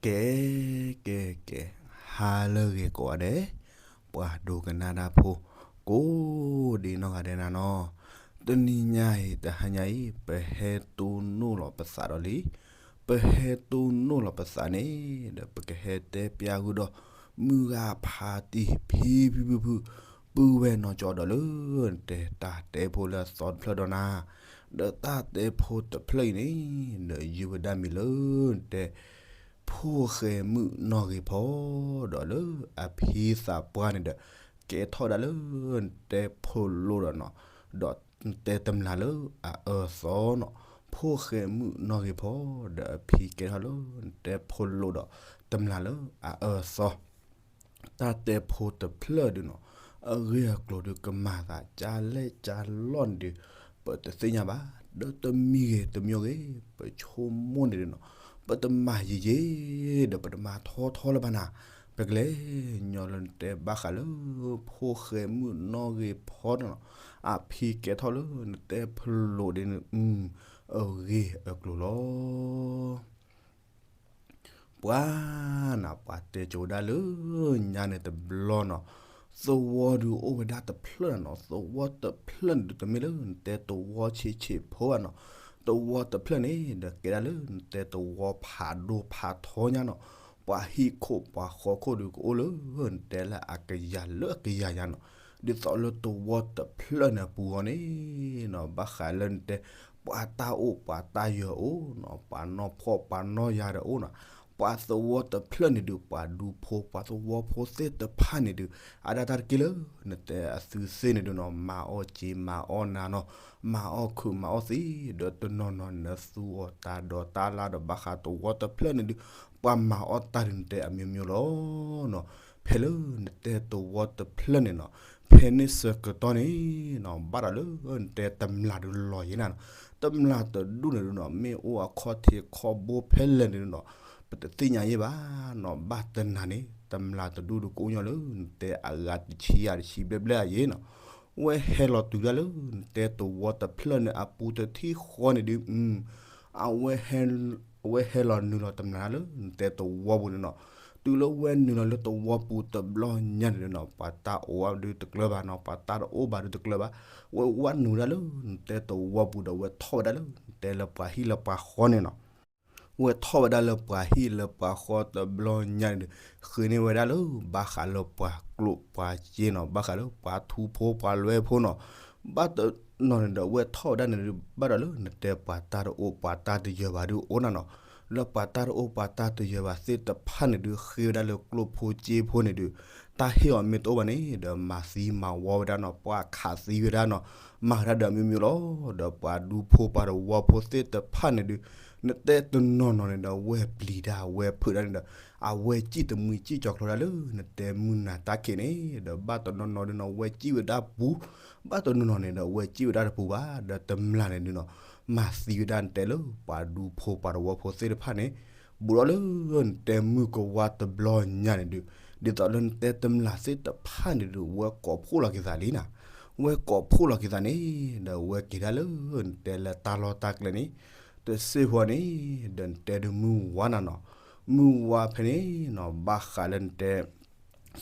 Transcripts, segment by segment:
ကဲ ကဲ ကဲ, ဟါလၢအဂ့ၤကိးဂၤဒဲး, ပှၤဒိကနၣ်တၢ်ဖိ ကိးဒံနီၢ်ဂၤဒဲးနၤနီၤ, တနံၤညါအံၤတဟါညါအံၤ ပဟဲတိၢ်နီၣ်လီၤပသးဒီးလံ, ပဟဲတိၢ်နီၣ်လီၤပသးန့ၣ် ဒီးပကဟဲတဲပျၢ်ဃုာ်ဒီး မုၢ်ဂၤဖါတံၢ်ဖံဖံဖုဖု ပုၢ်ဝဲၢ်နီၢ်ကၠီဒီးလၢ နတဲတၢ်တဲဖိလၢအသီတဖျၢၣ်ဒီးနၤ, ဒီးတၢ်တဲဖိတဖျၢၣ်အံၤန့ၣ် ဒီးယုၢ်ဝဲဒၣ်မံၤလၢ နတဲ ဖိၣ်ဃဲမုၣ်နီၢ်ဂ့ၤဖီ ဒီးလၢအဖံသးပှၢ်န့ၣ်ဒီး ကဲထီၣ်ဝဲဒၣ်လၢ နတဲဖိလိာ်ဒီးနီၤ, ဒီးနတဲတမျၢ်လၢအအၢအသီနီၤ, ဖိၣ်ဃဲမုၣ်နီၢ်ဂ့ၤဖီ ဒီးအဖံကဲထီၣ်လၢ နတဲဖိလိာ်ဒီးတမျၢ်လၢအအၢအသီ တၢ်တဲဖိတဖျၢၣ်ဒုးနီၤ, အဂ့ၢ်အကျိၤဒုးကမၤသးကၢ်လဲၣ်ကၢ်လီၢ်န့ၣ်ဒုး ပတသ့ၣ်ညါဘၣ်, ဒီးတမံၤဂ့ၤတမံၤဂ့ၤ ပဆိကမိၣ်န့ၣ်ဒုးနီၤ, ပတမၤယံာ်ယံာ် ဒီးပတမၤထီထီလၢၤဘၣ်နၤ, ပကလဲၤညီလၢနတဲဘၣ်ဃးလၢ ဖိၣ်ဃဲမုၣ်နီၢ်ဂ့ၤဖီနီၤ, အဖံကဲထီၣ်လၢနတဲဖိလိာ်ဒ်န့ၣ် အဂ့ၢ်အကျိၤလီၤ. ပှၤနၤ ပှၤတဲကၠိဒၣ်လၢ ညါန့ၣ်တဘျီနီၤ, သဝီဒုးအိၣ်ဝဲဒၣ်တဖျၢၣ်နီၤ, သဝီတဖျၢၣ်န့ၣ်ဒုး တမ့ၢ်လၢနတဲသဝီဆံးဆံးဖိဘၣ်နီၤ, သဝီတဖျၢၣ်န့ၣ် ဒီးကဲဒၣ်လၢနတဲသဝီဖးဒိၣ်ဖးထီညါနီၤ, ပှၤဟံၣ်ခိၣ်ပှၤဃီခိၣ်ဒုးကအိၣ်လၢ နတဲလၢအကယၤလၢအကယၤညါနီၤ, ဒ်သိးလၢသဝီတဖျၢၣ်န့ၣ်အပူၤအဂီၢ်န့ၣ်နီၤ, ဘၣ်ဃးလၢနတဲ ပှၤတၢ်အိၣ်ပှၤတၢ်ယၢၤအိၣ်နီၤ, ပှၤနီၢ်ဖှီၣ်ပှၤနီၢ်ယၤဒီးအိၣ်နီၤ, ပှၤသဝီတဖျၢၣ်န့ၣ်ဒုး ပှၤဒူဖိပှၤသဝီဖိသ့ၣ်တဖၣ်န့ၣ်ဒုး အါဒၣ်တၢ်တက့ၢ်လၢ နတဲအသုသ့ၣ်န့ၣ်ဒုးနီၤ, မၤအီၣ်စ့မၤအီၣ်နၤနီၤ, မၤအီၣ်ခုးမၤအီၣ်သံ, ဒီးတနီၤနီၤန့ၣ် သူအီၤတၢ်ဒီးတၢ်လၢ်ဒီး ဘၣ်ဃးသဝီတဖျၢၣ်န့ၣ်ဒုး ပှၤမၤအီၣ်တၢ်ဒုး နတဲအမျိုးမျိုးလီၤနီၤ, ဖဲလၢနတဲသဝီတဖျၢၣ်န့ၣ်နီၤ, ဖဲန့ၣ်ဆၢကတီၢ်န့ၣ်နီၤ, ဘၣ်ဒီးလၢနတဲတမျၢ်ဒုးလီၤယံၤနၤနီၤ, တမျၢ်တဒူၣ်န့ၣ်ဒုးနီၤ, မ့ၢ်အိၣ်အခီၣ်ထံးခီၣ်ဘိဖဲလဲၣ်န့ၣ်ဒုးနီၤ, ပတသ့ၣ်ညါယဲၢ်ဘၣ်နီၤ, ဘၣ်တနၤန့ၣ် တမျၢ်တဒူၣ်ဒုးကအိၣ်ညီလၢ နတဲအဂၤတဆံယၤတဆံဘျဲၣ်ဘျဲၣ်အယဲၢ်နီၤ, ဝဲဟဲလီၤတုၤဒၣ်လၢ နတဲသဝီတဖျၢၣ်န့ၣ်အပူၤတထံၣ်ဃီန့ၣ်ဒုး အဝဲ အဝဲဟဲလီၤနုာ်လီၤတမျၢ်လၢ နတဲသဝီပူၤန့ၣ်နီၤ, တုၤလၢဝဲနုာ်လီၤလၢသဝီပူၤတဘျီညါန့ၣ်ဒုးနီၤ, ပှၤတၢ်အိၣ်ဘၣ်ဒုးတကျၢၤဘၣ်နီၤ, ပှၤတၢ်တအိၣ်ဘၣ်ဒုးတကျၢၤဘၣ်, ဝဲဝဲနုာ်ဒၣ်လၢ နတဲသဝီပူၤဒီး ဝဲထီၣ်ဝဲဒၣ်လၢ နတဲလၢပှၤဟံၣ်လၢပှၤဃီန့ၣ်နီၤ ဝဲထီၣ်ဝဲဒၣ်လၢပှၤဟံၣ်လၢပှၤဃီတဘျီညါန့ၣ်ဒုး ဃ့န့ၢ်ဝဲဒၣ်လၢ ဘၣ်ဃးလၢပှၤကျိာ်ပှၤစ့နီၤ, ဘၣ်ဃးလၢပှၤထူဖိပှၤလွဲဖိနီၤ, ဘၣ်တနီၤန့ၣ်ဒီး ဝဲထီၣ်ဝဲဒၣ်န့ၣ်ဒုး ဘၣ်ဒီးလၢနတဲပှၤတၢ်တအိၣ်ပှၤတၢ်တယၢၤဘၣ်ဒုးအိၣ်နၤနီၤ, လၢပှၤတၢ်တအိၣ်ပှၤတၢ်တယၢၤဘၣ်သ့ၣ်တဖၣ်န့ၣ်ဒုး ဃ့ဝဲဒၣ်လၢကျိာ်ဖိစ့ဖိန့ၣ်ဒုး တၢ်ဟ့ၣ်အီၤမ့ၢ်တအိၣ်ဘၣ်န့ၣ်ဒီး မၤသံမၤဝီဝဲဒၣ်နီၤ, ပှၤခးသံဝဲဒၣ်နီၤ, မၤဝဲဒၣ်ဒီးအမျိုးမျိုးလီၤ, ဒီးပှၤဒူဖိပှၤသဝီဖိသ့ၣ်တဖၣ်န့ၣ်ဒုး နတဲတနီၤနီၤန့ၣ်ဒီး ဝဲပျံၤတၢ်ဝဲဖုးတၢ်န့ၣ်ဒီး အဝဲစံၣ်တမှံစံၣ်ကၠီၤကျီၤဒၣ်လၢ နတဲမုၢ်နၤတၢ်ခံးန့ၣ်ဒီး ဘၣ်တနီၤနီၤဒုးနီၤ ဝဲစံၣ်ဝဲဒၣ်ပူၤ, ဘၣ်တနီၤနီၤန့ၣ်ဒီး ဝဲစံၣ်ဝဲဒၣ်တပူၤဘၣ်, ဒီးတမျၢ်န့ၣ်ဒုးနီၤ မၤသံဝဲဒၣ်နတဲလၢပှၤဒူဖိပှၤသဝီဖိသ့ၣ်တဖၣ်န့ၣ် ဘူးဒီးလၢနတဲမုၢ်ကဝါတဘျီညါန့ၣ်ဒုး ဒ်သိးလၢနတဲတမျၢ်သ့ၣ်တဖၣ်န့ၣ်ဒုး ဝဲကိးဖှိၣ်လီၤက့ၤသးလံနၤ, ဝဲကိးဖှိၣ်လီၤက့ၤသးန့ၣ်ဒီး ဝဲက့ၤဒၣ်လၢ နတဲလၢတၢ်လီၢ်တၢ်ကျဲန့ၣ် တစ့ၢ်ကီးန့ၣ်ဒီး နတဲဒုးမုၢ်ဝါနၤနီၤ, မုၢ်ဝါဖဲန့ၣ်နီၤ ဘၣ်ဃးလၢနတဲ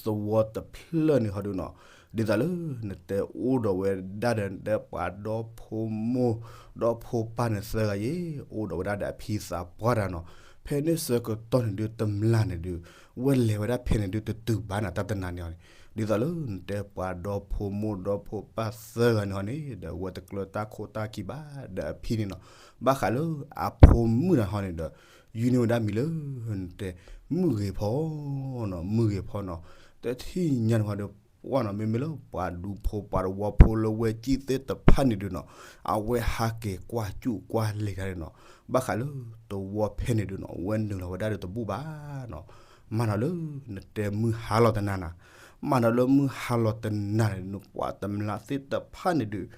သဝီတဖျၢၣ်န့ၣ်ဟီဒုးနီၤ, ဒ်သိးလၢနတဲအိၣ်ဒီးဝဲဒၣ်ဒီး နတဲပှၤဒီဖိမိၢ် ဒီဖိပၢ်န့ၣ်သၢဂၤယဲၢ် အိၣ်ဒီးဝဲဒၣ်ဒီးအဖံသးပှၢ်တၢ်နီၤ, ဖဲန့ၣ်ဆၢကတီၢ်န့ၣ်ဒုး တမျၢ်န့ၣ်ဒုး ဝဲလဲၤဝဲဒၣ်ဖဲန့ၣ်ဒုး တတုၤဘၣ်နၤ တၢ်တနၤန့ၣ်ဟီန့ၣ်, ဒ်သိးလၢနတဲပှၤဒီဖိမိၢ်ဒီဖိပၢ်သၢဂၤန့ၣ်ဟီန့ၣ်ဒီး ဝဲတကျၢၤတၢ်ခိၣ်တၢ်ခံဘၣ် ဒီးအဖံန့ၣ်နီၤ, ဘၣ်ဃးလၢအဖိမုၣ်နၤဟီန့ၣ်ဒီး ယုၢ်န့ၢ်ဝဲဒၣ်မံၤလၢ နတဲ မုၢ်ဂ့ၤဖီနီၤ, မုၢ်ဂ့ၤဖီနီၤ, တထံၣ်ညါန့ၣ်ဟီဒီး ပှၢ်နီၤ မ့မ့ၢ်လၢပှၤဒူဖိပှၤသဝီဖိလၢဝဲစံၣ်သ့ၣ်တဖၣ်န့ၣ်ဒုးနီၤ, အဝဲဟးက့ၤကွၢ်စူၣ်ကွၢ်လဲၤတၢ်န့ၣ်နီၤ, ဘၣ်ဃးလၢသဝီဖဲန့ၣ်ဒုးနီၤ ဝဲနုာ်လီၤဝဲဒၣ်ဒီးတဘူၣ်ဘၣ်နီၤ, မၤနီၤလၢ နတဲမုၢ်ဟါလီၤတနၤနၤ, မၤနီၤလၢမုၢ်ဟါလီၤတနၤန့ၣ် နပှၤတမျၢ်သ့ၣ်တဖၣ်န့ၣ်ဒုး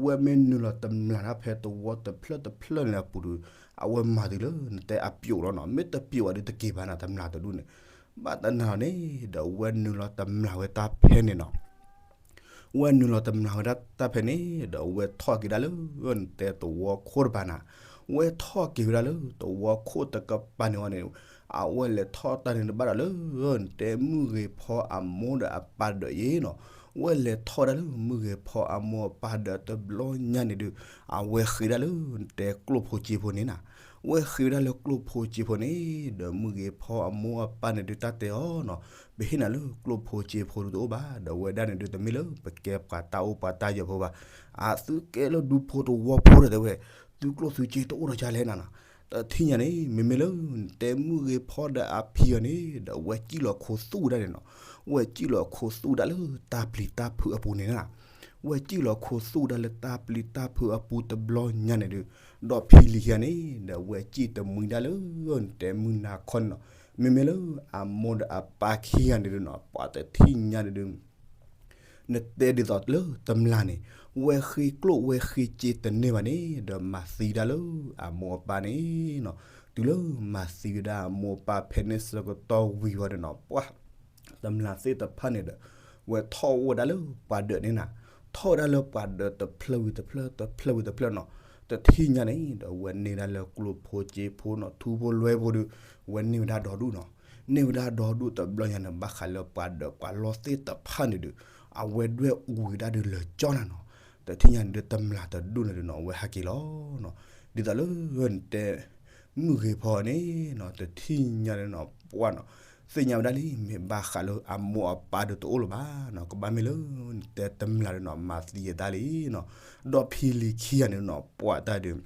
ဝဲမ့ၢ်နုာ်လီၤတမျၢ်တၢ်ဖဲသဝီတဖျၢၣ်တဖျၢၣ်န့ၣ်အပူၤဒုး အဝဲမၤတုၤလၢ နတဲအပျိာ်လီၤနီၤ, မ့ၢ်တပျိာ်ဘၣ်ဒုးတက့ၤဘၣ်နၤ တမျၢ်တဒူၣ်န့ၣ်, ဘၣ်တနၤန့ၣ်ဒီး ဝဲနုာ်လီၤတမျၢ်ဝဲတၢ်ဖဲန့ၣ်နီၤ ဝဲနုာ်လီၤတမျၢ်ဝဲဒၣ်တၢ်ဖဲန့ၣ်ဒီး ဝဲထီၣ်က့ၤဒၣ်လၢ နတဲသဝီခိၣ်တဖၣ်နၤ, ဝဲထီၣ်က့ၤဝဲဒၣ်လၢသဝီခိၣ်တကပၤန့ၣ်ဝံၤန့ၣ်, အဝဲလဲၤထီၣ်တၢ်န့ၣ်တဘၣ်ဒီးလၢ တဲမုၢ်ဂ့ၤဖီအမိၢ်ဒီးအပၢ်ဒီးအံၤနီၤ, ဝဲလဲၤထီၣ်ဝဲဒၣ်လၢမုၢ်ဂ့ၤဖီအမိၢ်အပၢ်ဒီးတဘျီညါန့ၣ်ဒုး, အဝဲဃ့ဒၣ်လၢတဲကျိၣ်ဖိစ့ဖိန့ၣ်နၤ, ဝဲဃ့ဝဲဒၣ်လၢကျိၣ်ဖိစ့ဖိန့ၣ်, ဒီးမုၢ်ဂ့ၤဖီအမိၢ်အပၢ်န့ၣ်ဒုးတၢ်တဲအီၤနီၤ, ပဟ့ၣ်နၤလၢကျိၣ်ဖိစ့ဖိဒုးတအိၣ်ဘၣ်, ဒီးဝဲဒၣ်န့ၣ်ဒုးတမ့ၢ်လၢပကဲပှၤတၢ်အိၣ်ပှၤတၢ်ယၢၤဖိဘၣ်, အသုကဲလၢဒူဖိတဝီဖိဒီးတဲဝဲ, သုကျိၣ်သုစ့တအိၣ်ဒီးကလဲၣ်နၤနီၤ, တထံၣ်ညါန့ၣ် မ့မ့ၢ်လၢတဲမုၢ်ဂ့ၤဖီဒီးအဖံအီၤန့ၣ် ဒီးဝဲစံၣ်လီၤခိသူၣ်ဝဲဒၣ်န့ၣ်နီၤ, ဝဲစံၣ်လီၤခိသူၣ်ဝဲဒၣ်လၢတၢ်ပျံၤတၢ်ဖုးအပူၤန့ၣ်နၤ, ဝဲစံၣ်လီၤခိသူၣ်ဝဲဒၣ်လၢတၢ်ပျံၤတၢ်ဖုးအပူၤတဘျီညါန့ၣ်ဒုး, ဒီးဖံလံၤခံဂၤန့ၣ် ဒီးဝဲစံၣ်တမှံဒၣ်လၢ တဲမုၢ်နၤခီန့ၣ်နီၤ, မ့မ့ၢ်လၢအမိၢ်ဒီးအပၢ်ခံဂၤန့ၣ်ဒုးနီၤ, ပှၤတထံၣ်ညါန့ၣ်ဒုး နတဲဒ်သိးလၢတမျာ်န့ၣ်, ဝဲဃ့ကျိၣ်ဝဲဃ့စ့တန့ၢ်ဘၣ်န့ၣ် ဒီးမၤသံဒၣ်လၢအမိၢ်အပၢ်န့ၣ်နီၤ, တုၤလၢမၤသံဝဲဒၣ်အမိၢ်အပၢ်ဖဲန့ၣ်ဆၢကတီၢ်ဝံၤဝံၤဒီးနီၤ, ပှၤတမျာ်သ့ၣ်တဖၣ်န့ၣ်ဒီး ဝဲထီၣ်အိၣ်ဝဲဒၣ်လၢပှၤဒၢးန့ၣ်နၤ, ထီၣ်ဝဲဒၣ်လၢပှၤဒၢးတဖျၢၣ်ဝံၤတဖျၢၣ် တဖျၢၣ်ဝံၤတဖျၢၣ်နီၤ, တထံၣ်ညါန့ၣ်ဒီး ဝဲန့ၢ်ဝဲဒၣ်လၢကျိၣ်ဖိစ့ဖိနီၤ, ထူဖိလွဲဖိဒီး ဝဲန့ၢ်ဝဲဒၣ်ဒီဒူၣ်နီၤ, န့ၢ်ဝဲဒၣ်ဒီဒူၣ်တဘျီညါန့ၣ် ဘၣ်ဃးလၢပှၤဒၢးပှၤလီၢ်သ့ၣ်တဖၣ်န့ၣ်ဒီး အဝဲဒွဲၣ်အူဝံၤဒၣ်ဒီးလၢာ်ကၠီနၤနီၤ, တထံၣ်ညါန့ၣ်ဒီးတမျာ်တဒူၣ်န့ၣ်ဒီးနီၤ အဝဲဟးက့ၤလီၤနီၤ, ဒ်သိးလၢနတဲ မုၢ်ဂ့ၤဖီန့ၣ်နီၤ, တထံၣ်ညါန့ၣ်နီၤ ပှၤနီၤ, သ့ၣ်ညါဝဲဒၣ်လံ မ့ၢ်ဘၣ်ဃးလၢအမိၢ်အပၢ်ဒီးတအိၣ်လၢၤဘၣ်နီၤ, ကဘၣ်မ့ၢ်လၢ နတဲတမျာ်ဒီးနီၤ မၤသံအတၢ်လံနီၤ, ဒီးဖံလံၤခံဂၤန့ၣ်နီၤ ပှၤတၢ်ဒီး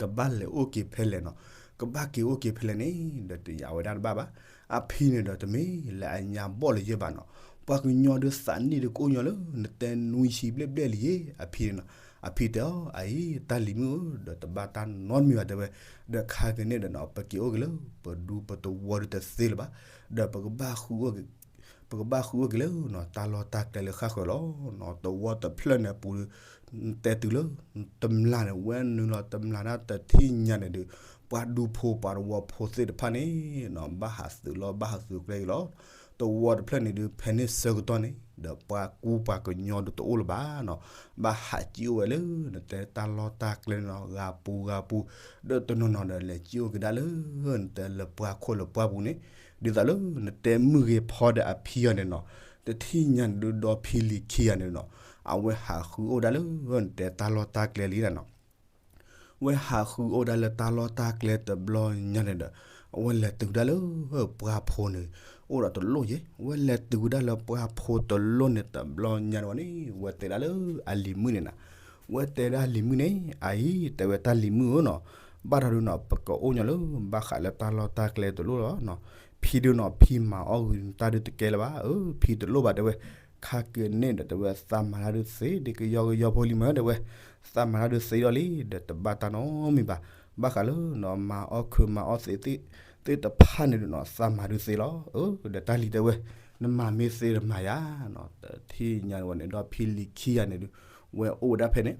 ကဘၣ်လဲၤအိၣ်က့ၤဖဲလဲၣ်နီၤ, ကဘၣ်က့ၤအိၣ်က့ၤဖဲလဲၣ်န့ၣ် ဒီးတယာ်ဝဲဒၣ်တဘၣ်ဘၣ်, အဖံန့ၣ်ဒီးတမ့ၢ်လၢအညါဘီၣ်လၢၤယဲၢ်ဘၣ်နီၤ, ပှၤကညီဒီးသးနံၣ်ဒီးကအိၣ်ညီလၢ နတဲနွံဆံဘျဲၣ်ဘျဲၣ်လံယဲၢ် အဖံန့ၣ်နီၤ, အဖံတဲအီၤ အအံၤ တၢ်လံၤမုၣ်ဧၢ ဒီးတဘၣ်တၢ်နီတမံၤဘၣ်တဲဝဲ, ဒီးခါက့ၤန့ၣ်ဒီးနီၤ ပက့ၤအိၣ်က့ၤလၢ ပဒူပတဝီဒီးတသ့လၢၤဘၣ်, ဒီးပကဘၣ်ဃု ပကဘၣ်ဃုအိၣ်က့ၤလၢနီၤ တၢ်လီၢ်တၢ်ကျဲလၢဃၣ်ဃၢၤလီၤနီၤ, သဝီတဖျၢၣ်န့ၣ်အပူၤဒီး တဲတုၤလၢ တမျာ်န့ၣ် ဝဲနုာ်လီၤတမျာ်ဒၣ်တထံၣ်ညါန့ၣ်ဒီး ပှၤဒူဖိပှၤတဝီဖိသ့ၣ်တဖၣ်န့ၣ်နီၤ ဘၣ်ဟးသုးလီၢ်ဘၣ်ဟးသုးကျဲက့ၤလီၤ, သဝီတဖျၢၣ်န့ၣ်ဒီး ဖဲန့ၣ်ဆၢကတီၢ်န့ၣ် ဒီးပှၤကူပှၤကညီဒီးတအိၣ်လၢၤဘၣ်နီၤ, ဘၣ်ဟးစံၣ်အိၣ်ဝဲလၢ နတဲတၢ်လီၢ်တၢ်ကျဲန့ၣ်နီၤ ဂၤပူၤဂၤပူၤ, ဒီးတနီၤနီၤဒီးလဲၤစံၣ်အိၣ်က့ၤဒၣ်လၢ နတဲလၢပှၤခိၣ်လၢပှၤပူၤန့ၣ်, ဒ်သိးလၢ နတဲမုၢ်ဂ့ၤဖီဒီးအဖံအီၤန့ၣ်နီၤ, တထံၣ်ညါန့ၣ်ဒုး ဒီးဖံလံၤခံဂၤန့ၣ်နီၤ, အဝဲဟးဃုအိၣ်ဒၣ်လၢ နတဲတၢ်လီၢ်တၢ်ကျဲလံနၤနီၤ ဝဲဟးဃုအိၣ်ဒၣ်လၢတၢ်လီၢ်တၢ်ကျဲတဘျီညါန့ၣ်ဒီး အဝဲလဲၤတုၤဒၣ်လၢ ပှၤဖိန့ၣ် အိၣ်ဒီးတလိၣ်ယဲၢ်, ဝဲလဲၤတုၤဝဲဒၣ်လၢပှၤဖိတလိၣ်န့ၣ်တဘျီညါန့ၣ်ဝံၤန့ၣ် ဝဲတဲဒၣ်လၢအလံၤမုၣ်န့ၣ်နၤ, ဝဲတဲဒၣ်လံၤမုၣ်န့ၣ် အအံၤ တဲဝဲတၢ်လံၤမုၣ်ဧၢနီၤ, ဘၣ်ဒီးဒုးနီၤ ပကအိၣ်ညီလၢ ဘၣ်ဃးလၢတၢ်လီၢ်တၢ်ကျဲတလိၣ်လီၤနီၤ, ဖံဒုးနီၤ ဖံမၤအီၣ်ဂ့ၤတၢ်ဒုးတကဲလၢၤဘၣ်, အၢ ဖံတလိၣ်ဘၣ်တဲဝဲ, ခါက့ၤန့ၣ်ဒီးတဲဝဲ သးမၤတၢ်ဒုးသ့ ဒ်ကယီကယီဖိလံမ့ၢ်တဲဝဲ, သးမၤတၢ်ဒုးသ့ဒီးလံ ဒီးတဘၣ်တၢ်နီတမံၤဘၣ်, ဘၣ်ဃးလၢနီၤ မၤအီၣ်ခုးမၤအီၣ်သ့ သ့ၣ်တဖၣ်န့ၣ်ဒုးနီၤ သးမၤဒုးသ့လီၤ, အၢ ဒီးတၢ်လံၤတဲဝဲ, နမၤမ့ၢ်သ့တမၤယၤနီၤ, တထံၣ်ညါန့ၣ်ဝံၤန့ၣ် ဒီးဖံလံၤခံဂၤန့ၣ်ဒုး ဝဲအိၣ်ဝဲဒၣ်ဖဲန့ၣ်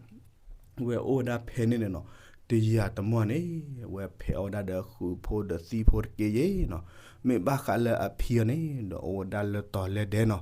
ဝဲအိၣ်ဝဲဒၣ်ဖဲန့ၣ်န့ၣ်နီၤ, တယၤတမီၢ်န့ၣ် ဝဲဖဲးအီၣ်ဝဲဒၣ်ဒီးဃုာ်ဖိဒီးသံၣ်ဖိတက့ၢ်ယဲၢ်နီၤ, မ့ၢ်ဘၣ်ဃးလၢအဖံအီၤန့ၣ် ဒီးအိၣ်ဝဲဒၣ်လၢတီၤလၢဒဲနီၤ,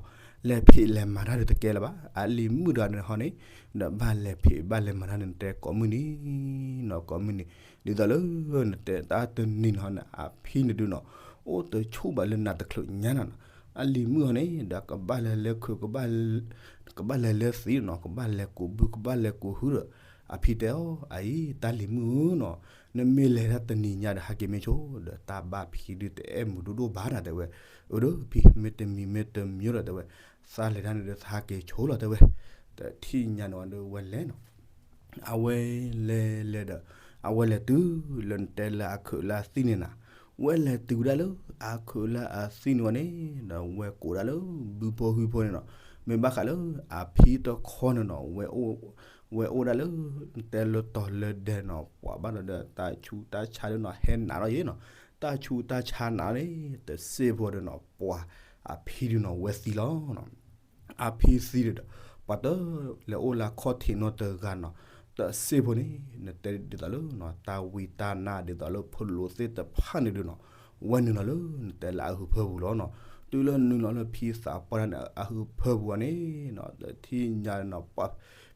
လဲၤဖံးလဲၤမၤတၢ်ဒုးတကဲလၢၤဘၣ်, အလံၤမုၣ်ဒီးန့ၣ်ဟီန့ၣ်, ဒီးဘၣ်လဲၤဖံးဘၣ်လဲၤမၤတၢ်န့ၣ် နတဲကိးမုၢ်နံၤနီၤ ကိးမုၢ်နံၤ, ဒ်သိးလၢ နတဲတၢ်တနံၤန့ၣ်ဟီန့ၣ် အဖံန့ၣ်ဒုးနီၤ, အိၣ်တဆူၣ်ဘၣ်လၢနးတချုးညါနီၤ, အလံၤမုၣ်ဟီန့ၣ် ဒီးကဘၣ်လဲၤလၢခုး ကဘၣ်လဲၤလၢသံနီၤ, ကဘၣ်လဲၤကူးဘု ကဘၣ်လဲၤကူးဟုဒီး အဖံတဲအီၤ အအံၤ တၢ်လံၤမုၣ်ဧၢနီၤ, နမ့ၢ်လဲၤတၢ်တနံၤညါဒီးဟဲက့ၤမ့ၢ်ဆိ, ဒီးတၢ်ဘၣ်ဖံဒုးတအဲၣ်မုာ်ဒိၣ်ဒိၣ်ဘၣ်နၤတဲဝဲ, အၢ ဒီးဖံ မ့ၢ်တမံၤမ့ၢ်တမံၤဒီးတဲဝဲ, သးလဲၤတၢ်န့ၣ်ဒီးသးဟဲက့ၤဆိလီၤတဲဝဲ, တထံၣ်ညါန့ၣ်ဝံၤဒီးဝဲလဲၤနီၤ အဝဲလဲၤလဲၤဒီး အဝဲလဲၤတုၤလၢနတဲလၢအခုးလၢအသံၣ်န့ၣ်နၤ, ဝဲလဲၤတုၤဒၣ်လၢအခုးလၢအသံၣ်န့ၣ်ဝံၤန့ၣ် ဒီးဝဲကိးဒၣ်လၢဘုဖိဟုဖိန့ၣ်နီၤ, မ့ၢ်ဘၣ်ဃးလၢအဖံတခီန့ၣ်နီၤ, ဝဲအိၣ်ဒၣ်လၢ နတဲလၢတီၤလၢဒဲနီၤ, ပှၤဘၣ်ဒီးဒီးတၢ်ဆူးတၢ်ဆါဒုးနီၤ ဟဲနးထီၣ်ယဲၢ်နီၤ, တၢ်ဆူးတၢ်ဆါနးန့ၣ် တစ့ၢ်ဖိဒီးနီၤ ပှၤအဖံဒုးနီၤ ဝဲသံလီၤနီၤ အဖံသံဒီး ပှၤတလဲၤအိၣ်လၢခီၣ်ထံးနီတဂၤနီၤ, တစ့ၢ်ဖိန့ၣ် နတဲဒ်သိးလၢ တၢ်ဝံတၢ်နါဒ်သိးလၢဖိလိၤသ့ၣ်တဖၣ်န့ၣ်ဒုးနီၤ, ဝဲနုာ်လီၤလၢ နတဲလၢအဟုးဖၢပူၤလီၤနီၤ, တုၤလၢနုာ်လီၤလၢဖံသးပှၢ်န့ၣ် အဟုးဖၢပူၤန့ၣ်နီၤ, တထံၣ်ညါနီၤ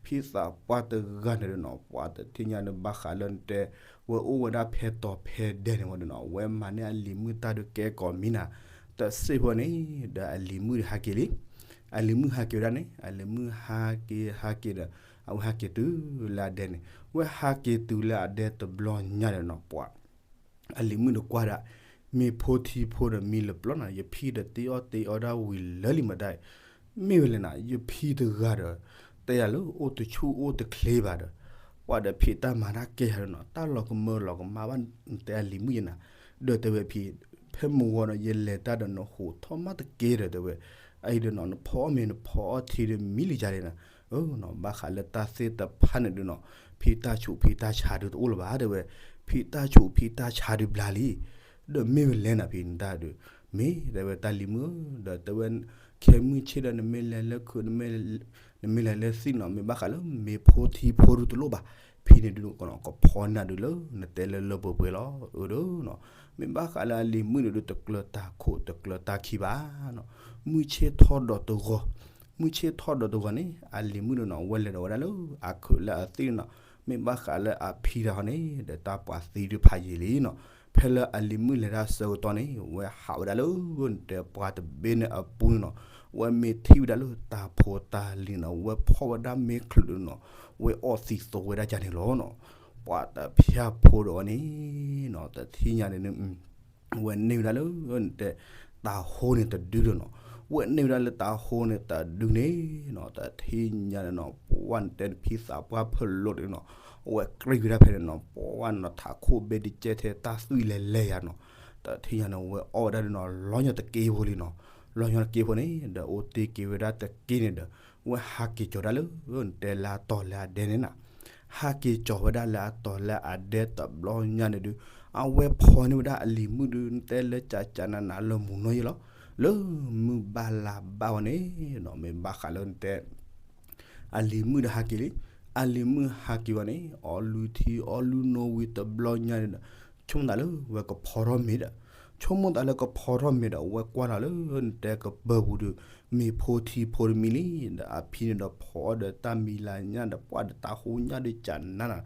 ဖံသးပှၢ်တဂၤန့ၣ်ဒုးနီၤ ပှၤတထံၣ်ညါန့ၣ် ဘၣ်ဃးလၢနတဲ ဝဲအိၣ်ဝဲဒၣ်ဖဲတီၤဖဲဒဲးန့ၣ်ဝံၤဒီးနီၤ ဝဲမၤန့ၢ်အလံၤမုၣ်တၢ်ဒုးကဲကိးမံၤနၤ တစ့ၢ်ဖိန့ၣ် ဒီးအလံၤမုၣ်ဒီးဟးက့ၤလံ. အလံၤမုၣ်ဟးက့ၤဝဲဒၣ်န့ၣ် အလံၤမုၣ်ဟးက့ၤဟးက့ၤဒီး အဝဲဟးက့ၤတုၤလၢအဒဲန့ၣ် ဝဲဟးက့ၤတုၤလၢအဒဲတဘျီညါဒီးနီၤ ပှၤ အလံၤမုၣ်ဒီးကွၢ်ဒၣ် မ့ၤဖိထံဖိဒီးမံလၢပျီနၤ ယဖံဒီးတ့အီၣ်တ့အီဒၣ်ဝံၤလၢာ်လံမတၤ မ့ၢ်ဝဲလဲၣ်နၤ ယဖံတဂၤဒီး တဲယၤလၢအိၣ်တဆူၣ်အိၣ်တချ့ဘၣ်ဒီး ပှၤဒီးဖံးတၢ်မၤတၢ်ကဲယၤဒီးနီၤ တၢ်လီၤကမၢလီၤကမၣ်ဘၣ် နတဲအလံၤမုၣ်ယဲနၤ ဒီးတဲဝဲဖံ ဖဲမုၢ်ဂီၤဒီးယလဲၤတၢ်ဒီးနဟူးထီၣ်မးတက့ၢ်ဒီးတဲဝဲ အအံၤဒီးနီၤ နဖီအီၣ်မ့ၤနဖီအီၣ်ထံဒီး မံလံယၤလံနၤ အၢနီၤ ဘၣ်ဃးလၢတၢ်သ့ၣ်တဖၣ်န့ၣ်ဒုးနီၤ ဖံတၢ်ဆူးဖံတၢ်ဆါဒုးတအိၣ်လၢၤဘၣ်တဲဝဲ ဖံတၢ်ဆူးဖံတၢ်ဆါဒုးဘျါလံ ဒီးမ့ၢ်ဝဲလဲၣ်နၤဖံနတၢ်ဒုး မ့ၢ်တဲဝဲတၢ်လံၤမုၣ်ဧၢ ဒီးတဲဝဲ ခဲမုၢ်ဆ့ၣ်ဒီးနမ့ၢ်လဲၤလၢခုး နမ့ၢ်လဲၤလၢသံၣ်နီၤ မ့ၢ်ဘၣ်ဃးလၢမ့ၤဖိထံဖိဒုးတလိၣ်ဘၣ် ဖံန့ၣ်ဒုးနီၤ ကဖီနၤဒုးလၢ နတဲလၢလၢပှဲၤပှဲၤလီၤ အၢဒီးနီၤ မ့ၢ်ဘၣ်ဃးလၢအလံၤမုၣ်န့ၣ်ဒုး တကျၢၤတၢ်ခိၣ်တကျၢၤတၢ်ခံဘၣ်နီၤ မုၢ်ဆ့ၣ်ထီၣ်ဒီးတဂီၤ မုၢ်ဆ့ၣ်ထီၣ်ဒီးတဂီၤန့ၣ် အလံၤမုၣ်ဒုးနီၤ ဝဲလဲၤဒီးဝဲဒၣ်လၢ အခုးလၢအသံၣ်နီၤ မ့ၢ်ဘၣ်ဃးလၢအဖံတၢ်ဟီန့ၣ် ဒီးတၢ်ပှၤသံဒုးဖးယံာ်လံနီၤ ဖဲလၢအလံၤမုၣ်လဲၤတၢ်ဆၢကတီၢ်န့ၣ် ဝဲဟးဝဲဒၣ်လၢ နတဲပှၢ်တဘ့ၣ်န့ၣ်အပူၤန့ၣ်နီၤ ဝဲမ့ၢ်ထံၣ်ဝဲဒၣ်လၢတၢ်ဖိတၢ်လံၤနီၤ ဝဲဖီၣ်ဝဲဒၣ်မ့ၢ်ချုးဒုးနီၤ ဝဲအီၣ်သံသိးဝဲဒၣ်ကန့ၣ်လီၤနီၤ ပှၤတဖၣ်ဖိဒီးအီၤန့ၣ်နီၤ တထံၣ်ညါန့ၣ် ဝဲန့ၢ်ဝဲဒၣ်လၢ နတဲ တၤဟိန့ၣ်တဒုဒီးနီၤ ဝဲန့ၢ်ဝဲဒၣ်လၢတၤဟိန့ၣ်တဒုန့ၣ်နီၤ တထံၣ်ညါန့ၣ်နီၤ ပှၢ်နတဲနဖံသးပှၢ်ဖၢလိာ်န့ၣ်နီၤ ဝဲကြံၢ်ဝဲဒၣ်ဖဲန့ၣ်နီၤ ပှၢ်နီၤထးခိၣ်ဘ့ၣ်တကဲထဲတၢ်သွံၣ်လဲၤလဲၤယၤနီၤ တထံၣ်ညါန့ၣ် ဝဲအီၣ်ဝဲဒၣ်ဒုးနီၤ လီၤညီတက့ၢ်ဖိလံနီၤ လီၤညီတက့ၢ်ဖိန့ၣ် ဒီးအိၣ်တ့ၢ်က့ၤဝဲဒၣ်တက့ၢ်န့ၣ်ဒီး ဝဲဟးက့ၤကၠီၤဒၣ်လၢ နတဲလၢအတီၤလၢအဒဲန့ၣ်နၤ ဟးက့ၤကၠီၤဝဲဒၣ်လၢအတီၤလၢအဒဲတဘျီညါန့ၣ်ဒုး အဝဲဖီန့ၢ်ဝဲဒၣ်အလံၤမုၣ်ဒုး နတဲလၢကကနနၤလၢမူၤနီၢ်ယ့လီၤ လၢမုၢ်ဘၣ်လါဘၣ်ဝဲန့ၣ်နီၤ မ့ၢ်ဘၣ်ဃးလၢနတဲ အလံၤမုၣ်ဒီးဟးက့ၤလံ အလံၤမုၣ်ဟးက့ၤဝဲန့ၣ် အီၣ်လုၢ်ထံအီၣ်လုၢ်နိဝံၤတဘျီညါန့ၣ်ဒီး ဆိကမိၣ်သးလၢဝဲကဖီထီၣ်မ့ၤဒီး ဆိကမိၣ်သးလၢကဖီထီၣ်မ့ၤဒီး အဝဲကွၢ်ထီၣ်လၢနတဲကပၢၤပူၤဒုး မ့ၤဖိထံဖိတမံၤလံ ဒီးအဖံန့ၣ်ဒီးဖီအီၣ်ဒီးတၢ်မံၤလၤညၣ်ဒီး ပှၢ်ဒီးတၤဟိညၣ်ဒုးကနနၤ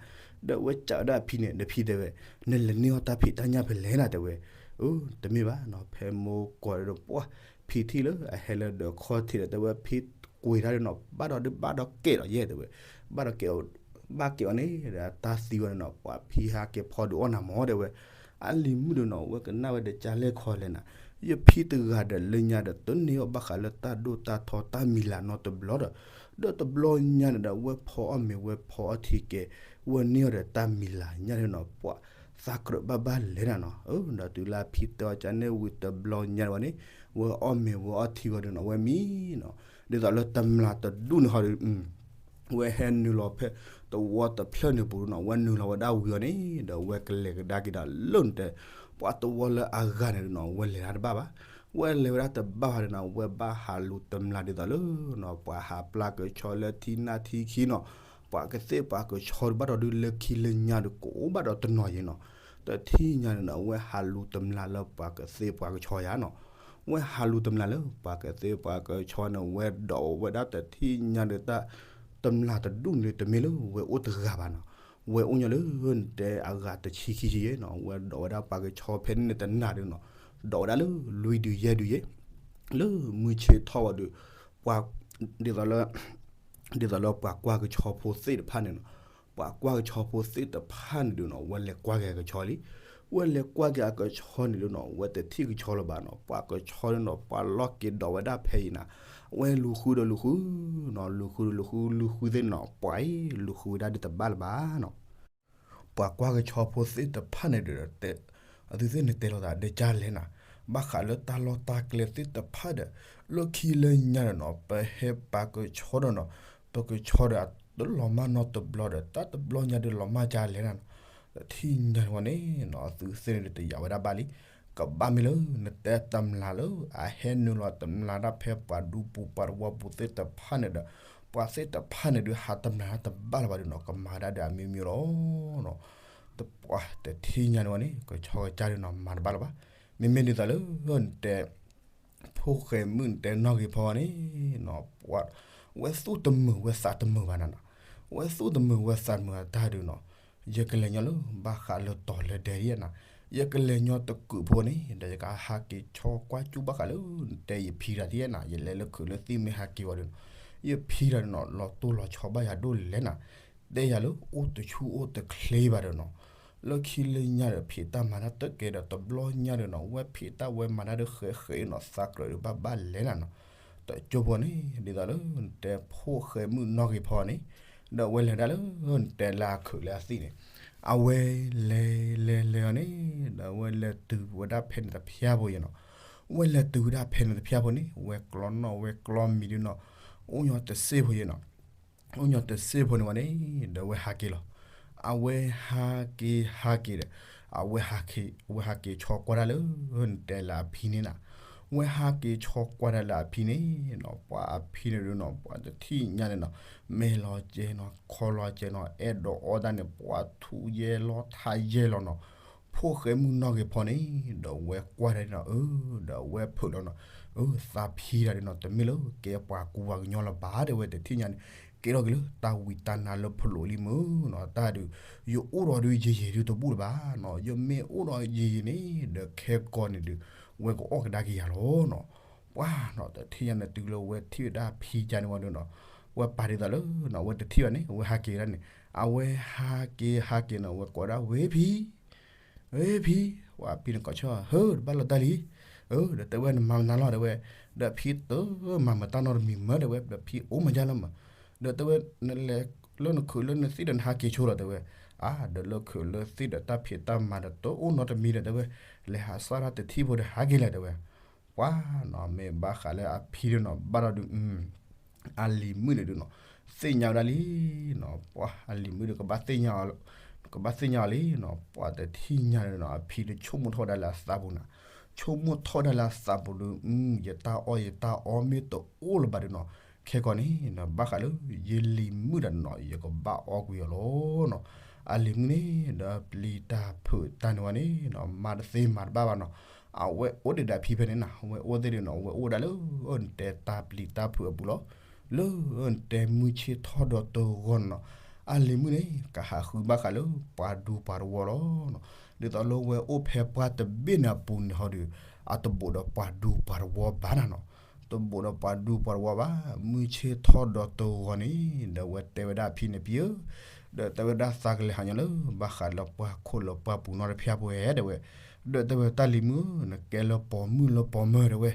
ဒီးဝဲကးဝဲဒၣ်အဖံန့ၣ် ဒီးဖံတဲဝဲ နလဲၤန့ၢ်အီၣ်တၢ်ဖံးတၢ်ညၣ်ဖဲလဲၣ်နၤတဲဝဲ အၢ တမ့ၢ်ဘၣ်နီၤ ဖဲမိၢ်ကီၢ်ဒီးပှၢ် ဖံထံၣ်လၢအဟဲလၢဒၢးခီၣ်ထံးဒီး တဲဝဲဖံကွံာ်တၢ်ဒုးနီၤ ဘၣ်ဒီးဒုးဘၣ်ဒီးကဲးဒီးယဲၢ်တဲဝဲ ဘၣ်ဒီးကဲး ဘၣ်ကဲးအီၤန့ၣ်ဒီး တၢ်သံဝဲန့ၣ်နီၤ ပှၤဖံဟးက့ၤဖီဒုးအီၣ်နၤမၢတဲဝဲ အလံၤမုၣ်ဒုးနီၤ ဝဲကနၣ်ဝဲဒီးကလဲၣ်ခီလဲၣ်နၤ ယဖံတဂၤဒီးလၢညါဒီး တန့ၢ်အီၣ်ဘၣ်ဃးလၢတၢ်ဒိၣ်တၢ်ထီတၢ်မံၤလၤနီတဘျီဒီး ဒီးတဘျီညါန့ၣ်ဒီး ဝဲဖီအီၣ်မ့ၤဝဲဖီအီၣ်ထံကဲ ဝဲန့ၢ်အီၤဒီးတၢ်မံၤလၤညၣ်ဒုးနီၤ ပှၤသးကြၢးဘၣ်ဘၣ်လဲၣ်နၤနီၤ ဒီးတုၤလၢအဖံတဲအီၤကန့ၣ်ဝံၤတဘျီညါဝဲန့ၣ် ဝဲအီၣ်မ့ၤဝဲအီၣ်ထံဝဲဒုးနီၤ ဝဲမံနီၤ ဒ်သိးလၢတမျာ်တဒူၣ်န့ၣ်ဟီဒီး ဝဲဟဲနုာ်လီၤဖဲတဝီတဖျၢၣ်န့ၣ်ပူၤဒုးနီၤ ဝဲနုာ်လီၤဝဲဒၣ်ဝံၤအီၤန့ၣ် ဒီးဝဲကလဲၤကဒါက့ၤဒီးလၢနတဲ ပှၤတဝီလၢအဂၤန့ၣ်ဒုးနီၤ ဝဲလဲၤတၢ်တဘၣ်ဘၣ် ဝဲလဲၤဝဲဒၣ်တဘၣ်ဘၣ်ဒုးနီၤ ဝဲဘၣ်ဟးလူၤတမျာ်ဒ်သိးလၢနီၤ ပှၤဟးပျၢ်ကဆီလၢထံနၢ်ထံခံနီၤ ပှၤကသ့ၣ်ပှၤကဆီဒုးဘၣ်ဒီးဒုးလၢခံလၢညါဒုး ကအိၣ်ဘၣ်ဒီးတနီၤယံၤနီၤ တထံၣ်ညါန့ၣ်နီၤ ဝဲဟးလူၤတမျာ်လၢပှၤကသ့ၣ်ပှၤကဆီယၤနီၤ ဝဲဟးလူၤတမျာ်လၢပှၤကသ့ၣ်ပှၤကဆီန့ၣ် ဝဲဒိးဝဲဒၣ်တထံၣ်ညါဒုးတၢ် တမျာ်တဒူၣ်န့ၣ် တမ့ၢ်လၢဝဲအိၣ်တဂၤဘၣ်နီၤ ဝဲအိၣ်ညီလၢနတဲအဂၤတဆံခံဆံယဲနီၤ ဝဲဒိးဝဲဒၣ်ပှၤကဆီဖဲန့ၣ်တမျာ်ဒုးနီၤ ဒိးဝဲဒၣ်လၢလွံၢ်ဒုးယဲၢ်ဒုးယဲ လၢမုၢ်ဆ့ၣ်ထီၣ်ဝဲဒုး ပှၤ ဒ်သိးလၢ ဒ်သိးလၢပှၤကွၢ်ကဆီဖိသ့ၣ်တဖၣ်န့ၣ်နီၤ ပှၤကွၢ်ကဆီဖိသ့ၣ်တဖၣ်န့ၣ်ဒုးနီၤ ဝဲလဲၤကွၢ်က့ၤအကဆီလံ ဝဲလဲၤကွၢ်က့ၤအကဆီန့ၣ်ဒုးနီၤ ဝဲတထံၣ်ကဆီလၢၤဘၣ်နီၤ ပှၤကဆီန့ၣ်နီၤ ပှၤလီၤက့ၤဒိးဝဲဒၣ်ဖဲအံၤနၤ ဝဲလူၤဃုဒီးလူၤဃုနီၤ လူၤဃုဒီးလူၤဃု လူၤဃုသ့ၣ်နီၤ ပှၤအံၤ လူၤဃုဝဲဒၣ်ဒ်တဘၣ်လၢၤဘၣ်နီၤ ပှၤကွၢ်ကဆီဖိသ့ၣ်တဖၣ်န့ၣ်ဒီး အသုသ့ၣ်န့ၣ်တဲလိာ်သးဒီးကလဲၣ်နၤ ဘၣ်ဃးလၢတၢ်လီၢ်တၢ်ကျဲသ့ၣ်တဖၣ်ဒီး လၢခံလၢညါန့ၣ်နီၤ ပဟဲပာ်ကဆီဒီးနီၤ ပကဆီဒီးတလီၤမၢ်နီတဘျီဒီး တၢ်တဘျီညါဒုးလီၤမၢ်ကလဲၣ်နၤနီၤ တထံၣ်ညါန့ၣ်ဝဲန့ၣ်နီၤ အသုသ့ၣ်န့ၣ်ဒီးတယာ်ဝဲဒၣ်ဘၣ်လံ ကဘၣ်မ့ၢ်လၢနတဲတမျာ်လၢ အဟဲနုာ်လီၤတမျာ်ဒၣ်ဖဲပှၤဒူပူၤပှၤတဝီပူၤသ့ၣ်တဖၣ်န့ၣ်ဒီး ပှၤသ့ၣ်တဖၣ်န့ၣ်ဒုးဟးတမျာ်တဘၣ်လၢၤဘၣ်ဒုးနီၤ ကမၤဒၣ်ဒီးအမ့ၢ်မ့ၢ်လီၤနီၤ တပှၢ်တထံၣ်ညါန့ၣ်ဝဲန့ၣ် ကဆီကစၢ်ဒုးနီၤ မၤတဘၣ်လၢၤဘၣ် မ့မ့ၢ်ဒ်သိးလၢ နတဲ ဖိၣ်ဃဲမုၣ်နတဲနီၣ်ဂ့ၤဖီန့ၣ်နီၤ ပှၤ ဝဲသူၣ်တမုာ်ဝဲသးတမုာ်ဘၣ်နၤနီၤ ဝဲသူၣ်တမုာ်ဝဲသးတမုာ်အတၢ်ဒုးနီၤ ယကလဲၤညီလၢဘၣ်ဃးလၢတီၤလၢဒဲဒ်နၤ, ယကလဲၤညီတကုးဖိန့ၣ် ဒီးယကဟးက့ၤဆီကွၢ်ကၠူၣ်ဘၣ်ဃးလၢ နတဲယဖံတၢ်ဒ်နၤ, ယလဲၤလၢခုးလၢသံၣ်မ့ၢ်ဟးက့ၤဝံၤဒီးနီၤ, ယဖံတၢ်ဒီးနီၤ လီၤတိၢ်လီၤဆီဘၣ်ယၤဒိၣ်လဲၣ်နၤ, တဲယၤလၢအိၣ်တဆူၣ်အိၣ်တချ့ဘၣ်ဒီးနီၤ, လၢခံလၢညါဒီးဖံးတၢ်မၤတၢ်တကဲဒီးတဘျီညါဒီးနီၤ ဝဲဖံးတၢ်ဝဲမၤတၢ်ဒီးဃဲးဃဲးနီၤ သးကြၢးဒီးဘၣ်ဘၣ်လဲၣ်နၤနီၤ, တကၠိဖိန့ၣ် ဒ်သိးလၢနတဲဖိၣ်ဃဲမုၣ်နီၢ်ဂ့ၤဖီန့ၣ်, ဒီးဝဲလဲၤဒၣ်လၢ နတဲလၢအခုးလၢအသံၣ်န့ၣ်, အဝဲလဲၤလဲၤလဲၤအီၤန့ၣ်, ဒီးဝဲလဲၤတုၤဝဲဒၣ်ဖဲန့ၣ်တဖျၢၣ်ဖိယဲနီၤ, ဝဲလဲၤတုၤဝဲဒၣ်ဖဲန့ၣ်တဖျၢၣ်ဖိန့ၣ် ဝဲကျီနီၣ်ဝဲကျီမံၤဒုနီၤ, အိၣ်ညီတစ့ၢ်ဖိယဲနီၤ, အိၣ်ညီတစ့ၢ်ဖိန့ၣ်ဝဲန့ၣ်, ဒီးဝဲဟးက့ၤလီၤ, အဝဲဟးက့ၤဟးက့ၤဒီး, အဝဲဟးက့ၤ အဝဲဟးက့ၤဆီကွၢ်တၢ်လၢ နတဲလၢအဖံန့ၣ်နၤ, ဝဲဟးက့ၤဆီကွၢ်တၢ်လၢအဖံန့ၣ်နီၤ, ပှၤအဖံန့ၣ်ဒုနီၤ ပှၤတထံၣ်ညါန့ၣ်နီၤ, မဲာ်လီၤကဲနီၤ ခီလီၤကဲနီၤ အဲၣ်ဒိးအီၣ်တၢ်န့ၣ် ပှၤထူးယဲလီၤထါယဲလီၤနီၤ, ဖိၣ်ဃဲမုၣ်နီၢ်ဂ့ၤဖီန့ၣ်, ဒီးဝဲကွၢ်တၢ်န့ၣ်နီၤ အၢ ဒီးဝဲဖုးလီၤနီၤ, အၢ သးဖံတၢ်ဒုနီၤ တမ့ၢ်လၢကဲပှၤကူပှၤကညီလၢၤဘၣ် တဲဝဲတထံၣ်ညါန့ၣ်, ကဲထီၣ်က့ၤလၢတၢ်ဝံတၢ်နါလၢဖလိးလံမုၢ်နီၤ, တၢ်ဒုး ယအိၣ်ဒီးဒုးယံာ်ယံာ်ဒုတဘူၣ်လၢၤဘၣ်နီၤ, ယမ့ၢ်အိၣ်ဒီးယံာ်ယံာ်န့ၣ် ဒီးခဲကိာ်န့ၣ်ဒုး ဝဲကအီၣ်ကဒါက့ၤယၤလီၤနီၤ, ပှၤနီၤ တထံၣ်ညါန့ၣ် တုၤလၢဝဲထံၣ်ဝဲဒၣ်ဖံကါန့ၣ်ဝံၤဒုနီၤ, ဝဲပာ်ဒ်သိးလၢနီၤ ဝဲတထံၣ်ဘၣ်န့ၣ် ဝဲဟးက့ၤဝဲဒၣ်န့ၣ်, အဝဲဟးက့ၤဟးက့ၤနီၤ ဝဲကိးဒၣ်ဝဲဖံ ဝဲဖံ, ဝဲဖံန့ၣ်ကိးဆၢ ဟၢ တဘၣ်လီၤတၢ်လံ, အၢ ဒီးတဲဝဲနမၤမနုၤလီၤ တဲဝဲ, ဒီးဖံတမၤမတၢ်နီတမံၤမၢ တဲဝဲ, ဒီးဖံအိၣ်မၤယါလီၤမး, ဒီးတဲဝဲ နလဲၤလၢနခုးလၢနသံၣ်ဒီးနဟးက့ၤဆိလီၤ တဲဝဲ, အါ ဒီးလၢခုးလၢသံၣ်ဒီးတၢ်ဖံးတၢ်မၤဒီးတအိၣ်နီတမံၤဒီး တဲဝဲ, လဲၤဟးစၢ်တၢ်တထံၣ်ဖိဒီးဟးက့ၤလဲၣ် တဲဝဲ, ပှၤနီၤ မ့ၢ်ဘၣ်ဃးလၢအဖံဒုနီၤ ဘၣ်ဒီးဒုး အလံၤမုၣ်န့ၣ်ဒုနီၤ သ့ၣ်ညါဝဲဒၣ်လံနီၤ, ပှၤအလံၤမုၣ်ဒုကဘၣ်သ့ၣ်ညါ ကဘၣ်သ့ၣ်ညါအီၤလံနီၤ, ပှၤတထံၣ်ညါန့ၣ်နီၤ အဖံဒုဆိကမိၣ်ထီၣ်ဝဲဒၣ်လၢအသးပူၤနၤ, ဆိကမိၣ်ထီၣ်ဝဲဒၣ်လၢအသးပူၤဒု ယတၢ်အီၣ်ယတၢ်အီမ့ၢ်တအိၣ်လၢၤဘၣ်ဒုနီၤ, ခဲကိာ်န့ၣ်နီၤ ဘၣ်ဃးလၢ ယလံၤမုၣ်တၢ်နီၤ ယကဘၣ်အီကွံာ်အီၤလီၤနီၤ, အလံၤမုၣ်န့ၣ်ဒီးပျံၤတၢ်ဖုးတၢ်န့ၣ်ဝဲန့ၣ်နီၤ မၤတသ့မၤတဘၣ်ဘၣ်နီၤ, အဝဲအိၣ်ဒံးဒီးအဖံဖဲန့ၣ်နၤ အဝဲအိၣ်သ့ၣ်ဒုနီၤ အဝဲအိၣ်ဒၣ်လၢ နတဲတၢ်ပျံၤတၢ်ဖုးအပူၤလီၤ, လၢ နတဲမုၢ်ဆ့ၣ်ထီၣ်ဒီးတဂီၤန့ၣ်နီၤ, အလံၤမုၣ်န့ၣ် ကဟးဃုဘၣ်ဃးလၢ ပှၤဒူပှၤတဝီလီၤနီၤ, ဒ်သိးလၢဝဲအိၣ်ဖဲပှၢ်တဘ့ၣ်န့ၣ်အပူၤန့ၣ်ဟီဒု အတဘူးဒီးပှၤဒူပှၤတဝီဘၣ်နၤနီၤ, တဘူးဒီးပှၤဒူပှၤတဝီဘၣ်, မုၢ်ဆ့ၣ်ထီၣ်ဒီးတဂီၤန့ၣ် ဒီးဝဲတဲဝဲဒၣ်အဖံန့ၣ် ဖံဧၢ, ဒီးတဲဝဲဒၣ်သးကလဲၤဟးညီလၢ ဘၣ်ဃးလၢပှၢ်ခိၣ်လၢပှၢ်ပူၤနီတဖၣ်ဖိဧဲ တဲဝဲ, ဒီးတဲဝဲတၢ်လံၤမုၣ် နကဲလၢပိာ်မုၣ်လၢပိာ်မၢၤတဲဝဲ,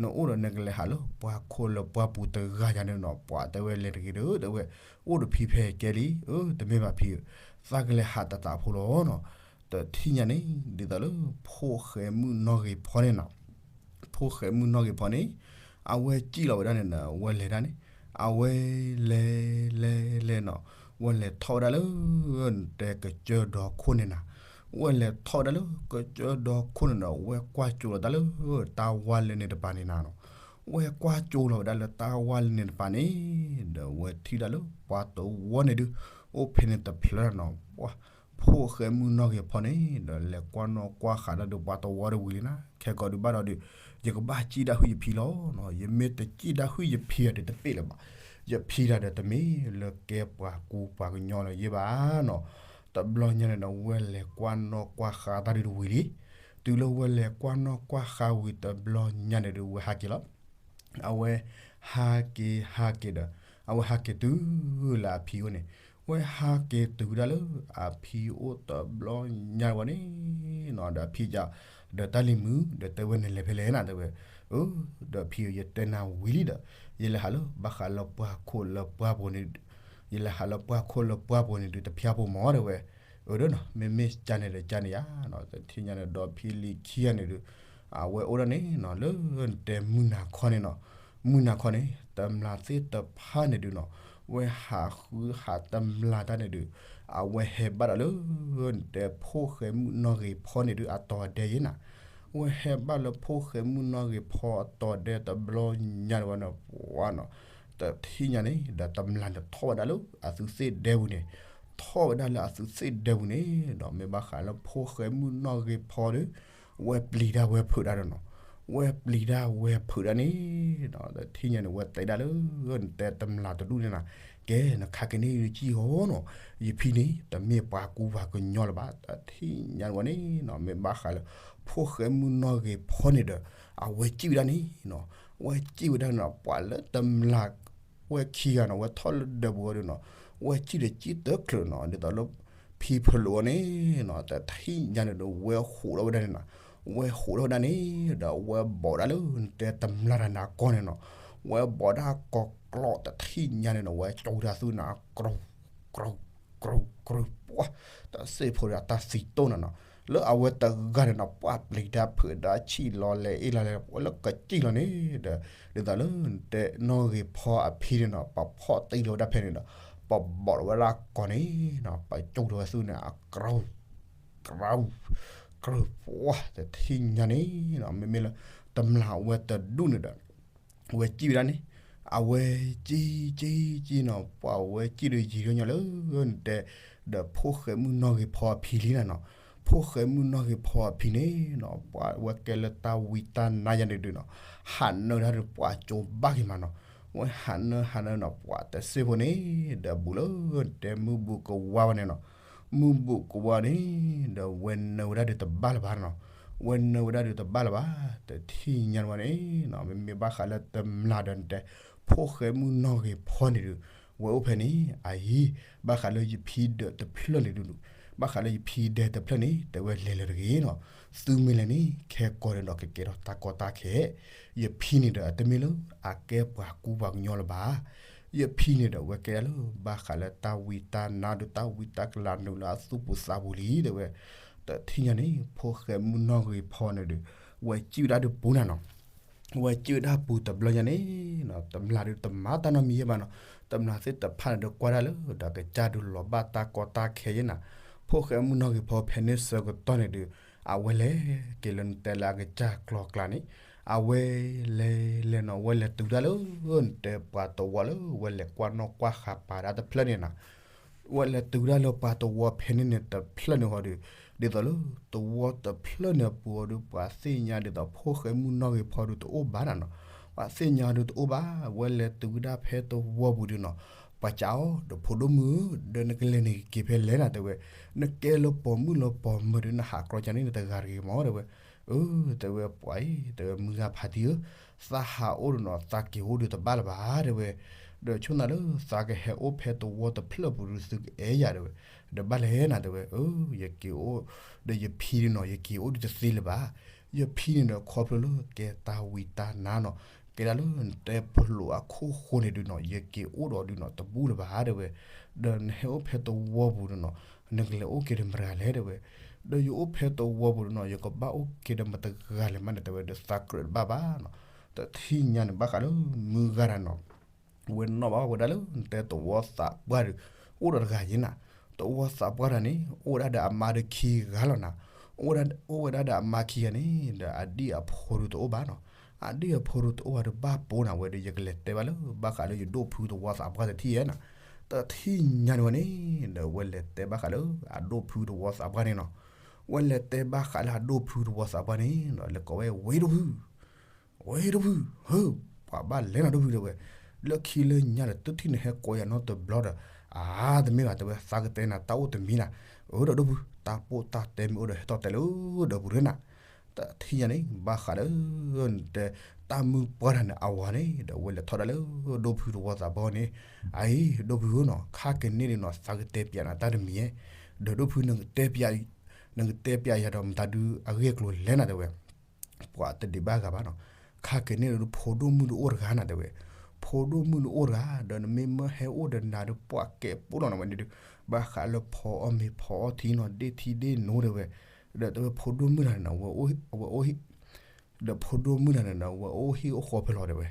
နအိၣ်ဒီးနကလဲၤဟးလၢပှၢ်ခိၣ်လၢပှၢ်ပူၤတဂၤယၤန့ၣ်နီၤ ပှၤတဲဝဲလဲၤတဂ့ၤဒီး တဲဝဲ, အိၣ်ဒီးဖံဖဲကဲလံ, အၢ တမ့ၢ်ဘၣ်ဖံဧၢ, သးကလဲၤဟးတၢ်တၢ်ဖိလီၤနီၤ, တထံၣ်ညါန့ၣ် ဒ်သိးလၢ ဖိၣ်ဃဲမုၣ်နီၢ်ဂ့ၤဖီန့ၣ်နီၤ ဖိၣ်ဃဲမုၣ်နီၢ်ဂ့ၤဖီန့ၣ် အဝဲစံၣ်လီၤဝဲဒၣ်န့ၣ်ဒီး ဝဲလဲၤဒၣ်န့ၣ် အဝဲလဲၤလဲၤလဲၤနီၤ ဝဲလဲၤထီၣ်ဝဲဒၣ်လၢ နတဲကစၢၢ်ဒီခိၣ်န့ၣ်နၤ, ဝဲလဲၤထီၣ်ဝဲဒၣ်လၢကစၢၢ်ဒီခိၣ်န့ၣ်ဒီး ဝဲကွၢ်ကၠိလီၤတၢ်လၢ တၢ်ဝါလၢန့ၣ်တပၤန့ၣ်နၤနီၤ, ဝဲကွၢ်ကၠိလီၤဝဲဒၣ်လၢတၢ်ဝါလၢန့ၣ်တပၤန့ၣ် ဒီးဝဲထံၣ်ဒၣ်လၢပှၤတဝီန့ၣ်ဒု အိၣ်ဖဲန့ၣ်တဖျၢၣ်နီၤ ပှၤ ဖိၣ်ဃဲမုၣ်နီၢ်ဂ့ၤဖီန့ၣ် ဒီးလဲၤကွၢ်နီၣ်ကွၢ်ဃာ်တၢ်ဒုးပှၤတဝီတဝံၤလံနၤ, ခဲကိာ်ဒုးဘၣ်ဒီးဒုး ယကဘၣ်စံၣ်တၢ်ဟုၣ်ယဖံလီၤနီၤ, ယမ့ၢ်တစံၣ်တၢ်ဟုၣ်ယဖံဒီးတသ့လၢၤဘၣ်, ယဖံတၢ်ဒီးတမ့ၢ်လၢကဲပှၤကူပှၤကညီလၢၤယဲဘၣ်နီၤ, တဘျီညါန့ၣ်ဒီး ဝဲလဲၤကွၢ်နီၣ်ကွၢ်ဃာ်တၢ်ဒုးတဝံၤလံ, တုၤလၢဝဲလဲၤကွၢ်နီၣ်ကွၢ်ဃာ်ဝံၤတဘျီညါန့ၣ်ဒီး ဝဲဟးက့ၤလီၤ အဝဲ ဟးက့ၤဟးက့ၤဒီး အဝဲဟးက့ၤတုၤလၢအဖံအိၣ်န့ၣ်, ဝဲဟးက့ၤတုၤဒၣ်လၢ အဖံအိၣ်တဘျီညါဝဲန့ၣ်နီၤ, ဒီးအဖံက ဒီးတၢ်လံၤမုၣ် ဒီးတဲဝဲနလဲၤဖဲလဲၣ်နၤ တဲဝဲ, အၢ ဒီးဖံဧၢ ယတဲနၤဝံၤလံဒီး ယလဲၤဟးလၢ ဘၣ်ဃးလၢပှၢ်ခိၣ်လၢပှၢ်ပူၤန့ၣ်, ယလဲၤဟးလၢပှၢ်ခိၣ်လၢပှၢ်ပူၤန့ၣ်ဒုး တဖျၢၣ်ဖိမၢ် တဲဝဲ, အၢ ဒီးနီၤ မ့မ့ၢ်ကန့ၣ်ဒီးကန့ၣ်ယါနီၤ, တထံၣ်ညါန့ၣ်ဒီးဖံလံၤခံဂၤန့ၣ်ဒုး အဝဲအိၣ်ဒၣ်န့ၣ်နီၤ လၢနတဲမုၢ်နၤခီန့ၣ်နီၤ, မုၢ်နၤခီန့ၣ် တမျာ်သ့ၣ်တဖၣ်န့ၣ်ဒုးနီၤ, ဝဲဟးဃုဟးတမျာ်တၢ်န့ၣ်ဒုး အဝဲဟဲဘၣ်ဒီးလၢ နတဲဖိၣ်ဃဲမုၣ်နီၢ်ဂ့ၤဖီန့ၣ်ဒုး အတီၤဒဲယဲနၤ, ဝဲဟဲဘၣ်လၢဖိၣ်ဃဲမုၣ်နီၢ်ဂ့ၤဖီအတီၤဒဲတဘျီညါန့ၣ်ဝဲန့ၣ် ပှၤနီၤ, တထံၣ်ညါန့ၣ် ဒီးတမျာ်န့ၣ်ထီၣ်ဝဲဒၣ်လၢအသုးသ့ၣ်ဒဲပူၤန့ၣ်, ထီၣ်ဝဲဒၣ်လၢအသုးသ့ၣ်ဒဲပူၤန့ၣ်ဒီး မ့ၢ်ဘၣ်ဃးလၢဖိၣ်ဃဲမုၣ်နီၢ်ဂ့ၤဖီဒီး ဝဲပျံၤတၢ်ဝဲဖုးတၢ်ဒီးနီၤ, ဝဲပျံၤတၢ်ဝဲဖုးတၢ်န့ၣ်ဒီး တထံၣ်ညါန့ၣ် ဝဲတဲဒၣ်လၢ နတဲတမျာ်တဒူၣ်န့ၣ်နၤ, ကဲ နခါက့ၤန့ၣ်ဒုးကံၢ်ဟီနီၤ, ယဖံန့ၣ် တမ့ၢ်ပှၤကူပှၤကညီလၢၤဘၣ်. တထံၣ်ညါန့ၣ်ဝဲန့ၣ်နီၤ, မ့ၢ်ဘၣ်ဃးလၢ ဖိၣ်ဃဲမုၣ်နီၢ်ဂ့ၤဖီန့ၣ်ဒီး အဝဲစံၣ်ဝဲဒၣ်န့ၣ်နီၤ, ဝဲစံၣ်ဝဲဒၣ်နီၤ, ပှၤလၢတမျၢ် ဝဲခံဂၤနီၤ, ဝဲထီၣ်လၢဒၢးပူၤဝဲဒၣ်နီၤ, ဝဲစံၣ်ဒီးစံၣ်တချုးနီၤ, ဒ်သိးလၢ ဖံဖုလိာ်အီၤန့ၣ်နီၤ, တထံၣ်ညါန့ၣ်ဒီး ဝဲဟးထီၣ်ဝဲဒၣ်န့ၣ်နီၤ, ဝဲဟးထီၣ်ဝဲဒၣ်န့ၣ်ဒီး ဝဲဘိးဒၣ်လၢနတဲတမျၢ်တၢ်န့ၣ်အကီၢ်န့ၣ်နီၤ, ဝဲဘိးဒၣ်ကီၢ်ကျီၢ် တထံၣ်ညါန့ၣ်နီၤ, ဝဲကၠိတၢ်သူန့ၣ် ကြူ ကြူ ကြူ ကြူ ပှၤ တစ့ၢ်ဖိဒီးအတၢ်သံတိၢ်န့ၣ်နီၤ, လၢအဝဲတဂၤန့ၣ်နီၤ, ပှၤပျံၤတၢ်ဖုးတၢ်ဆံၣ်လီၤလဲၤအ့ၣ်လီၤလဲၤ လၢကစံၣ်လီၤန့ၣ်ဒီး ဒ်သိးလၢနတဲနီၢ်ဂ့ၤဖီအဖံန့ၣ်နီၤ, ပဖီၣ်တံၢ်လီၤဝဲဒၣ်ဖဲန့ၣ်ဒီး ပဘိးလီၤဝဲဒၣ်ကီၢ်န့ၣ်နီၤ, ပကၠိလီၤဝဲသူန့ၣ် အကြူ ကြူ ကြူ ပှၤ တထံၣ်ညါန့ၣ်နီၤ, မ့မ့ၢ်လၢ တမျၢ်ဝဲတဒူၣ်န့ၣ်ဒီး ဝဲစံၣ်ဝဲဒၣ်န့ၣ်, အဝဲစံၣ်စံၣ်စံၣ်နီၤ, ပှၤဝဲစံၣ်ဒီးယံာ်လၢညါလၢနတဲ ဒီးဖိၣ်ဃဲမုၣ်နီၢ်ဂ့ၤဖီအဖံလံနၤနီၤ, ဖိၣ်ဃဲမုၣ်နီၢ်ဂ့ၤဖီအဖံန့ၣ်နီၤ, ပှၤဝဲကဲလၢတၢ်ဝံတၢ်နါယါန့ၣ်ဒုးနီၤ, ဟးနၢၤတၢ်ဒီးပှၤကၠိဘၣ်က့ၤမးနီၤ, ဝဲဟးနၢၤဟးနၢၤနီၤ, ပှၤတစ့ၢ်ဖိန့ၣ် ဒီးဘူးလၢနတဲမုၢ်ဘူးကဝါဝဲန့ၣ်နီၤ, မုၢ်ဘူးကဝါန့ၣ် ဒီးဝဲနၢၤဝဲဒၣ်ဒုးတဘၣ်လၢၤဘၣ်နီၤ, ဝဲနၢၤဝဲဒၣ်ဒုးတဘၣ်လၢၤဘၣ်, တထံၣ်ညါန့ၣ်ဝဲန့ၣ်နီၤ, မ့မ့ၢ်ဘၣ်ဃးလၢတမျၢ်ဒီးနတဲ ဖိၣ်ဃဲမုၣ်နီၢ်ဂ့ၤဖီန့ၣ်ဒုး ဝဲအိၣ်ဖဲန့ၣ် အအံၤ, ဘၣ်ဃးလၢယဖံဒၢးတဖျၢၣ်န့ၣ်ဒုး, ဘၣ်ဃးလၢယဖံဒၢးတဖျၢၣ်န့ၣ် တဲဝဲလဲၤလၢၤတဂ့ၤနီၤ, သုမ့ၢ်လဲၤန့ၣ် ခဲကိာ်ဒီး ကကဲထီၣ်တၢ်ကီတၢ်ခဲ, ယဖံန့ၣ်ဒီး အတမ့ၢ်လၢအကဲပှၤကူပှၤကညီလၢၤဘၣ်, ယဖံန့ၣ်ဒီး ဝဲကဲလၢ ဘၣ်ဃးလၢတၢ်ဝံတၢ်နါဒီး တၢ်ဝံတၢ်ကလၤနုာ်လၢအသူၣ်ပူၤသးပူၤလံ တဲဝဲ, တထံၣ်ညါန့ၣ် ဖိၣ်ဃဲမုၣ်နီၢ်ဂ့ၤဖီန့ၣ်ဒုး ဝဲစံၣ်ဝဲဒၣ်ဒုးပူၤနၤနီၤ ဝဲစံၣ်ဝဲဒၣ်ပူၤတဘျီညါန့ၣ်နီၤ, တမျၢ်ဒုးတမၤတၢ်နီတမံၤယဲဘၣ်နီၤ, တမျၢ်သ့ၣ်တဖၣ်န့ၣ်ဒီးကွၢ်ဒၣ်လၢ ဒီးကစၢ်ဒုးလီၤဘၣ်တၢ်ကီတၢ်ခဲယဲနၤ, ဖိၣ်ဃဲမုၣ်နီၢ်ဂ့ၤဖီဖဲန့ၣ်ဆၢကတီၢ်န့ၣ်ဒုး အဝဲလဲၤက့ၤလၢနတဲလၢအကစၢ်ကျီကျါန့ၣ်, အဝဲလဲၤလဲၤနီၤ ဝဲလဲၤတုၤဒၣ်လၢ နတဲပှၤတဝီလၢ ဝဲလဲၤကွၢ်နီၣ်ကွၢ်ဃာ်ပာ်ဒၣ်တဖျၢၣ်န့ၣ်နၤ ဝဲလဲၤတုၤဒၣ်လၢပှၤတဝီဖဲန့ၣ်န့ၣ်တဖျၢၣ်န့ၣ်ဟီဒီး, ဒ်သိးလၢ တဝီတဖျၢၣ်န့ၣ်အပူၤအီၤဒီး ပှၤသ့ၣ်ညါဒ်သိးဖိၣ်ဃဲမုၣ်နီၢ်ဂ့ၤဖီဒုးတအိၣ်ဘၣ်နၤနီၤ, ပှၤသ့ၣ်ညါဒုးတအိၣ်ဘၣ်, ဝဲလဲၤတုၤဒၣ်ဖဲတဝီပူၤဒုးနီၤ, ပှၤစံးအီၤ ဒီးဖိဒိၣ်မုၣ်ဧၢ, ဒီးနကလဲၤန့ၣ်ကက့ၤဖဲလဲၣ်နၤ တဲဝဲ, နကဲလၢပိာ်မုၣ်လၢပိာ်မၢၤဒီး နဟးကြီကန့ၣ်နတဂၤတဂ့ၤမး တဲဝဲ, အၢ တဲဝဲပှၤအံၤ တဲဝဲမုၢ်ဂၤဖးတံၢ်ဧၢ, သးဟးအိၣ်ဒီးနီၤ သးက့ၤအိၣ်ဒုးတဘၣ်လၢၤဘၣ် တဲဝဲ, ဒီးဆိၣ်နၤလၢသးကဟဲအိၣ်ဖဲတဝီတဖျၢၣ်ပူၤဒုးသုကအဲၣ်ယၤ တဲဝဲ, ဒီးဘၣ်လဲၣ်နၤ တဲဝဲ, အၢ ယက့ၤအိၣ် ဒီးယဖံဒုးနီၤ ယက့ၤအိၣ်ဒုးတသ့လၢၤဘၣ်, ယဖံန့ၣ်ဒီးခီဖျိလၢကဲတၢ်ဝံတၢ်နါနီၤ, ကဲဒၣ်လၢနတဲပလိာ်အခိၣ်ဃိန့ၣ်ဒုးနီၤ ယက့ၤအိၣ်ဒီးဒုးနီၤတဘူၣ်လၢၤဘၣ် တဲဝဲ, ဒီးနဟဲအိၣ်ဖဲတဝီပူၤဒုးနီၤ နကလဲၤအိၣ်က့ၤဒီးမတဂၤလဲၣ် တဲဝဲ, ဒီးယအိၣ်ဖဲတဝီပူၤဒုးနီၤ ယကဘၣ်အိၣ်က့ၤဒီးမတဂၤလဲၣ်မးန့ၣ် တဲဝဲ, ဒီးသးကြၢးတဘၣ်ဘၣ်နီၤ, တထံၣ်ညါန့ၣ် ဘၣ်ဃးလၢမုၢ်ဂၤတၢ်နီၤ ဝဲနီၣ်ဘၣ်ဝဲဒၣ်လၢနတဲတဝီသးပှၢ်ဒီး အိၣ်ဒီးတဂၤယဲနၤ, တဝီသးပှၢ်တၢ်န့ၣ် အိၣ်ဝဲဒၣ်ဒီးအမါဒီးခံဂၤလီၤနၤ, အိၣ်ဝဲဒၣ်ဒီးအမါခံဂၤန့ၣ် ဒီးအဒံၣ်အဖိဒုးတအိၣ်ဘၣ်နီၤ, အဒံၣ်အဖိဒုးတအိၣ်ဘၣ်ဒီးဘၣ်ပိာ်နၤဝဲဒီး ယကလဲၤတဲဘၣ်လၢ ဘၣ်ဃးလၢယဒိၣ်ဖုတဝီသးပှၢ်တထံၣ်ယဲနၤ, တထံၣ်ညါန့ၣ်ဝဲန့ၣ် ဒီးဝဲလဲၤတဲဘၣ်ဃးလၢအဒိၣ်ဖုတဝီသးပှၢ်န့ၣ်နီၤ, ဝဲလဲၤတဲဘၣ်ဃးလၢအဒိၣ်ဖုတဝီသးပှၢ်န့ၣ်ဒီး လဲၤကိးဝဲဝ့ၢ်ဒိၣ်ဖု ဝ့ၢ်ဒိၣ်ဖု ဟၢ ပှၤဘၣ်လဲၤနၤဒိၣ်ဖုတဲဝဲ, လၢခံလၢညါဒီး တထံၣ်နဟဲကိးယၤနီတဘျီဒီး အါ တမ့ၢ်ဘၣ်တဲဝဲ သးကတဲနၤတၢ်အိၣ်တမံၤနၤ, အၢ ဒီးဒိၣ်ဖု တၢ်ပိၢ်တၢ်တဲမ့ၢ်အိၣ်ဒီး ဟဲထီၣ်တဲလၢဒီးပူၤရ့နၤ, တထံၣ်ညါန့ၣ် ဘၣ်ဃးလၢ နတဲ တၢ်မုၢ်ပှၢ်တၢ်န့ၣ် အဝၤန့ၣ် ဒီးဝဲလဲၤထီၣ်ဒၣ်လၢဒိၣ်ဖုတဝီသးပှၢ်န့ၣ်, အအံၤ ဒိၣ်ဖုဧၢနီၤ ခါကန့ၣ်ဒုးနီၤ သးကတဲပျးနၤတၢ်တမံၤဧဲ, ဒီးဒိၣ်ဖု နကတဲပျးယၤဒီးမတၤဒုးအဂ့ၢ်အကျိၤလဲၣ်နၤတဲဝဲ ပှၤတဒံးဘၣ်ဂၤဘၣ်နီၤ, ခါကန့ၣ်ဒီး ဖိဒိၣ်မုၣ်ဒုးအိၣ်တဂၤနၤတဲဝဲ, ဖိဒိၣ်မုၣ်ဒုးအိၣ်တဂၤ ဒီးနမ့ၢ်မၢဟဲအိၣ်ဒီးနၤဒီး ပှၤကဲပိၣ်လီၤနၤဝဲန့ၣ်ဒုး, ဘၣ်ဃးလၢဖီအီၣ်မ့ၤဖီအီၣ်ထံနီၤ ဒ့ၣ်ထံဒ့ၣ်နိတဲဝဲ, ဒီးတဲဝဲဖိဒိၣ်မုၣ်တဂၤန့ၣ်နီၤ ဝဲအိၣ်ဟံၣ် ဒီးဖိဒိၣ်မုၣ်တဂၤန့ၣ်ဒီး ဝဲအိၣ်ဟံၣ်အိၣ်ဃီဖဲလဲၣ်တဲဝဲ,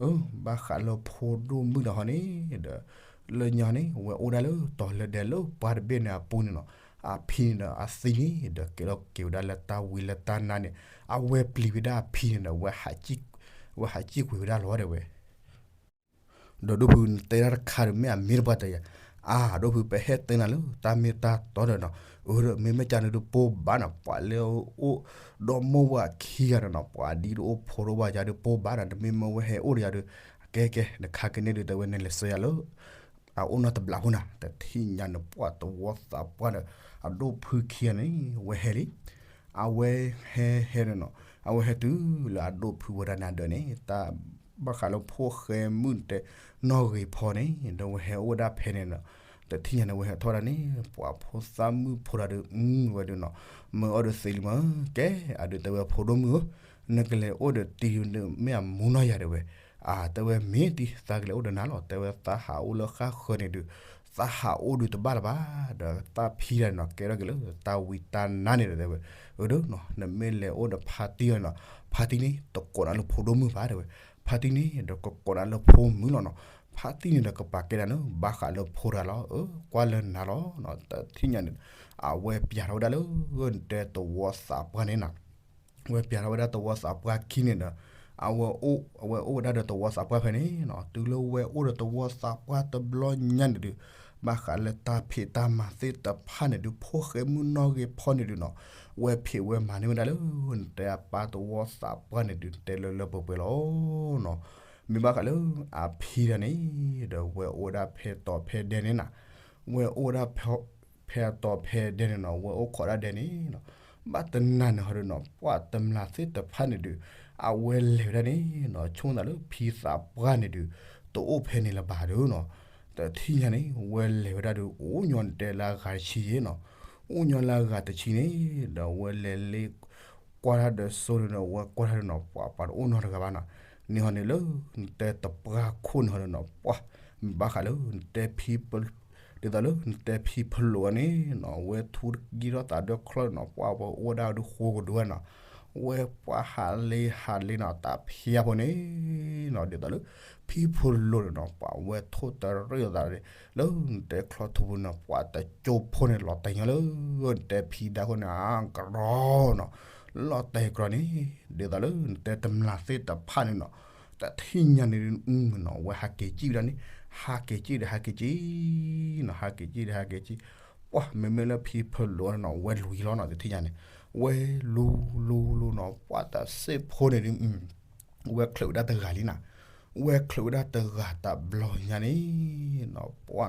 အၢ ဘၣ်ဃးလၢဖိဒိၣ်မုၣ်တဂၤဟီန့ၣ်ဒီး လၢညါန့ၣ် ဝဲအိၣ်ဒၣ်လၢတီၤလၢဒဲလၢပှၢ်တဘ့ၣ်န့ၣ်အပူၤန့ၣ်နီၤ, အဖံန့ၣ်ဒီးအသံန့ၣ်ဒီး ကဲထီၣ်က့ၤဝဲဒၣ်လၢတၢ်ဝံလၢတၢ်နါန့ၣ်, အဝဲပျံၤဝဲဒၣ်အဖံန့ၣ်ဒီး ဝဲဟးစံၣ်ကွံာ်ဝဲဒၣ်လီၤတဲဝဲ ဒီးဒိၣ်ဖုနတဲတၢ်တခါဒီး မ့ၢ်အမ့ၢ်တပှၢ်တယၤ, အါ ဒိၣ်ဖု ပဟဲတဲနၤလၢတၢ်မ့ၢ်တၢ်တီဒီးနီၤ, အၢ ဒီးမ့မ့ၢ်ကန့ၣ်ဒုးပိၢ်ဘၣ်နီၤ, ပှၤလၢအိၣ်ဒီမိၢ်ဝၤခံဂၤဒီးနီၤ, ပှၤဒ်ဒုးအိၣ်ဖိဒီးဝၤယၤဒုးပိၢ်ဘၣ်နီၤ, တမ့ၢ်မၢဝဲဟဲအိၣ်ဒီးယၤဒုး, ကဲကဲ နခါကန့ၣ်ဒုး တဲဝဲန့ၣ်လဲၤဆှၢယၤလၢ အအိၣ်နီတဘျီဖိနၤ တထံၣ်ညါန့ၣ် ပှၤသဝီသးပှၢ်ဒီး အဒိၣ်ဖုခံဂၤန့ၣ် ဝဲဟဲလံ အဝဲဟဲဟဲန့ၣ်နီၤ အဝဲဟဲတုၤလၢအဒိၣ်ဖုဝဲဒၣ်န့ၣ်အဒၢးန့ၣ် တၢ်ဘၣ်ဃးလၢဖိၣ်ဃဲမုၣ်တဲနီၣ်ဂ့ၤဖီန့ၣ် ဒီးဝဲဟဲအိၣ်ဝဲဒၣ်ဖဲန့ၣ်နီၤ တထံၣ်ညါန့ၣ် ဝဲဟဲထီၣ်ဝဲဒၣ်န့ၣ် ပှၤဖိသၣ်မုၣ်ဖိတဂၤဒီး အဝဲဒၣ်နီၤ မၢအီၤဒီးသ့လံမး ကဲ အဒုးတဲဝဲဖိဒိၣ်မုၣ်ဧၢ နကလဲၤအိၣ်ဒီးတံၤဒုးမ့ၢ်အမူနီၢ်ယၤတဲဝဲ အတဲဝဲမ့ၢ်တံၤ သးကလဲၤအိၣ်ဒီးနၤလီၤ တဲဝဲသးဟးအိၣ်လၢဃၣ်ဃၢၤန့ၣ်ဒုး သးဟးအိၣ်ဒုးတဘၣ်လၢၤဘၣ် ဒီးသးဖံဒၣ်န့ၣ်နီၤ ကဲထီၣ်က့ၤလၢတၢ်ဝံတၢ်နါန့ၣ်ဒီးတဲဝဲ အၢဒီးနီၤ နမ့ၢ်လဲၤအိၣ်ဒီးဖါတံၢ်အီၤန့ၣ်နီၤ ဖါတံၢ်န့ၣ် တကိးနၤလၢဖိဒိၣ်မုၣ်ဘၣ်တဲဝဲ ဖါတံၢ်န့ၣ်ဒီးကကိးနၤလၢဖိမုၣ်လီၤနီၤ ဖါတံၢ်န့ၣ်ဒီးကပာ်ကဲနၤန့ၣ် ဘၣ်ဃးလၢဖိတဂၤလီၤ အၢ ကွၢ်လၢနၤလီၤနီၤ တထံၣ်ညါန့ၣ် အဝဲပျးထီၣ်ဝဲဒၣ်လၢ နတဲသဝီသးပှၢ်န့ၣ်နီၤ ဝဲပျးထီၣ်ဝဲဒၣ်သဝီသးပှၢ်ခံန့ၣ်ဒီး အဝဲအိၣ် အဝဲအိၣ်ဝဲဒၣ်ဒီးသဝီသးပှၢ်ဖဲန့ၣ်နီၤ တုၤလၢဝဲအိၣ်ဒီးသဝီသးပှၢ်တဘျီညါန့ၣ်ဒုး ဘၣ်ဃးလၢတၢ်ဖံးတၢ်မၤသ့ၣ်တဖၣ်န့ၣ်ဒုး ဖိၣ်ဃဲမုၣ်နီၣ်ဂ့ၤဖီန့ၣ်ဒုးနီၤ ဝဲဖံးဝဲမၤန့ၢ်ဝဲဒၣ်လၢ နတဲအပၢ်သဝီသးပှၢ်န့ၣ်ဒုး နတဲလၢလၢပှဲၤပှဲၤလီၤနီၤ မ့ၢ်ဘၣ်ဃးလၢ အဖံဒၣ်န့ၣ် ဒီးဝဲအိၣ်ဝဲဒၣ်ဖဲတီၤဖဲဒဲန့ၣ်နီၤ ဝဲအိၣ်ဝဲဒၣ် ဖဲအတီၤဖဲဒဲန့ၣ်နီၤ ဝဲအိၣ်ခိးဒၣ်ဒဲန့ၣ်နီၤ ဘၣ်တနၤန့ၣ်ဟီဒုးနီၤ ပှၤတမျၢ်သ့ၣ်တဖၣ်န့ၣ်ဒုး အဝဲလဲၤဝဲဒၣ်န့ၣ်နီၤ ဆိကမိၣ်သးလၢဖံသးပှၢ်န့ၣ်ဒုး တအိၣ်ဖဲန့ၣ်လၢၤဘၣ်ဒီးနီၤ တထံၣ်ညါန့ၣ် ဝဲလဲၤဝဲဒၣ်ဒီး အိၣ်ညီနတဲလၢအဂၤတဆံယဲနီၤ အိၣ်ညီလၢအဂၤတဆံန့ၣ် ဒီးဝဲလဲၤလ့ ကွၢ်တၢ်ဒီးစိဒုးနီၤ ဝဲကွၢ်တၢ်ဒုးနီၤ ပှၤပှၤတအိၣ်နီတဂၤဘၣ်နီၤ န့ၣ်ဟီန့ၣ်လၢ နတဲတပှၢ်ခိၣ်န့ၣ်ဟီဒုးနီၤ ပှၤ မ့ၢ်ဘၣ်ဃးလၢ နတဲဖံ ဒ်သိးလၢနတဲဖံဖလိာ်အန့ၣ်နီၤ ဝဲထူတကံထီၣ်သးဒီးချီၣ်နီၤ ပှၤဝဲအိၣ်ဝဲဒၣ်ဒီးဃိကဒိဝဲနီၤ ဝဲပှၤဟးလ့ဟးလ့နီၤ တၢ်ဖံးအဖိန့ၣ်နီၤ ဒ်သိးလၢ ဖံဖလိာ်န့ၣ်နီၤ ပှၤဝဲထိၣ်တရံးအသးန့ၣ် လၢနတဲချီၣ်ထူပူၤန့ၣ် ပှၤတကၠိဖိန့ၣ် လီၤတဲာ်ညီလၢ နတဲဖံဒါခိၣ်န့ၣ် အကရီနီၤ လီၤတဲာ်ကရီန့ၣ် ဒ်သိးလၢ နတဲတမျၢ်သ့ၣ်တဖၣ်န့ၣ်နီၤ တထံၣ်ညါန့ၣ်နီၤ ဝဲဟးက့ၤကံၣ်ဝဲဒၣ်န့ၣ် ဟးက့ၤကံၣ်ဒီးဟးက့ၤကံၣ်နီၤ ဟးက့ၤကံၣ်ဒီးဟးက့ၤကံၣ် ပှၤမ့မ့ၢ်လၢဖံဖလိာ်န့ၣ်နီၤ ဝဲလူၤလီၤနီၤ တထံၣ်ညါန့ၣ် ဝဲလူၤလူၤလူၤနီၤ ပှၤတၢ်စ့ၢ်ဖိန့ၣ်ဒုး ဝဲချုးဝဲဒၣ်တဂၤလံနီၤ ဝဲချုးဝဲဒၣ်တဂၤတဘျီညါန့ၣ်နီၤ ပှၤနီၤ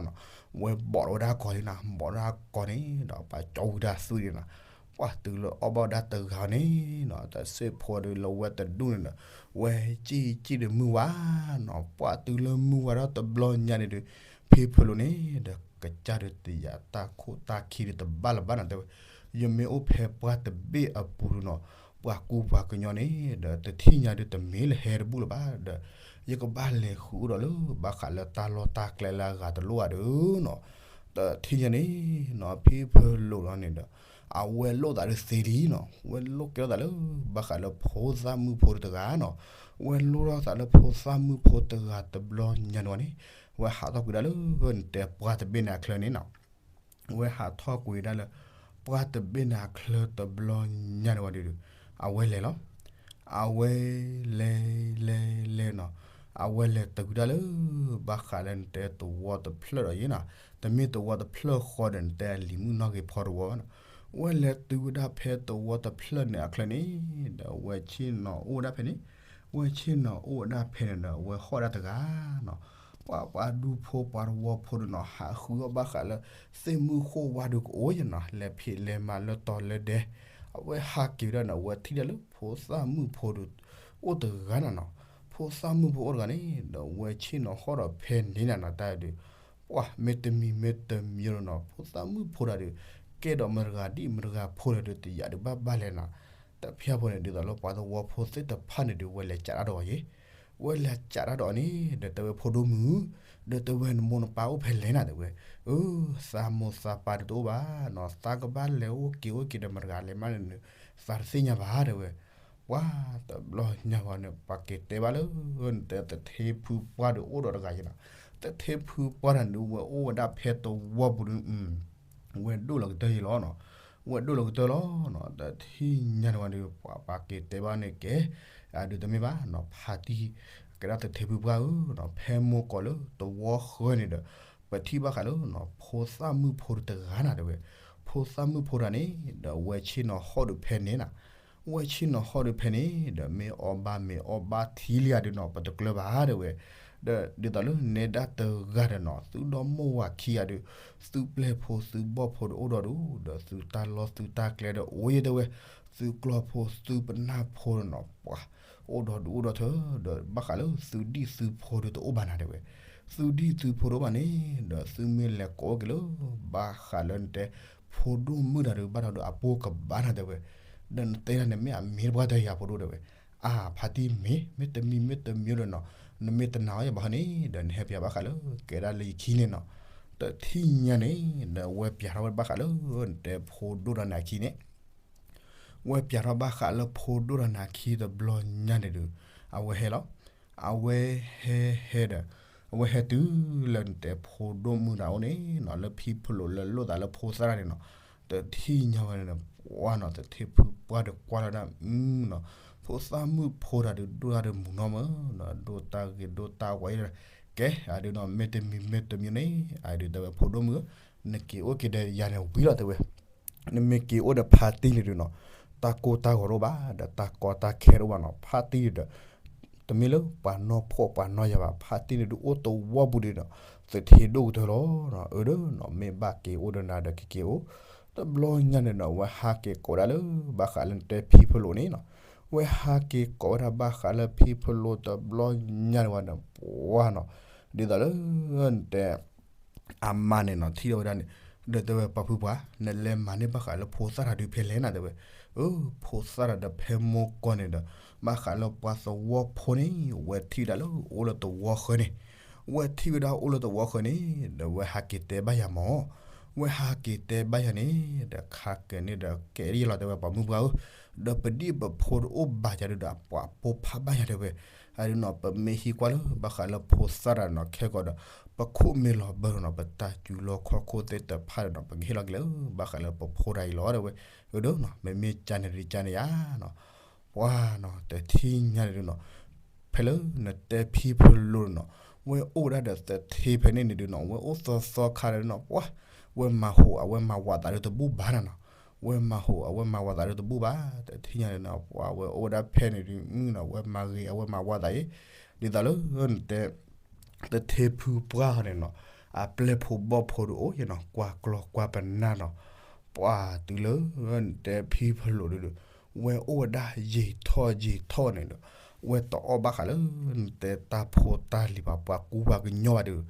ဝဲဘိးထီၣ်ဝဲဒၣ်ကီၤလံနီၤ ဘိးထီၣ်ကီၤန့ၣ်ဒီး ပှၤကၠီဝံၤတၢ်သွံၣ်န့ၣ်နီၤ ပှၤတုၤလၢအီၣ်ဘၣ်ဝဲဒၣ်တဂၤန့ၣ်နီၤ တၢ်စ့ၢ်ဖိဒုးလၢဝဲတဒူၣ်န့ၣ်ဒီး ဝဲကံၣ်ကံၣ်ဒီးမုၢ်ဝါနီၤ ပှၤတုၤလၢမုၢ်ဝါထီၣ်တဘျီညါန့ၣ်ဒီး ဖံဖလိာ်န့ၣ်ဒီး ကစၢ်ဒုးတယာ်တၢ်ခိၣ်တၢ်ခံဒုးတဘၣ်လၢၤဘၣ်နီၤ တဲဝဲ ယမ့ၢ်အိၣ်ဖဲပှၢ်တဘ့ၣ်အပူၤဒုးနီၤ ပှၤကူပှၤကညီန့ၣ်ဒီး တထံၣ်ညါဒုးတမ့ၢ်လၢဟဲတဘူၣ်လၢၤဘၣ်ဒီး ယကဘၣ်လဲၤဃုာ်အိၣ်ဒီးလၢ ဘၣ်ဃးလၢတၢ်လီၢ်တၢ်ကျဲလၢအဂၤတလိၣ်ဘၣ်ဒီးနီၤ တထံၣ်ညါန့ၣ်နီၤ ဖံဖလိာ်လီၤန့ၣ်ဒီး အဝဲလိၣ်သးဒုးသ့လံနီၤ ဝဲလိၣ်ကဲထီၣ်သးလၢ ဘၣ်ဃးလၢဖိသၣ်မုၣ်ဖိတဂၤနီၤ ဝဲလိၣ်ထီၣ်သးလၢဖိသၣ်မုၣ်ဖိတဂၤတဘျီညါန့ၣ်ဝဲန့ၣ် ဝဲဟးထီၣ်ကွံာ်ဒၣ်လၢ နတဲပှၢ်တဘ့ၣ်န့ၣ်အချၢန့ၣ်နီၤ ဝဲဟးထီၣ်ကွံာ်ဒၣ်လၢ ပှၢ်တဘ့ၣ်န့ၣ်အချၢတဘျီညါန့ၣ်ဝဲဒီး အဝဲလဲၤလီၤ အဝဲလဲၤ လဲၤ လဲၤနီၤ အဝဲလဲၤတုၤဒၣ်လၢ ဘၣ်ဃးလၢနတဲသဝီတဖျၢၣ်ဒီးယဲနီၤ တမ့ၢ်သဝီတဖျၢၣ်ဃီဒီးနတဲအလံၤမုၣ်နီၣ်ဂ့ၤဖီတဝီဘၣ်နီၤ ဝဲလဲၤတုၤဝဲဒၣ်ဖဲသဝီတဖျၢၣ်န့ၣ်အချၢန့ၣ် ဒီးဝဲဆ့ၣ်နီၤအိၣ်ဝဲဒၣ်ဖဲန့ၣ် ဝဲဆ့ၣ်နီၤအိၣ်ဝဲဒၣ်ဖဲန့ၣ်ဒီး ဝဲဟီၣ်ဒၣ်တဂၤနီၤ ပှၤပှၤဒူဖိပှၤတဝီဖိဒုးနီၤ ဟးဃုအီၣ်ဘၣ်ဃးလၢ သ့ၣ်မုၢ်ဃိၣ်ဝါဒုးကအိၣ်ယဲနီၤ လဲၤဖံးလဲၤမၤလၢတီၤလၢဒဲ အဝဲဟးက့ၤဝဲဒၣ်န့ၣ် အဝဲထံၣ်ဒၣ်လၢဖိသၣ်မုၣ်ဖိဒုး အိၣ်တဂၤနီၤနီၤ ဖိသၣ်မုၣ်ဖိအိၣ်တဂၤန့ၣ် ဒီးဝဲဆ့ၣ်နီၤဟီၣ်ဒီးဖဲန့ၣ်နၤနီၤ တၢ်ဒုး ပှၤမ့ၢ်တမံၤမ့ၢ်တမံၤနီၤ ဖိသၣ်မုၣ်ဖိတဂၤဒုး ကဲဒီးမတဂၤဒ်မတဂၤဖိတဂၤဒုး တယာ်ဒုးဘၣ်ဘၣ်လဲၣ်နီၤ တဖၣ်ဖိန့ၣ် ဒ်သိးလၢပှၤသဝီဖိသ့ၣ်တဖၣ်န့ၣ်ဒုး ဝဲလဲၤကးတၢ်ဒီးအီၤယဲ ဝဲလဲၤကးတၢ်ဒီးအီၤန့ၣ် ဒီးတဲဝဲဖိဒိၣ်မုၣ် ဒီးတဲဝဲနမိၢ်နပၢ်အိၣ်ဖဲလဲၣ်နၤတဲဝဲ အၢ သးမိၢ်သးပၢ်ဒုးတအိၣ်ဘၣ်နီၤ သးကဘၣ်လဲၤအိၣ်က့ၤအိၣ်က့ၤဒီးမတဂၤလဲၤမးန့ၣ် သးတသ့ၣ်ညါဘၣ်တဲဝဲ ပှၤတဘျီညါဝဲန့ၣ် ပှၤက့ၤတဲဘၣ်လၢ နတဲသထ့ဖုပှၢ်ဒုးအိၣ်ဒီးတဂၤယဲနီၤ သထ့ဖုပှၢ်တဂၤဒုး ဝဲအိၣ်ဝဲဒၣ်ဖဲသဝီပူၤဒုး ဝဲဒိၣ်လီၤကတၢၢ်ယဲလီၤနီၤ ဝဲဒိၣ်လီၤကတၢၢ်လီၤနီၤ တထံၣ်ညါန့ၣ်ဝဲဒုး ပှၤပှၤက့ၤတဲဘၣ်န့ၣ်ကဲ အဒုးတမ့ၢ်ဘၣ်နီၤ ဖါတံၢ် ကဲဒၣ်သထ့ဖုပှၢ်ဧၢနီၤ ဖဲမိၢ်ကီးလၢသဝီဃၢန့ၣ်ဒီး ပထံၣ်ဘၣ်ဃးလၢ ဖိသၣ်မုၣ်ဖိတဂၤနၤတဲဝဲ ဖိသၣ်မုၣ်ဖိတဂၤန့ၣ် ဒီးဝဲဆ့ၣ်နီၤဟီၣ်ဒုးဖဲန့ၣ်နၤ ဝဲဆ့ၣ်နီၤဟီၣ်ဒုးဖဲန့ၣ် ဒီးမ့ၢ်အီၣ်ဘၣ်မ့ၤအီၣ်ဘၣ်ထံလံဧါဒုးနီၤ ပတကျၢၤဘၣ်တဲဝဲ ဒီးဒ်သိးလၢနဲဒၣ်တဂၤဒီးနီၤ သုဒီမိၢ်ဝၤခံဂၤဒီး သုပျဲၢ်ဖိသုဘီၣ်ဖိဒီးအိၣ်ဒီးဒူၣ် ဒီးသုတၢ်လီၢ်သုတၢ်ကျဲဒီးအိၣ်ယဲတဲဝဲ, သုကျီၢ်ဖိသုပနၢ်ဖိဒီးနီၤ ပှၤ အိၣ်ဒီးဒူၣ်အိၣ်ဒီးထၢ ဒီးဘၣ်ဃးလၢသုဒံၣ်သုဖိဒီးတအိၣ်ဘၣ်နၤတဲဝဲ, သုဒံၣ်သုဖိတအိၣ်ဘၣ်န့ၣ် ဒီးသုမ့ၢ်လဲၤကိးအိၣ်က့ၤလၢ ဘၣ်ဃးလၢနတဲ ဖိဒိၣ်မုၣ်တၢ်ဒီး ဘၣ်ဒီးအပိၢ်ကဘၣ်နၤတဲဝဲ, ဒီးနတဲဒၣ်န့ၣ်မ့ၢ်အမ့ၢ်တပှၢ်တယၤဖိဒိၣ်တဲဝဲ, အါ ဖါတံၢ်မ့ၢ် မ့ၢ်တမံၤမ့ၢ်တမံၤဒီးနီၤ နမ့ၢ်တနာ်အီၤယဘၣ်ဟီန့ၣ် ဒီးနဟဲပၠးဘၣ်ဃးလၢ ကဲဒၣ်လၢယခံန့ၣ်နီၤ, တထံၣ်ညါန့ၣ် ဒီးဝဲပၠးထီၣ်ဝဲဘၣ်ဃးလၢ နတဲဖိဒိၣ်ဒီးနၤခံန့ၣ် ဝဲပၠးထီၣ်ဘၣ်ဃးလၢဖိဒိၣ်ဒီးနၤခံတဘျီညါန့ၣ်ဒီး အဝဲဟဲလီၤ, အဝဲဟဲဟဲဒီး အဝဲဟဲတုၤလၢနတဲဖိဒိၣ်မုၣ်တၢ်အိၣ်န့ၣ်နီၤ လၢဖံဖလိၣ်လၢလိၣ်သးလၢဖိသၣ်တၢ်န့ၣ်နီၤ, တထံၣ်ညါဝဲန့ၣ် ပှၤနီၤ တထ့ဖုပှၢ်ဒီးကွၢ်လီၤဒၣ် အနီၤ ဖိသၣ်မုၣ်ဖိတၢ်ဒီးဒိၣ်တၢ်ဒီးမုာ်နီၢ်မးနီၤ ဒိၣ်တၢ်ဂ့ၤဒိၣ်တၢ်ဝါအံၤ, ကဲ အဒုးနီၤ မ့ၢ်တမံၤမ့ၢ်တမံၤန့ၣ် အဒုးတဲဝဲဖိဒိၣ်မုၣ်ဧၢ, နက့ၤအိၣ်က့ၤဒီးယၤန့ၣ်ဝံၤလီၤတဲဝဲ နမ့ၢ်က့ၤအိၣ်ဒီးဖါတံၢ်န့ၣ်ဒုးနီၤ တၢ်ကိၢ်တၢ်ဂီၤတအိၣ်ဘၣ် ဒီးတၢ်ကီတၢ်ခဲတအိၣ်ဘၣ်နီၤ ဖါတံၢ်န့ၣ်ဒီး တမ့ၢ်လၢပှၤနီၢ်ဖှီၣ်ပှၤနီၢ်ယာ်ဘၣ် ဖါတံၢ်န့ၣ်ဒုးအိၣ်သဝီပူၤဒီးနီၤ သထ့ဒိၣ်ကတၢၢ်လီၤ, အၢဒီးနီၤ မ့ၢ်ဘၣ်က့ၤအိၣ်ဒီးနၤဒီးကက့ၤအိၣ်, တဘျီညါန့ၣ်နီၤ ဝဲဟးက့ၤကိးဒၣ်လၢ ဘၣ်ဃးလၢနတဲဖံဖလိၣ်န့ၣ်နီၤ, ဝဲဟးက့ၤကိးဝဲဒၣ်ဘၣ်ဃးလၢဖံဖလိၣ်တဘျီညါန့ၣ်ဝဲဒီး ပှၤနီၤ ဒ်သိးလၢ နတဲ အမါန့ၣ်နီၤ ထံၣ်ထီၣ်ဝဲဒၣ်န့ၣ် ဒီးတဲဝဲပှၤဖုပှၢ် နလဲၤမၤန့ၢ်ဘၣ်ဃးလၢဖိသၣ်တၢ်ဒုးဖဲလဲၣ်နၤတဲဝဲ, အၢ ဖိသၣ်တၢ်ဒီးဖဲမိၢ်ကီၢ်န့ၣ်ဒီး ဘၣ်ဃးလၢပှၤသဝီဖိန့ၣ် ဝဲထံၣ်ဝဲဒၣ်လၢအိၣ်လၢသဝီဃၢၤန့ၣ်, ဝဲထံၣ်ဝဲဒၣ်အိၣ်လၢသဝီဃၢၤန့ၣ် ဒီးဝဲဟးက့ၤတဲဘၣ်ယၤမး, ဝဲဟးက့ၤတဲဘၣ်ယၤန့ၣ် ဒီးခါကဲန့ၣ်ဒီးကဲဒ်ယလီၤတဲဝဲပှၤမုၣ်ပှၢ်ဧၢ, ဒီးပဒံၣ်ပဖိတအိၣ်ဘၣ်ယၤဒီး ဒီးအပှၤပိာ်ဖးဘၣ်ယၤတဲဝဲ, အဒုးနီၤ ပမ့ၢ်ဟံးကွၢ်လၢဘၣ်ဃးလၢဖိသၣ်တၢ်နီၤ ခဲကီးဒီး ပခိၣ်မ့ၢ်လီၤဘၢဒီးနီၤ ပတၢ်စူၤလီၤခီၣ်ခိၣ်သ့ၣ်တဖၣ်ဒီးနီၤ ပကဟ့ၣ်လီၤက့ၤလၢ ဘၣ်ဃးလၢပဖိတၢ်အံၤလီၤတဲဝဲ, အၢဒီးနီၤ မ့မ့ၢ်ကန့ၣ်ဒ်ကန့ၣ်ယါနီၤ, ပှၤနီၤ တထံၣ်ညါန့ၣ်ဒုးနီၤ ဖဲလၢနတဲဖံဖလိၣ်နီၤ ဝဲအိၣ်ဝဲဒၣ်ဒီးသထ့ဖဲန့ၣ်န့ၣ်ဒုးနီၤ ဝဲအိၣ်သီသီခါဒီးနီၤ ပှၤ ဝဲမၤဟူးအဝဲမၤဝးသးဒီးတဘူၣ်ဘၣ်နၤနီၤ, ဝဲမၤဟူးအဝဲမၤဝးသးဒီးတဘူၣ်ဘၣ်, တထံၣ်ညါန့ၣ်နီၤ ပှၤဝဲအိၣ်ဝဲဒၣ်ဖဲန့ၣ်ဒုးနီၤ ဝဲမၤဂ့ၤအဝဲမၤဝးသးအံၤ, ဒ်သိးလၢနတဲ သထ့ဖုပှၢ်န့ၣ်နီၤ အပျဲၢ်ဖိဘီၣ်ဖိဒုးအိၣ်ယဲနီၤ ကွၢ်ကျီကွၢ်ပနၢ်နီၤ, ပှၤတုၤလၢ နတဲဖံဖလိၣ်ဒုးဒီး ဝဲအိၣ်ဝဲဒၣ်ယံာ်ထီၣ်ယံာ်ထီၣ်န့ၣ်ဒီး ဝဲတအီၣ်ဘၣ်ဃးလၢ နတဲတၢ်ဖိတၢ်လံၤဘၣ် ပှၤကူပှၤကညီဘၣ်ဒီး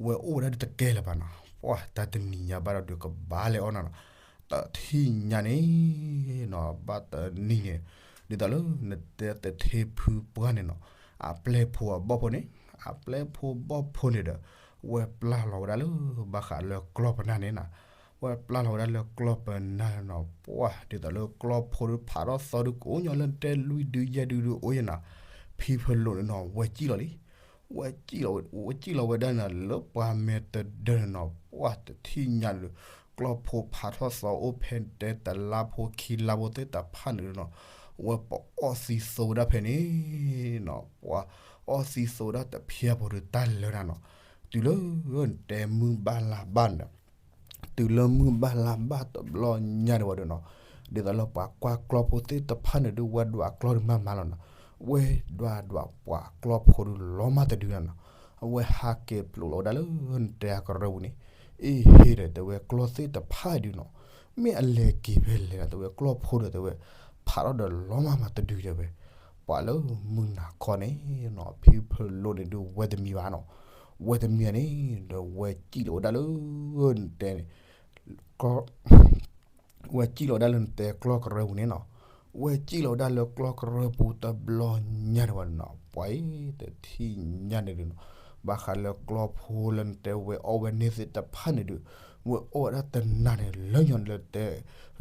ဝဲအိၣ်ဝဲဒၣ်ဒ်တကဲလၢၤဘၣ်နီၤ, ပှၤတၢ်တနံၤညါဘၣ်ဒီးဒုးကဘၣ်လဲၤအီၣ်နၤနီၤ, တထံၣ်ညါန့ၣ်နီၤ ဘၣ်တနံၤန့ၣ် ဒ်သိးလၢနတဲသထ့ဖုပှၢ်န့ၣ်နီၤ အပျဲၢ်ဖိအဘီၣ်ဖိန့ၣ် အပျဲၢ်ဖိဘီၣ်ဖိန့ၣ်ဒီး ဝဲပျၢ်လီၤဝဲဒၣ်လၢ ဘၣ်ဃးလၢကျီၢ်ပနၢ်န့ၣ်နီၤ, ဝဲပျၢ်လီၤဝဲဒၣ်လၢကျီၢ်ပနၢ်နီၤ ပှၤဒ်သိးလၢကျီၢ်ဖိဒုးဖးထီၣ်သီဒုးကိးညီလၢနတဲလွံၢ်ဒုယဲၢ်ဒုဒုးအိၣ်ယဲနီၤ, ဖံဖလိၣ်န့ၣ်နီၤ ဝဲစံၣ်လီၤလံ ဝဲစံၣ်လီၤဝဲဒၣ်န့ၣ် လၢပှၤမဲာ်တဒၢန့ၣ်နီၤ ပှၤတထံၣ်ညါန့ၣ်ဒီး ကျီၢ်ဖိဖးထီၣ်သီအိၣ်ဖဲတဲတလါဖိခံလါဖိသ့ၣ်တဖၣ်န့ၣ်နီၤ, ဝဲပအီၣ်သံသိဝဲဒၣ်ဖဲန့ၣ်နီၤ ပှၤအီၣ်သံသိဝဲဒၣ်တဖျၢၣ်ဖိဒီးတၢ်လၢနၤနီၤ, တုၤလၢ တဲမုၢ်ဘၣ်လါဘၣ်န့ၣ် တုၤလၢမုၢ်ဘၣ်လါဘၣ်တဘျီညါဒံးဝဲဒၣ်နီၤ, ဒ်သိးလၢပှၤကွၢ်ကျီၢ်ဖိသ့ၣ်တဖၣ်န့ၣ်ဒုး ဝဲဒွးကျီၢ်ဒုးမၤမၤလီၤနီၤ, ဝဲဒွးဒွးပှၤကျီၢ်ဖိဒုးလီၤမၢ်တဒုနီၤနီၤ, အဝဲဟးက့ၤပျိးလီၤဝဲဒၣ်လၢနတဲအကရၢပူၤန့ၣ်, အ့ၣ်ဟ့ၣ်ဒီး တဲဝဲကျီၢ်သ့ၣ်တဖၣ်ဒုးနီၤ, မ့ၢ်အလဲၤက့ၤဖဲလဲၣ်ဒီး တဲဝဲကျီၢ်ဖိဒီးတဲဝဲ ဖးထီၣ်ဒီးလီၤမၢ်မၤတဒုတဲဝဲ, ပှၤလၢမုၢ်နၤခီန့ၣ်နီၤ ဖံဖလိၣ်န့ၣ်ဒုး ဝဲတမံၤဘၣ်နီၤ, ဝဲတမံၤန့ၣ် ဒီးဝဲစံၣ်လီၤဝဲဒၣ်လၢ နတဲန့ၣ် ဝဲစံၣ်လီၤဝဲဒၣ်လၢနတဲကျီၢ်ကရၢပူၤန့ၣ်နီၤ, ဝဲစံၣ်လီၤဝဲဒၣ်လၢကျီၢ်ကရၢပူၤတဘျီညါဒံးဝဲနီၤ, ပှၤအံၤတထံၣ်ညါန့ၣ်ဒုးနီၤ, ဘၣ်ဃးလၢကျီၢ်ဖိလၢနတဲဝဲအီၣ်ဝဲန့ၢ်သ့ၣ်တဖၣ်န့ၣ်ဒုး, ဝဲအီၣ်ဝဲဒၣ်တနၤန့ၣ် လၢညါန့ၣ်လၢတဲ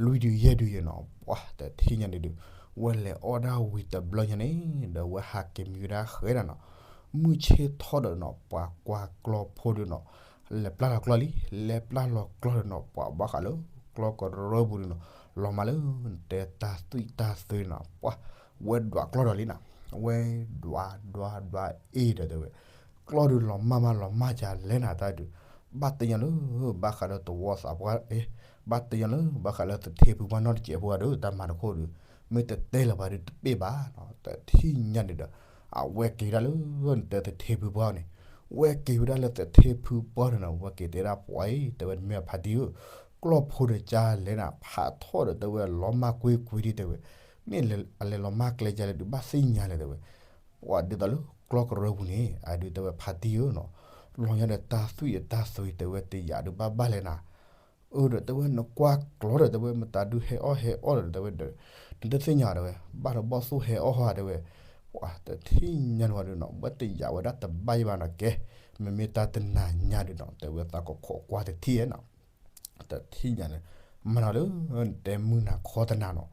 လွံၢ်ဒုယဲၢ်ဒုယဲၢ်နီၤ, ပှၤတထံၣ်ညါန့ၣ်ဒုး, ဝဲလဲၤအီၣ်ဒၣ်ဝံၤတဘျီညါန့ၣ် ဒီးဝဲဟးက့ၤမံဝဲဒၣ်ဃဲဒၣ်နီၤ, မုၢ်ဆ့ၣ်ထီၣ်ဒီးနီၤ ပှၤကွၢ်ကျီၢ်ဖိဒုးနီၤ လဲၤပျၢ်လီၤကျီၢ်လံ, လဲၤပျၢ်လီၤကျီၢ်ဒီးနီၤ ပှၤဘၣ်ဃးလၢ ကျီၢ်ကရၢပူၤဒုးနီၤ, လီၤမၢ်လၢနတဲတၢ်သွံၣ်တၢ်သွဲနီၤ, ပှၤ ဝဲဒွးကျီၢ်ဒီးလံနီၤ, ဝဲဒွးဒွးဒွးအ့ၣ်ဒီးတဲဝဲ, ကျီၢ်ဒုးလီၤမၢ်မၢ်လီၤမၢ်ကလဲၣ်နၤတၢ်ဒုး, ဘၣ်တယၢ်လၢ ဘၣ်ဃးဒီးသဝီသးပှၢ်အ့ၣ်, ဘၣ်တယၢ်လၢ ဘၣ်ဃးလၢသထ့ဖုပှၢ်နီၢ်တစဲးဖိဂၤဒီး တၢ်မၤတခိၣ်ဒုး, မ့ၢ်တတဲလၢၤဘၣ်ဒုးတပ့ၢ်ဘၣ်နီၤ, တထံၣ်ညါန့ၣ်ဒီး အဝဲက့ၤဝဲဒၣ်လၢ နတဲသထ့ဖုပှၢ်န့ၣ်, ဝဲက့ၤဝဲဒၣ်လၢသထ့ဖုပှၢ်န့ၣ်နီၤ ဝဲက့ၤတဲဒၣ်ပှၤအံၤ တဲဝဲတမ့ၢ်ဖါတံၢ်ဧၢ, ကျီၢ်ဖိဒီးကလဲၣ်နၤ ဖးထီၣ်ဒီးတဲဝဲလီၤမၢ်ကွ့ၢ်ကွ့ၢ်ဒံးတဲဝဲ, မ့ၢ်အလဲၤလီၤမၢ်ကျဲကလဲၣ်ဒုးဘၣ်သ့ၣ်ညါလဲၣ်တဲဝဲ, ပှၤဒ်သိးလၢကျီၢ်ကရၢပူၤန့ၣ် အဒုးတဲဝဲဖါတံၢ်ဧၢနီၤ, လီၤညါဒီးတၢ်သွံၣ်အတၢ်သွံၣ်တဲဝဲတယာ်ဒုးဘၣ်ဘၣ်လဲၣ်နၤ အၢဒီးတဲဝဲနကွၢ်ကျီၢ်ဒီးတဲဝဲ မတၤဒုးဟဲအီၣ်ဟဲအီၣ်ဒီးတဲဝဲဒီး နတသ့ၣ်ညါတဲဝဲ, ဘၣ်ဒီးဘီၣ်သိၣ်ဟဲအီၣ်ဟီတဲဝဲ, ပှၤတထံၣ်ညါန့ၣ်ဝဲဒုးနီၤ ဝဲတယာ်ဝဲဒၣ်တဘၣ်ယံၤဘၣ်နီၤကဲ, မ့မ့ၢ်တၢ်တနၤညါဒုးနီၤ တဲဝဲသးကခိးကွၢ်တထံၣ်နီၤ တထံၣ်ညါန့ၣ် မၤနီၤလၢ နတဲမုၢ်နၤခီတနၤနီၤ,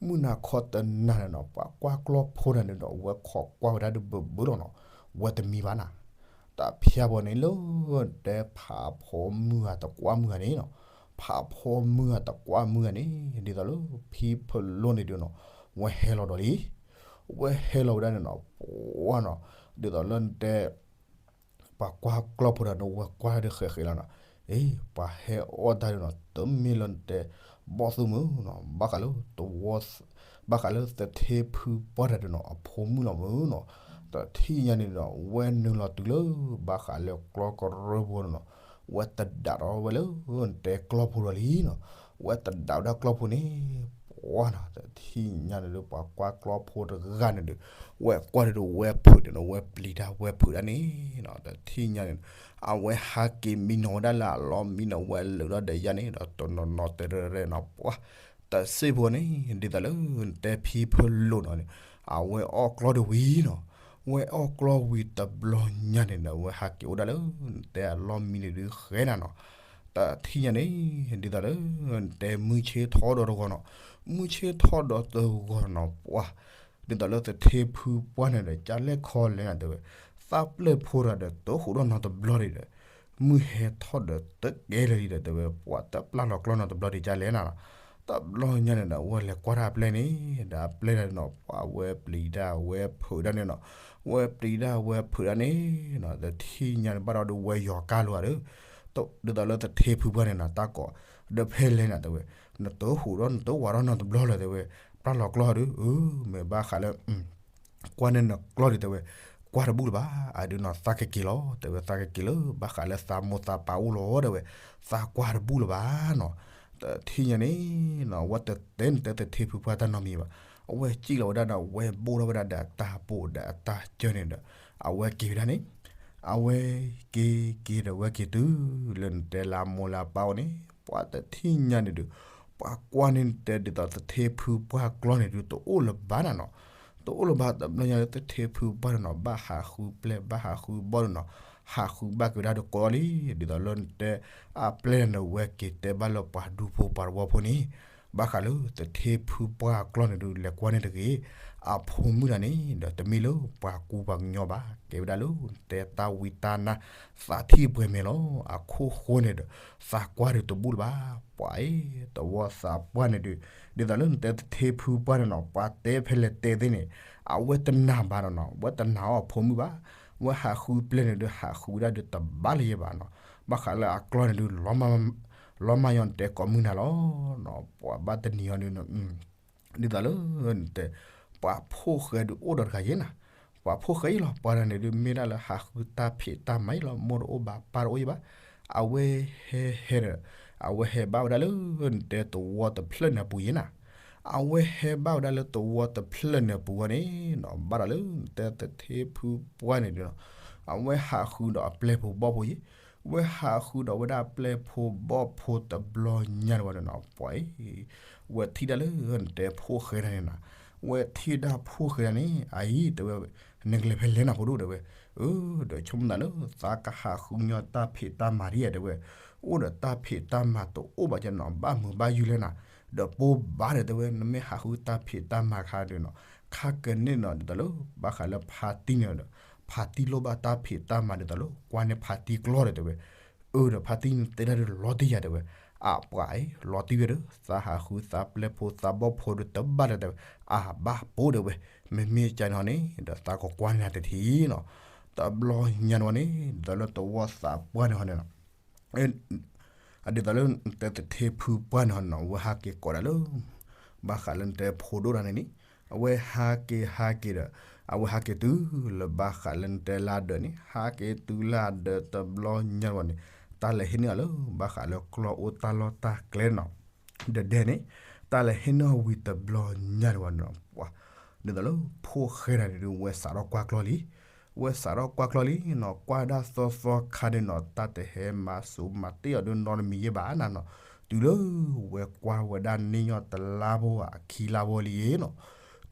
မုၢ်နၤခီတနၤန့ၣ်နီၤ ပှၤကွၢ်ကျီၢ်ဖိတဂၤန့ၣ်ဒီး ဝဲခိးကွၢ်ဝဲဒၣ်ဒုးဘၢဘၢလီၤနီၤ, ဝဲတမံဘၣ်နၤ, တၢ်ဖၠါဘီန့ၣ်လၢ နတဲဖးဖီမုၢ်ဂၤတကွၢ်မုၢ်ဂၤန့ၣ်နီၤ, ဖးဖီမုၢ်ဂၤတကွၢ်မုၢ်ဂၤန့ၣ် ဒ်သိးလၢဖံဖလိန့ၣ်ဒုးနီၤ, ဝဲဟဲလီၤဒီးလံ ဝဲဟဲလီၤဝဲဒၣ်န့ၣ်နီၤ ပှၤနီၤ, ဒ်သိးလၢနတဲ ပှၤကွၢ်ကျီၢ်ဖိတဂၤန့ၣ် ဝဲကွၢ်တၢ်ဒုးဃဲးဃဲးလီၤနီၤ, အ့ ပှၤဟဲအီၣ်တၢ်ဒုးနီၤ တမ့ၢ်လၢနတဲ ဘီၣ်သိၣ်မုၢ်နီၤ ဘၣ်ဃးလၢတဝီ ဘၣ်ဃးလၢသထ့ဖုပှၢ်တဂၤဒုးနီၤ အဖိမုၣ်လီၤမုၢ်နီၤ, တထံၣ်ညါန့ၣ်ဒီး ဝဲနုာ်လီၤတုၤလၢ ဘၣ်ဃးလၢကျီၢ်ကရၢဖိနီၤ, ဝဲတဒၣ်ထီၣ်ဝဲလၢ နတဲကျီၢ်ဖိဒီးလံနီၤ, ဝဲတဒၣ်ဝဲဒၣ်ကျီၢ်ဖိန့ၣ် ပှၤနီၤ တထံၣ်ညါန့ၣ်ဒီး ပှၤကွၢ်ကျီၢ်ဖိတဂၤန့ၣ်ဒီး ဝဲကွၢ်ဒုးဒီးဝဲဖုးန့ၣ်ဒီး ဝဲပျံၤတၢ်ဝဲဖုးဒၣ်န့ၣ်နီၤ, တထံၣ်ညါန့ၣ် အဝဲဟးက့ၤမံနီၤဝဲဒၣ်လၢအလီၢ်မံနီၤ ဝဲလုာ်ထီၣ်ဒီးယါန့ၣ်ဒီး တနီၤနီၤတဲရဲၣ်နီၤ ပှၤ တစ့ၢ်ဖိန့ၣ် ဒ်သိးလၢ နတဲဖံဖလိနီၤန့ၣ် အဝဲအီၣ်ကျီၢ်တဝံၤနီၤ, ဝဲအီၣ်ကျီၢ်ဝံၤတဘျီညါန့ၣ်ဒီး ဝဲဟးက့ၤအိၣ်ဒၣ်လၢ နတဲအလီၢ်မံန့ၣ်ဒုးဃဲနၤနီၤ, တထံၣ်ညါန့ၣ် ဒ်သိးလၢ နတဲမုၢ်ဆ့ၣ်ထီၣ်ဒီးတဂီၤနီၤ, မုၢ်ဆ့ၣ်ထီၣ်ဒီးတဂီၤနီၤ ပှၤ ဒ်သိးလၢသထ့ဖုပှၢ်န့ၣ်ဒီး ကလဲၣ်ခီလဲၣ်နၤတဲဝဲ, သးပျဲၢ်ဖိတဂၤဒီး တအိၣ်ဃုာ်ဒီးနီတဘျီဒံးဒီး မုၢ်ဟဲထီၣ်ဒီးတကဲလၢာ်လံဒီးတဲဝဲ ပှၤတပျၢ်လီၤကျီၢ်နီတဘျီဒံးကလဲၣ်နၤနီၤ, တဘျီညါန့ၣ်ဒီး ဝဲလဲၤကွၢ်တၢ်အပျဲၢ်န့ၣ် ဒီးအပျဲၢ်တဂၤန့ၣ်နီၤ ပှၤဝဲပျံၤတၢ်ဝဲဖုးဒၣ်န့ၣ်နီၤ, ဝဲပျံၤတၢ်ဝဲဖုးဒၣ်န့ၣ်နီၤ တထံၣ်ညါန့ၣ် ဘၣ်ဒီးဒုးဝဲယီၤကၢ်လိာ်ဧါဒီး ဒ်သိးလၢသထ့ဖုပှၢ်န့ၣ်နီၤ တၢ်ကိး ဒီးဖဲလဲၣ်နၤတဲဝဲ, နတအိၣ်ဃုာ်ဒီးနတအိၣ်ဝးဒီးနီတဘျီလၢၤတဲဝဲ, ပျၢ်လီၤကျီၢ်ဒီး အၢ မ့ၢ်ဘၣ်ဃးလၢ ကွၢ်န့ၢ်နကျီၢ်ဒံးတဲဝဲ, ကွၢ်တဘူၣ်လၢၤဘၣ်, အဒုးနီၤ သးကက့ၤလီၤ တဲဝဲ သးကက့ၤလၢ ဘၣ်ဃးလၢသးမိၢ်သးပၢ်အိၣ်လီၤတဲဝဲ, သးကွၢ်တဘူၣ်လၢၤဘၣ်နီၤ, တထံၣ်ညါန့ၣ်နီၤ ဝဲတတဲနတဲသထ့ဖုပှၢ်တၢ်နီတမံၤဘၣ်, အဝဲစံၣ်လီၤဝဲဒၣ်ဒီး ဝဲဘိၣ်ထီၣ်ဝဲဒၣ်ဒီးအတၢ်ပိာ်ဒီးအတၢ်စၢန့ၣ်ဒီး အဝဲက့ၤဝဲဒၣ်န့ၣ်, အဝဲက့ၤက့ၤက့ၤဒီးဝဲက့ၤတုၤလၢနတဲလၢအမိၢ်လၢအပၢ်အိၣ်န့ၣ် ပှၤတထံၣ်ညါန့ၣ်ဒုး ပှၤကွၢ်န့ၢ်နတဲဒ်သိးသထ့ဖုပှၢ်ကျီၢ်န့ၣ်ဒုး တအိၣ်လၢၤဘၣ်နၤနီၤ, တအိၣ်လၢၤဘၣ်တဘျီညါလၢသထ့ဖုပှၢ်န့ၣ်နီၤ ဘၣ်ဟးဃုပျဲၢ် ဘၣ်ဟးဃုဘီၣ်န့ၣ်နီၤ, ဟးဃုဘၣ်က့ၤဝဲဒၣ်ဒီးကိးလီၤလံ, ဒ်သိးလၢနတဲ အပျဲၢ်န့ၣ်ဝဲက့ၤတဲဘၣ်လၢပှၤဒူဖိပှၤတဝီဖိန့ၣ်, ဘၣ်ဃးလၢသထ့ဖုပှၢ်ကျီၢ်န့ၣ်ဒုး လဲၤကွၢ်န့ၢ်တဂ့ၤ, အဖိမုၣ်တဂၤန့ၣ်ဒီး တမ့ၢ်လၢပှၤကူပှၤကညီဘၣ်, ကဲဝဲဒၣ်လၢနတဲတၢ်ဝံတၢ်နါ သးထံၣ်ပှဲၤမဲာ်လီၤ, အခိၣ်ဃိန့ၣ်ဒီး သးကွၢ်ဒုးတဘူၣ်လၢၤဘၣ်, ပှၤအံၤ တဝီသးပှၢ်န့ၣ်ဒုး ဒ်သိးလၢနတဲသထ့ဖုပှၢ်န့ၣ်နီၤ ပှၤတဲဖဲလဲၣ်တဲသ့ၣ်န့ၣ် အဝဲတနာ်ဘၣ်ဒီးနီၤ ဝဲတနာ်အီၤအဖိမုၣ်ဘၣ်, ဝဲဟးဃုပျဲၢ်န့ၣ်ဒုး ဟးဃုဝဲဒၣ်ဒုးတဘၣ်လၢၤယဲဘၣ်နီၤ, ဘၣ်ဃးလၢအကျီၢ်န့ၣ်ဒုး လီၤမၢ်ယီၤနတဲကိးမုၢ်နၤလီၤ, ပှၤဘၣ်တနံၤအီၤဒုး ဒ်သိးလၢနတဲ ပှၤဖိၣ်ဃဲဒုးအိၣ်ဒီးတဂၤယဲနၤ, ပှၤဖိၣ်ဃဲအံၤလီၤ ပှၤတဂၤန့ၣ်ဒုး မ့ၢ်ဒၣ်လၢဟးဃုတၢ်ဖံးတၢ်မၤအံၤလီၤ မိၢ်တအိၣ်ဘၣ်ပၢ်တအိၣ်ယဲဘၣ်, အဝဲဟဲဟဲဒီး အဝဲဟဲဘၣ်ဝဲဒၣ်လၢနတဲတဝီတဖျၢၣ်န့ၣ်အပူၤယဲနၤ, အဝဲဟဲဘၣ်ဝဲဒၣ်လၢတဝီတဖျၢၣ်န့ၣ်အပူၤဝဲန့ၣ်နီၤ ဘၣ်ဒီးလၢနတဲသထ့ဖုပှၢ်န့ၣ်ဒုးနီၤ အဝဲဟးဃုဒီးအပျဲၢ်ဖိဘီၣ်ဖိယဲ, ဝဲဟးဃုဒီးဝဲဒၣ်ပျဲၢ်ဖိဘီၣ်ဖိတဘျီညါန့ၣ်ဝဲန့ၣ်နီၤ ပှၤအံၤ ဝဲထံၣ်ဒၣ်လၢနတဲဖိၣ်ဃဲတဂၤန့ၣ်နီၤ, ဝဲထံၣ်ဒၣ်ဖိၣ်ဃဲတဂၤန့ၣ် အအံၤတဲဝဲ နကလဲၤဖဲလဲၣ်နၤဖိဒိၣ်တဲဝဲ, အၢ ဒီးဆိကမိၣ်သးလၢသးကဟးဃုညီတၢ်ဖံးတၢ်မၤဒ်ယဲတဲဝဲ, အိၣ်ဒီးတၢ်ဖံးတၢ်မၤတအိၣ်ဘၣ်ကနီၤ ဘၣ်မုာ်ဘၣ်ယုၢ်လဲၣ်နၤ, ဒီးပိၢ်ဘၣ်ဒီးတဲဝဲ နမ့ၢ်ဟးဃုတၢ်ဖံးတၢ်မၤခါဒုးနီၤ ခါကန့ၣ်နီၤ ဒ်သိးလၢ ဘၣ်ဃးလၢဖါတံၢ်န့ၣ်ဒီး ဖါတံၢ်လိၣ်ဘၣ်တၢ်ဖံးတၢ်မၤဒ်သိးလၢ ကွၢ်န့ၢ်ဖါတံၢ်ကျီၢ်ဒီးတဲဝဲ, အၢ ဒီးဖါတံၢ်န့ၣ်တဲဒၣ်ဒုးလီၤတံၢ်ယၤတဲဝဲ, အပှၤအံၤ လီၤတံၢ်ဝဲဒီး သးဟးဃုသးပျဲၢ်ဖိသးဘီၣ်ဖိဒီးတဘၣ်ဒီးတဲဝဲ, အဘၣ်ပိာ်တဲဝဲ, မ့မ့ၢ်ကန့ၣ်ဟီန့ၣ် ဒီးသးကကွၢ်န့ၢ်နၤတထံၣ်နီၤ, တဘျီညါန့ၣ်ဝဲန့ၣ် ဒ်သိးလၢတဝီသးပှၢ်န့ၣ်ဟီန့ၣ်နီၤ အဒ်သိးလၢနတဲသထ့ဖုပှၢ်န့ၣ်ဟီန့ၣ်နီၤ အဝဲဟးက့ၤကိးဒၣ်လၢ ဘၣ်ဃးလၢနတဲဖိဒိၣ်တဂၤန့ၣ်န့ၣ် အဝဲဟးက့ၤဟးက့ၤဒီး အဝဲဟးက့ၤတုၤလၢဘၣ်ဃးလၢနတဲလၢအဒၢးန့ၣ် ဟးက့ၤတုၤလၢအဒၢးတဘျီညါတဝီန့ၣ် တၢ်လဲၤဟံးန့ၢ်အီၤလၢ ဘၣ်ဃးလၢကျီၢ်အိၣ်တၢ်လီၢ်တၢ်ကျဲနီၤ ဒီးဒဲန့ၣ် တၢ်လဲၤဟံးန့ၢ်အီၤဝံၤတဘျီညါတဝီနီၤ ပှၤ ဒ်သိးလၢဖိၣ်ဃဲတဂၤန့ၣ်ဒုး ဝဲစးထီၣ်ကွၢ်ကျီၢ်လံ, ဝဲစးထီၣ်ကွၢ်ကျီၢ်လံနီၤ ကွၢ်ဒၣ်သီသီခါဒုးနီၤ တၢ်တဟဲမၤဆူးမၤတ့ၢ်အီၤဒုးနီတမံၤယဲၢ်ဘၣ်နၤနီၤ, တုၤလၢ ဝဲကွၢ်ဝဲဒၣ်န့ၢ်ညီတလါဖိအခံလါဖိလံနီၤ,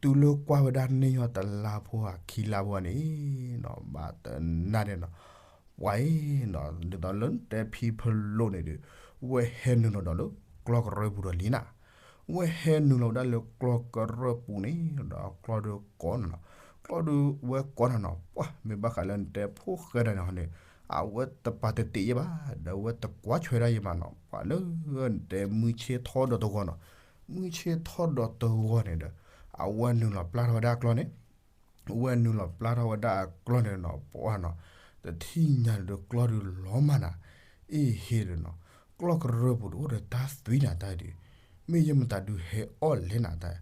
တုၤလၢကွၢ်ဝဲဒၣ်န့ၢ်ညီတလါဖိအခံလါဖိန့ၣ်နီၤ ဘၣ်တနၢ်ဒဲးနီၤ ပှၤအံၤနီၤ ဒ်သိးလၢတဲဖံဖလိးန့ၣ်ဒုး ဝဲဟဲနုာ်လီၤဒီးလၢကျီၢ်ကရၢပူၤဒီးလံနၤ, ဝဲဟဲနုာ်လီၤဝဲဒၣ်လၢကျီၢ်ကရၢပူၤန့ၣ်ဒီး ကျီၢ်ဒုးကိးနၤနီၤ, ကျီၢ်ဒုးဝဲကိးနၤနီၤ ပှၤမ့ၢ်ဘၣ်ဃးလၢနတဲဖိၣ်ဃဲတဂၤန့ၣ်ဟီန့ၣ် အဝဲတပာ်တသ့ၣ်ယဲၢ်ဘၣ် ဒီးအဝဲတကွၢ်ဆွဲဒၣ်ယဲၢ်မးနီၤ, ပှၤလၢနတဲမုၢ်ဆ့ၣ်ထီၣ်ဒီးတဂီၤနီၤ, မုၢ်ဆ့ၣ်ထီၣ်ဒီးတဂီၤန့ၣ်ဒီး အဝဲနုာ်လီၤပျၢ်ထီၣ်ဝဲဒၣ်ကျီၢ်န့ၣ် ဝဲနုာ်လီၤပျၢ်ထီၣ်ဝဲဒၣ်အကျီၢ်န့ၣ်နီၤ ပှၤနီၤ, တထံၣ်ညါန့ၣ်ဒီးကျီၢ်ဒုးလီၤမၢ်နၤ, အ့ၣ်ဟ့ၣ်ဒီးနီၤ, ကျီၢ်ကရၢပူၤဒုးအိၣ်ဒီးတၢ်သွံနၤတၢ်ဒုး, မ့ၢ်ယဲၢ်မတၤဒုးဟဲအီၣ်လဲၣ်နၤတၢ်,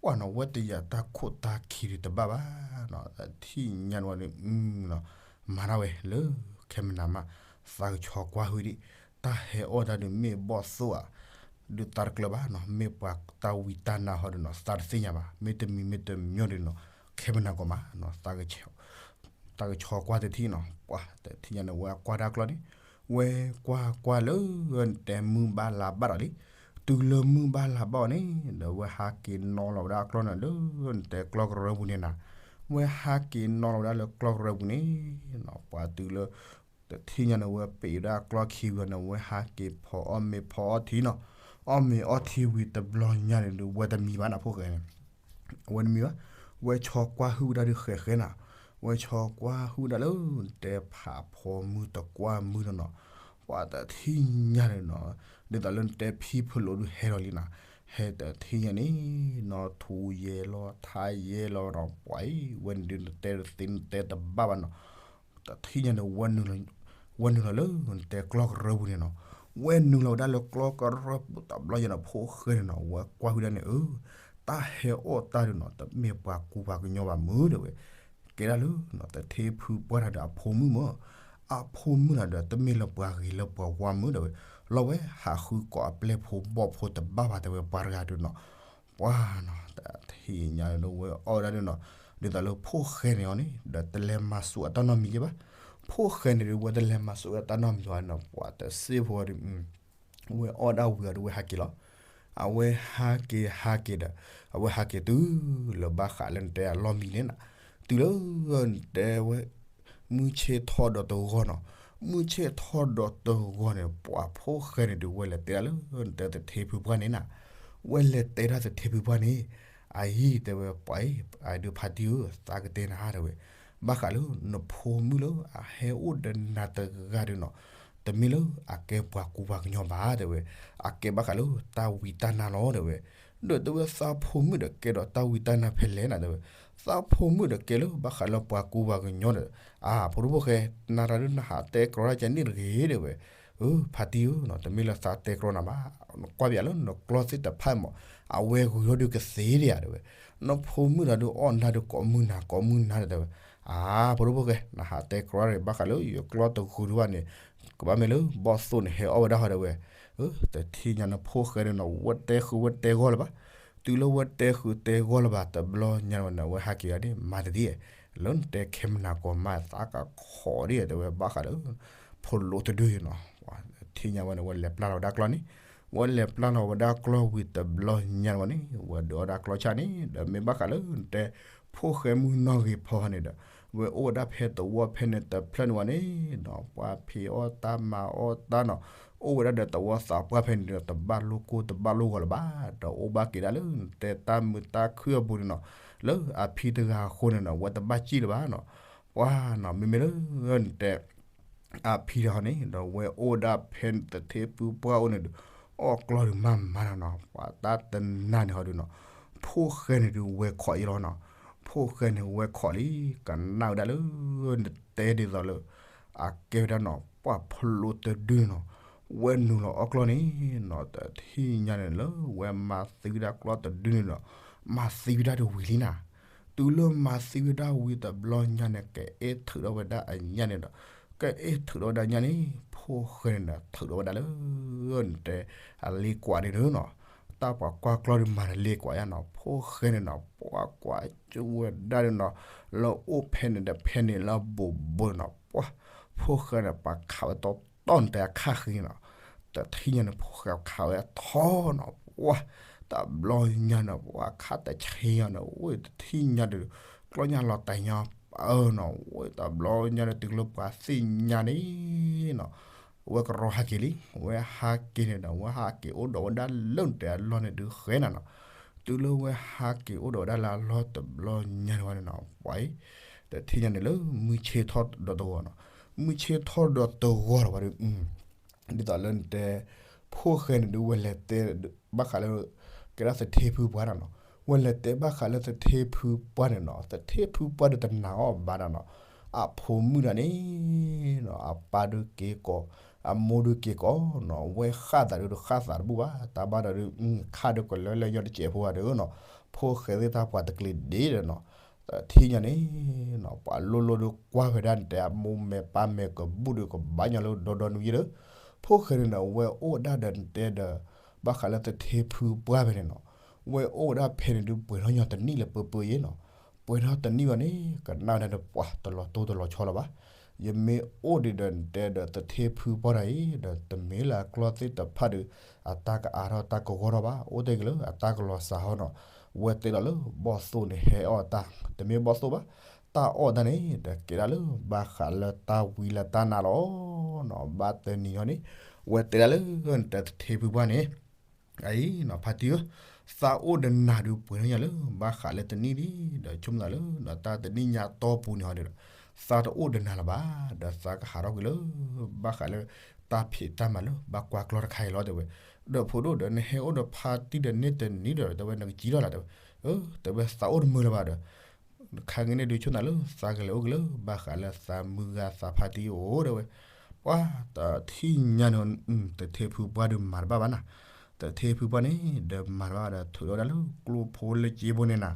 ပှၤနီၤ ဝဲတယာ်တၢ်ခိၣ်တၢ်ခံဒုးတဘၣ်ဘၣ်နီၤ, တထံၣ်ညါန့ၣ်ဝဲန့ၣ် မၤဒၣ်ဝဲလၢခဲမနၤမး သးကဆီကွၢ်ဟုၣ်ဒံး, တၢ်ဟဲအီၣ်တၢ်ဒုးမ့ၢ်ဘီၣ်သိၣ်ဧါ ဒုးသးတကျၢၤဘၣ်နီၤ, မ့ၢ်ပှၤတၢ်ဝံတၢ်နါဟီဒုးနီၤ သးတသ့ၣ်ညါဘၣ်, မ့တမံၤမ့တမီၤဒုးနီၤ ခဲမနၤကီးမးနီၤ, သးကဆီကွၢ်တထံၣ်နီၤ, ပှၤတထံၣ်ညါန့ၣ် ဝဲကွၢ်ဒၣ်ကျီၢ်န့ၣ်, ဝဲကွၢ်ကွၢ်လၢ နတဲမုၢ်ဘၣ်လါဘၣ်ဒီးလံ, တုၤလၢမုၢ်ဘၣ်လါဘၣ်အီၤန့ၣ် ဒီးဝဲဟးက့ၤနီၤလီၤဝဲဒၣ်အကျီၢ်န့ၣ်လၢ နတဲကျီၢ်ကရၢပူၤန့ၣ်နၤ, ဝဲဟးက့ၤနီၤလီၤဝဲဒၣ်လၢကျီၢ်ကရၢပူၤန့ၣ်နီၤ, ပှၤတုၤလၢ တထံၣ်ညါန့ၣ် ဝဲပ့ၤဝဲဒၣ်ကျီၢ်ခံဝံၤအီၤန့ၣ် ဝဲဟးက့ၤဖီအီၣ်မ့ၤဖီအီထံနီၤ, အီၣ်မ့ၤအီထံဝံၤတဘျီညါန့ၣ်ဒီး ဝဲတမံၤဘၣ်နၤဖိၣ်ဃဲန့ၣ်, ဝဲတမံၤဘၣ်, ဝဲဆီကွၢ်ဟုၣ်ဝဲဒၣ်ဒုးဃဲးဃဲးနၤ, ဝဲဆီကွၢ်ဟုၣ်ဝဲဒၣ်လၢ နတဲဖးဖီမုၢ်တကွၢ်မုၢ်နီၤနီၤ, ပှၤတထံၣ်ညါန့ၣ်နီၤ, ဒ်သိးလၢနတဲဖံဖလိးဒုးဟဲလီၤလံနၤ, ဟဲတထံၣ်ညါန့ၣ်နီၤ ထူယဲလီၤထါယဲလီၤနီၤ, ပှၤအံၤ ဝဲန့ၣ်ဒုးနတဲတသ့နတဲတဘၣ်ဘၣ်နီၤ တထံၣ်ညါန့ၣ် ဝဲနုာ်လီၤလၢ နတဲကျီၢ်ကရၢပူၤန့ၣ်နီၤ, ဝဲနုာ်လီၤဝဲဒၣ်လၢကျီၢ်ကရၢပူၤတဘျီညါန့ၣ် ဖိၣ်ဃဲန့ၣ်နီၤ ဝဲကွၢ်ဟုၣ်ဒၣ်န့ၣ် အၢ တၢ်ဟဲအီၣ်တၢ်ဒုးနီၤ တမ့ၢ်ပှၤကူပှၤကညီဘၣ်မုၢ်တဲဝဲ, ကဲဒၣ်လၢ တထ့ဖုပှၢ်တၢ်ဒီးအဖိမုၣ်မၢ်, အဖိမုၣ်တၢ်ဒီးတမ့ၢ်လၢပှၤဂ့ၤလၢပှၤဝါမုၢ်တဲဝဲ, လီၤဝဲဟးဃုကိးအပျဲၢ်ဖိဘီၣ်ဖိတဘၣ်ဘၣ်တဲဝဲပှၤတဂၤဒုးနီၤ ပှၤနီၤ တထံၣ်ညါန့ၣ်ဒီးဝဲအီၣ်ဝဲဒၣ်ဒုးနီၤ, ဒ်သိးလၢဖိၣ်ဃဲန့ၣ်အီၤန့ၣ် ဒီးတလဲၤမၤစူးအတၢ်နီတမံၤယဲၢ်ဘၣ်, ဖိၣ်ဃဲန့ၣ်ဒီး ဝဲတလဲၤမၤစူးဝဲတၢ်နီတမံၤဘၣ်နီၤ, ပှၤတစ့ဖိဒီး ဝဲအီၣ်ဒၣ်ဝံၤအီၤဒီးဝဲဟးက့ၤလီၤ, အဝဲဟးက့ၤဟးက့ၤဒီး အဝဲဟးက့ၤတုၤလၢဘၣ်ဃးလၢနတဲအလီၢ်မံၤန့ၣ်နၤ, တုၤလၢ နတဲဝဲ မုၢ်ဆ့ၣ်ထီၣ်ဒီးတဂီၤနီၤ, မုၢ်ဆ့ၣ်ထီၣ်ဒီးတဂီၤန့ၣ် ပှၤဖိၣ်ဃဲန့ၣ်ဒီး ဝဲလဲၤတဲဒၣ်လၢ နတဲတထ့ဖုပှၢ်န့ၣ်နၤ, ဝဲလဲၤတဲဒၣ်တထ့ဖုပှၢ်န့ၣ်, အအံၤတဲဝဲပှၤအံၤ အဒုးဖါတံၢ်ဧၢ သးကတဲနၤတဲဝဲ, ဘၣ်ဃးလၢ နဖိမုၣ်လၢအဟဲအိၣ်ဒီးနၤတဂၤဒုးနီၤ, တမ့ၢ်လၢအကဲပှၤကူပှၤကညီဘၣ်တဲဝဲ, အကဲဘၣ်ဃးလၢတၢ်ဝံတၢ်နါလီၤတဲဝဲ, ဒီးတဲဝဲသးဖိမုၣ်ဒီးကဲဒီးတၢ်ဝံတၢ်နါဖဲလဲၣ်နၤတဲဝဲ, သးဖိမုၣ်ဒီးကဲလၢဘၣ်ဃးလၢပှၤကူပှၤကညီဒီး, အါ ဖိဒိၣ်ဖိၣ်ဃဲ နၤတၢ်ဒုးနဟးတဲကြီတၢ်ကဲန့ၣ်တဂ့ၤတဲဝဲ, အၢ ဖါတံၢ်ဧၢနီၤ တမ့ၢ်လၢသးတဲကြီနၤဘၣ်, ကွၢ်ပယီၤလၢနကျီၢ်သ့ၣ်တဖၣ်မး, အဝဲဂုၤထီၣ်ဒုးကသ့ဒံးဧါတဲဝဲ, နဖိမုၣ်တၢ်ဒုးအီၣ်နၤဒုးကိးမုၢ်နၤကိးမုၢ်နၤတဲဝဲ, အါ ဖိဒိၣ်ဖိၣ်ဃဲ နဟးတဲကြီတၢ်ဘၣ်ဃးလၢယကျီၢ်တဂုၤဒုးဘၣ်န့ၣ်, ကဘၣ်မ့ၢ်လၢဘီၣ်သိၣ်န့ၣ်ဟဲအီၣ်ဝဲဒၣ်ဟီတဲဝဲ, အၢ တထံၣ်ညါနဖိၣ်ဃဲန့ၣ်နီၤ ဝဲတဲဃုာ်ဝဲတဲဂီၢ်လၢၤဘၣ်, တုၤလၢဝဲတဲဃုာ်တဲဂီၢ်လၢၤဘၣ်တဘျီညါဝဲန့ၣ် အဝဲဟးက့ၤဒၣ်န့ၣ် မၤတဒ်ဧါ, လၢနတဲခဲမနၤကီးမး သးကခိးဒ်ဧါတဲဝဲ ဘၣ်ဃးလၢ ဖိလိးတဒုနီၤ, ထံၣ်ညါဝဲန့ၣ် ဝဲလဲၤပျၢ်လီၤဝဲဒၣ်ကျီၢ်န့ၣ်, ဝဲလဲၤပျၢ်လီၤဝဲဒၣ်ကျီၢ်ဝံၤတဘျီညါဝဲန့ၣ် ဝဲဒုးအီၣ်ဒၣ်ကျီၢ်ဆၣ်န့ၣ် ဒီးမ့ၢ်ဘၣ်ဃးလၢနတဲ ဖိၣ်ဃဲမုၢ်နီၢ်ဂ့ၤဖီန့ၣ်ဒီး ဝဲအိၣ်ဝဲဒၣ်ဖဲသဝီဖဲန့ၣ်တဖျၢၣ်န့ၣ်ဝဲန့ၣ်နီၤ, ပှၤဖံးအီၣ်တၢ်မၤအီၣ်တၢ်နီၤ, အိၣ်ဝဲဒၣ်ဒီးသဝီသးပှၢ်ဖဲန့ၣ်ဒီး တဘၣ်လိၣ်ကိၢ်တဘၣ်လိၣ်ဂီၤလၢၤဘၣ်, ဒီးအိၣ်ဘၣ်က့ၤဒၣ်လၢနတဲတၢ်မုာ်တၢ်ခုၣ်အပူၤန့ၣ်နီၤ, လၢအဖံတဂၤအဃိန့ၣ်နီၤ ဝဲတဘၣ်စံၣ်လၢၤဘၣ်နီၤ, ပှၤနီၤ မ့မ့ၢ်လၢနတဲ အဖံတဂၤန့ၣ် ဒီးဝဲအိၣ်ဝဲဒၣ်ဖဲတထ့ဖုပှၢ်အိၣ်န့ၣ်ဒီး အီၣ်ကျီၢ်ဒုးမၤမၤနီၤနီၤ, ပှၤတၢ်တနၤန့ၣ်ဟီဒုးနီၤ, ဖိၣ်ဃဲန့ၣ်ဒုးဝဲခိးအံၤလီၤနီၤ, ဖိၣ်ဃဲန့ၣ်ဝဲခိးလံ ကနၣ်ဝဲဒၣ်လၢ နတဲဒ်သိးလၢ အကဲဝဲဒၣ်နီၤ ပှၤဖိလိးတဒုန့ၣ်နီၤ, ဝဲနုာ်လီၤအီၣ်ကျီၢ်န့ၣ်နီၤ တထံၣ်ညါန့ၣ်လၢဝဲမၤသံဝဲဒၣ်ကျီၢ်တဒုန့ၣ်နီၤ, မၤသံဝဲဒၣ်တဝံၤလံနၤ, တုၤလၢမၤသံဝဲဒၣ်ဝံၤတဘျီညါန့ၣ် ကအဲၣ်ထုးထီၣ်ဝဲဒၣ်အညၣ်န့ၣ်ဒီး ကအဲၣ်ထုးထီၣ်ဝဲဒၣ်ညၣ်န့ၣ် ဖိၣ်ဃဲန့ၣ်ဒီး ထုးထီၣ်ဝဲဒၣ်လၢ နတဲ အလ့ကွးန့ၣ်နီၤ, တၢ်ပှၤကွၢ်ကျီၢ်ဒုးမၤတလ့ကွးယါနီၤ, ဖိၣ်ဃဲန့ၣ်နီၤ ပှၤကွၢ်ကၠူဝဲဒၣ်န့ၣ်နီၤ, လၢအိၣ်ဖဲန့ၣ်ဒီးဖဲန့ၣ်လၢအဘူးဘူးန့ၣ်နီၤ, ပှၤ ဖိၣ်ဃဲန့ၣ် ပှၤခးဝဲတီတီနတဲအခါဃံနီၤ, တထံၣ်ညါန့ၣ် ဖိၣ်ဃဲခးဝဲထီနီၤ, ပှၤ တဘျီညါန့ၣ် ပှၤခးတဆ့ညါန့ၣ် ဝဲတထံၣ်ညါဒီး ကျီၢ်ညၣ်လီၤတံၢ်ညါပၢနီၤ, ဝဲတဘျီညါန့ၣ် တုၤလၢပှၤသ့ၣ်ညါန့ၣ်နီၤ ဝဲကရီဟးက့ၤလံ, ဝဲဟးက့ၤန့ၣ်ဒီး ဝဲဟးက့ၤအိၣ်ဒီးဝဲဒၣ်လၢနတဲအလီၢ်န့ၣ်ဒုးဃဲနၤနီၤ, တုၤလၢဝဲဟးက့ၤအိၣ်ဒီးဝဲဒၣ်လၢအလီၢ်တဘျီညါန့ၣ်ဝဲန့ၣ်နီၤ, ပှၤအံၤ တထံၣ်ညါန့ၣ်လၢမုၢ်ဆ့ၣ်ထီၣ်ဒီးတဂီၤနီၤ, မုၢ်ဆ့ၣ်ထီၣ်ဒီးတဂီၤလီၤဘၣ်ဒီး ဒ်သိးလၢနတဲ ဖိၣ်ဃဲန့ၣ်ဒုး ဝဲလဲၤတဲ ဘၣ်ဃးလၢ ကဲဒၣ်သထ့ဖုပှၢ်နီၤနီၤ, ဝဲလဲၤတဲဘၣ်ဃးလၢသထ့ဖုပှၢ်န့ၣ်နီၤ, သထ့ဖုပှၢ်ဒုးတနာ်အီၤဘၣ်နီၤနီၤ, အဖိမုၣ်ဒၣ်န့ၣ်နီၤ အပၢ်ဒုးက့ၤကိး အမိၢ်ဒုးက့ၤကိးနီၤ, ဝဲဃၣ်သးဒုးတဃၣ်သးတဘူၣ်ဘၣ်, တၢ်ဘၣ်ဒီးဒုး ခါဒုးကလၢလၢညီတစဲးဖိဘၣ်ဒီးနီၤ, ဖိၣ်ဃဲသ့ၣ်တၢ်ပှၤတကျ့ၤဒ့ဒီးနီၤ, တထံၣ်ညါန့ၣ်နီၤ ပှၤလိၣ်လိၣ်ဒုးကွၢ်ဝဲဒၣ်နတဲ အမိၢ်မဲာ်ပၢ်မဲာ်ကဘူၣ်ဒုးကဘၣ်ညီလၢဒီဒီနုၤယဲဒီး, ဖိၣ်ဃဲန့ၣ်နီၤ ဝဲအိၣ်ဝဲဒၣ်ဒီးနတဲဒီး ဘၣ်ဃးလၢသထ့ဖုပှၢ်ဖဲန့ၣ်နီၤ, ဝဲအိၣ်ဝဲဒၣ်ဖဲန့ၣ်ဒုး ပှဲၤထီၣ်ညီတနံၣ်လၢပၢပၢယဲနီၤ, ပှဲၤထီၣ်တနံၣ်ဘၣ်န့ၣ် ကနၣ်ဝဲဒၣ်ဒီးပှၤတလီၤတိၢ်တလီၤဆီလီၤဘၣ်, ယမ့ၢ်အိၣ်ဒံးဒီးနတဲဒီးသထ့ဖုပှၢ်တၢ်အံၤ ဒီးတမ့ၢ်လၢအကျီၢ်သ့ၣ်တဖၣ်ဒီး အတၢ်ကအါထီၣ်တၢ်ကဂီၢ်ထီၣ်ဘၣ်, အိၣ်တ့ၢ်က့ၤလၢအတၢ်ကလီၤစှၤဟီနီၤ, ဝဲတဲလီၤလၢဘီၣ်သိၣ်န့ၣ်ဟဲအီၣ်တၢ်, တမ့ၢ်ဘီၣ်သိၣ်ဘၣ်, တၢ်အီၣ်တၢ်န့ၣ် ဒီးကဲဒၣ်လၢဘၣ်ဃးလၢတၢ်ဝံလၢတၢ်နါလီၤနီၤ, ဘၣ်တနံၤဟီန့ၣ် ဝဲတဲဒၣ်လၢနတဲသထ့ဖုပှၢ်န့ၣ် အအံၤနီၤ ဖါတံၢ်ဧၢ, သးအိၣ်ဒီးနၤဒုးပှဲၤထီၣ်ညါလၢ ဘၣ်ဃးလၢတနံၣ်လံ, ဒီးဆိကမိၣ်သးလၢ ဒီးတၢ်တနံၣ်ညါတီၢ်ပူၤန့ၣ်ဟီဒီး သးတအိၣ်ဒီးနၤလၢၤဘၣ်, ဒီးသးကဟးထီၣ်ကွံာ်လၢ ဘၣ်ဃးလၢ တၢ်ဖံးတၢ်မၤလၢ ဘၣ်ကွၢ်ကျီၢ်တခါအံၤလီၤ တဲဝဲ, ဒီးဖိဒိၣ်ဒီး နဟဲအိၣ်ဒီးဖါတံၢ်ဒီးန့ၢ်တနံၣ်ဒီး တဲဝဲ နကစံၣ်ထီၣ်လီၤ တဲဝဲ, အၢ တဲဝဲ သးအိၣ်တမုာ်လၢၤဘၣ်ဒီး ခါက့ၤန့ၣ်ဒုးဆိကမိၣ်သးလၢ သးကလဲၤအိၣ်က့ၤလၢ ဘၣ်ဃးလၢသးမုၢ်ဂၤသးဖါတံၢ်အိၣ် တဲဝဲ, ပှၤတထံၣ်ညါန့ၣ် တထ့ဖုပှၢ်ဒုးမၤတဘၣ်ဘၣ်နၤ, တထ့ဖုပှၢ်န့ၣ် ဒီးမၤတဘၣ်ဒီး ထုးထီၣ်ဝဲဒၣ်လၢကျိဖိလၢက့ဖိန့ၣ်နၤ,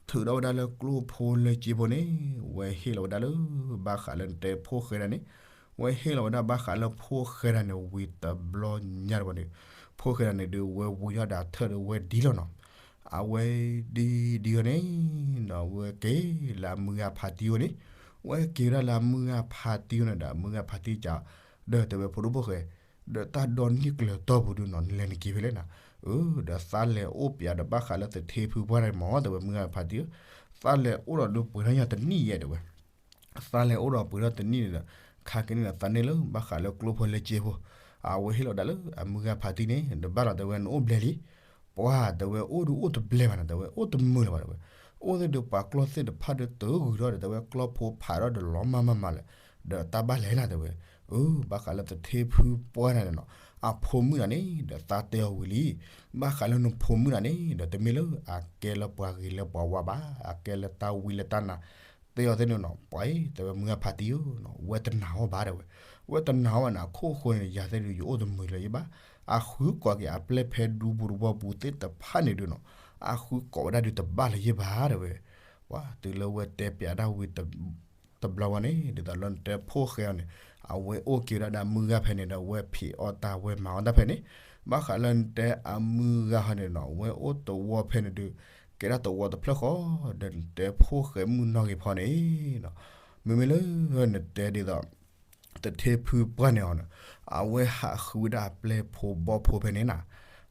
ထုးထီၣ်ဝဲဒၣ်လၢကျိဖိလၢက့ဖိန့ၣ် ဝဲဟ့ၣ်လီၤဝဲဒၣ်လၢ ဘၣ်ဃးလၢနတဲဖိၣ်ဃဲဒၣ်န့ၣ်, ဝဲဟ့ၣ်လီၤဝဲဒၣ်ဘၣ်ဃးလၢဖိၣ်ဃဲဒၣ်န့ၣ် ဝံၤတဘျီညါတဝီန့ၣ်, ဖိၣ်ဃဲဒၣ်န့ၣ်ဒုး ဝဲဝံၤထီၣ်ဒီးထၢၣ်ဒီးဝဲဒ်လီၤနီၤ, အဝဲဒ်ဒ်အီၤန့ၣ် ဒီးဝဲက့ၤလၢအမုၢ်ဂၤဖါတံၢ်အအိၣ်န့ၣ်, ဝဲက့ၤဝဲဒၣ်လၢအမုၢ်ဂၤဖါတံၢ်အအိၣ်န့ၣ်ဒီး အမုၢ်ဂၤဖါတံၢ်ကး ဒီးတဲဝဲဖိဒိၣ်ဖိၣ်ဃဲ, ဒီးတၢ်ဒီနံၣ်ကျၢၤတီၢ်ပူၤဒုးနီၤ နလဲၤနက့ၤဖဲလဲၣ်နၤ, အၢ ဒီးသးလဲၤအိၣ်ပၠးဒီးဘၣ်ဃးလၢသထ့ဖုပှၢ်န့ၣ်မ့ၢ် တဲဝဲမုၢ်ဂၤဖါတံၢ်ဧၢ, သးလဲၤအိၣ်ဒီးဒုးပှဲၤထီၣ်ညါတနံၣ်ယဲ တဲဝဲ သးလဲၤအိၣ်ဒီးပှဲၤထီၣ်တနံၣ်န့ၣ်ဒီး ခါက့ၤန့ၣ်ဒီး သးန့ၢ်လၢဘၣ်ဃးလၢကျိဖိလၢက့ဖိ, အဝဲဟ့ၣ်လီၤဝဲဒၣ်လၢအမုၢ်ဂၤဖါတံၢ်န့ၣ် ဒီးဘၣ်လီၤတဲဝဲ နအိၣ်ဘျဲၣ်လံ, ပှၤတဲဝဲ အိၣ်ဒုးအိၣ်တဘျဲၣ်ဘၣ်နၤ တဲဝဲ အိၣ်တမုာ်လၢၤဘၣ် တဲဝဲ, အိၣ်သ့ၣ်ဒုးပှၤကျီၢ်သ့ၣ်တဖၣ်ဒီးတဂုၤထီၣ်ဒီး တဲဝဲ ကျီၢ်ဖိဖးထီၣ်ဒီးလီၤမၢ်မၢ်မးလဲၣ်, ဒီးတၢ်ဘၣ်လဲၣ်နၤ တဲဝဲ, အၢ ဘၣ်ဃးလၢသထ့ဖုပှၢ်န့ၣ်နီၤ, အဖိမုၣ်နၤန့ၣ် ဒီးသးတဲအီၤဝံၤလံ, ဘၣ်ဃးလၢနဖိမုၣ်နၤန့ၣ် ဒီးတမ့ၢ်လၢအကဲလၢပှၤဂ့ၤလၢပှၤဝါဘၣ်, အကဲလၢတၢ်ဝံလၢတၢ်နါ တဲအီၤသ့ၣ်န့ၣ်နီၤ, ပှၤအံၤ တဲဝဲမုၢ်ဂၤဖါတံၢ်ဧၢ, ဝဲတနာ်အီၤဘၣ် တဲဝဲ, ဝဲတနာ်အီၤဘၣ်န့ၣ် အခိၣ်ဃိန့ၣ် ယၤသ့ၣ်ဒုး ယအိၣ်တမုာ်လၢၤယဘၣ်, အဃုကိးက့ၤအပျဲၢ်ဖဲဒူပူၤတဝီပူၤသ့ၣ်တဖၣ်န့ၣ်ဒုးနီၤ, အဃုကိးဝဲဒၣ်ဒုးတဘၣ်လၢၤယဘၣ် တဲဝဲ, ပှၤတုၤလၢဝဲတဲပၠးဒၣ်ဝံၤ တဘျီဝဲန့ၣ် ဒ်သိးလၢနတဲဖိၣ်ဃဲအီၤန့ၣ် အဝဲအိၣ်က့ၤဝဲဒၣ်ဒီးအမုၢ်ဂၤဖဲန့ၣ်ဒီး ဝဲဖံးအီၣ်တၢ်ဝဲမၤအီၣ်တၢ်ဖဲန့ၣ်, ဘၣ်ဃးလၢနတဲအမုၢ်ဂၤဟီန့ၣ်နီၤ ဝဲအိၣ်တဝီဖဲန့ၣ်ဒုး ကဲဒၣ်တဝီတဖျၢၣ်ဃီ, ဒီးနတဲဖိၣ်ဃဲမုၣ်နီၢ်ဂ့ၤဖီန့ၣ်နီၤ, မ့မ့ၢ်လၢနတဲဒ်သိး သထ့ဖုပှၢ်န့ၣ်အီၤန့ၣ် အဝဲဟးဃုဝဲဒၣ်အပျဲၢ်ဖိဘီၣ်ဖိဖဲန့ၣ်နၤ,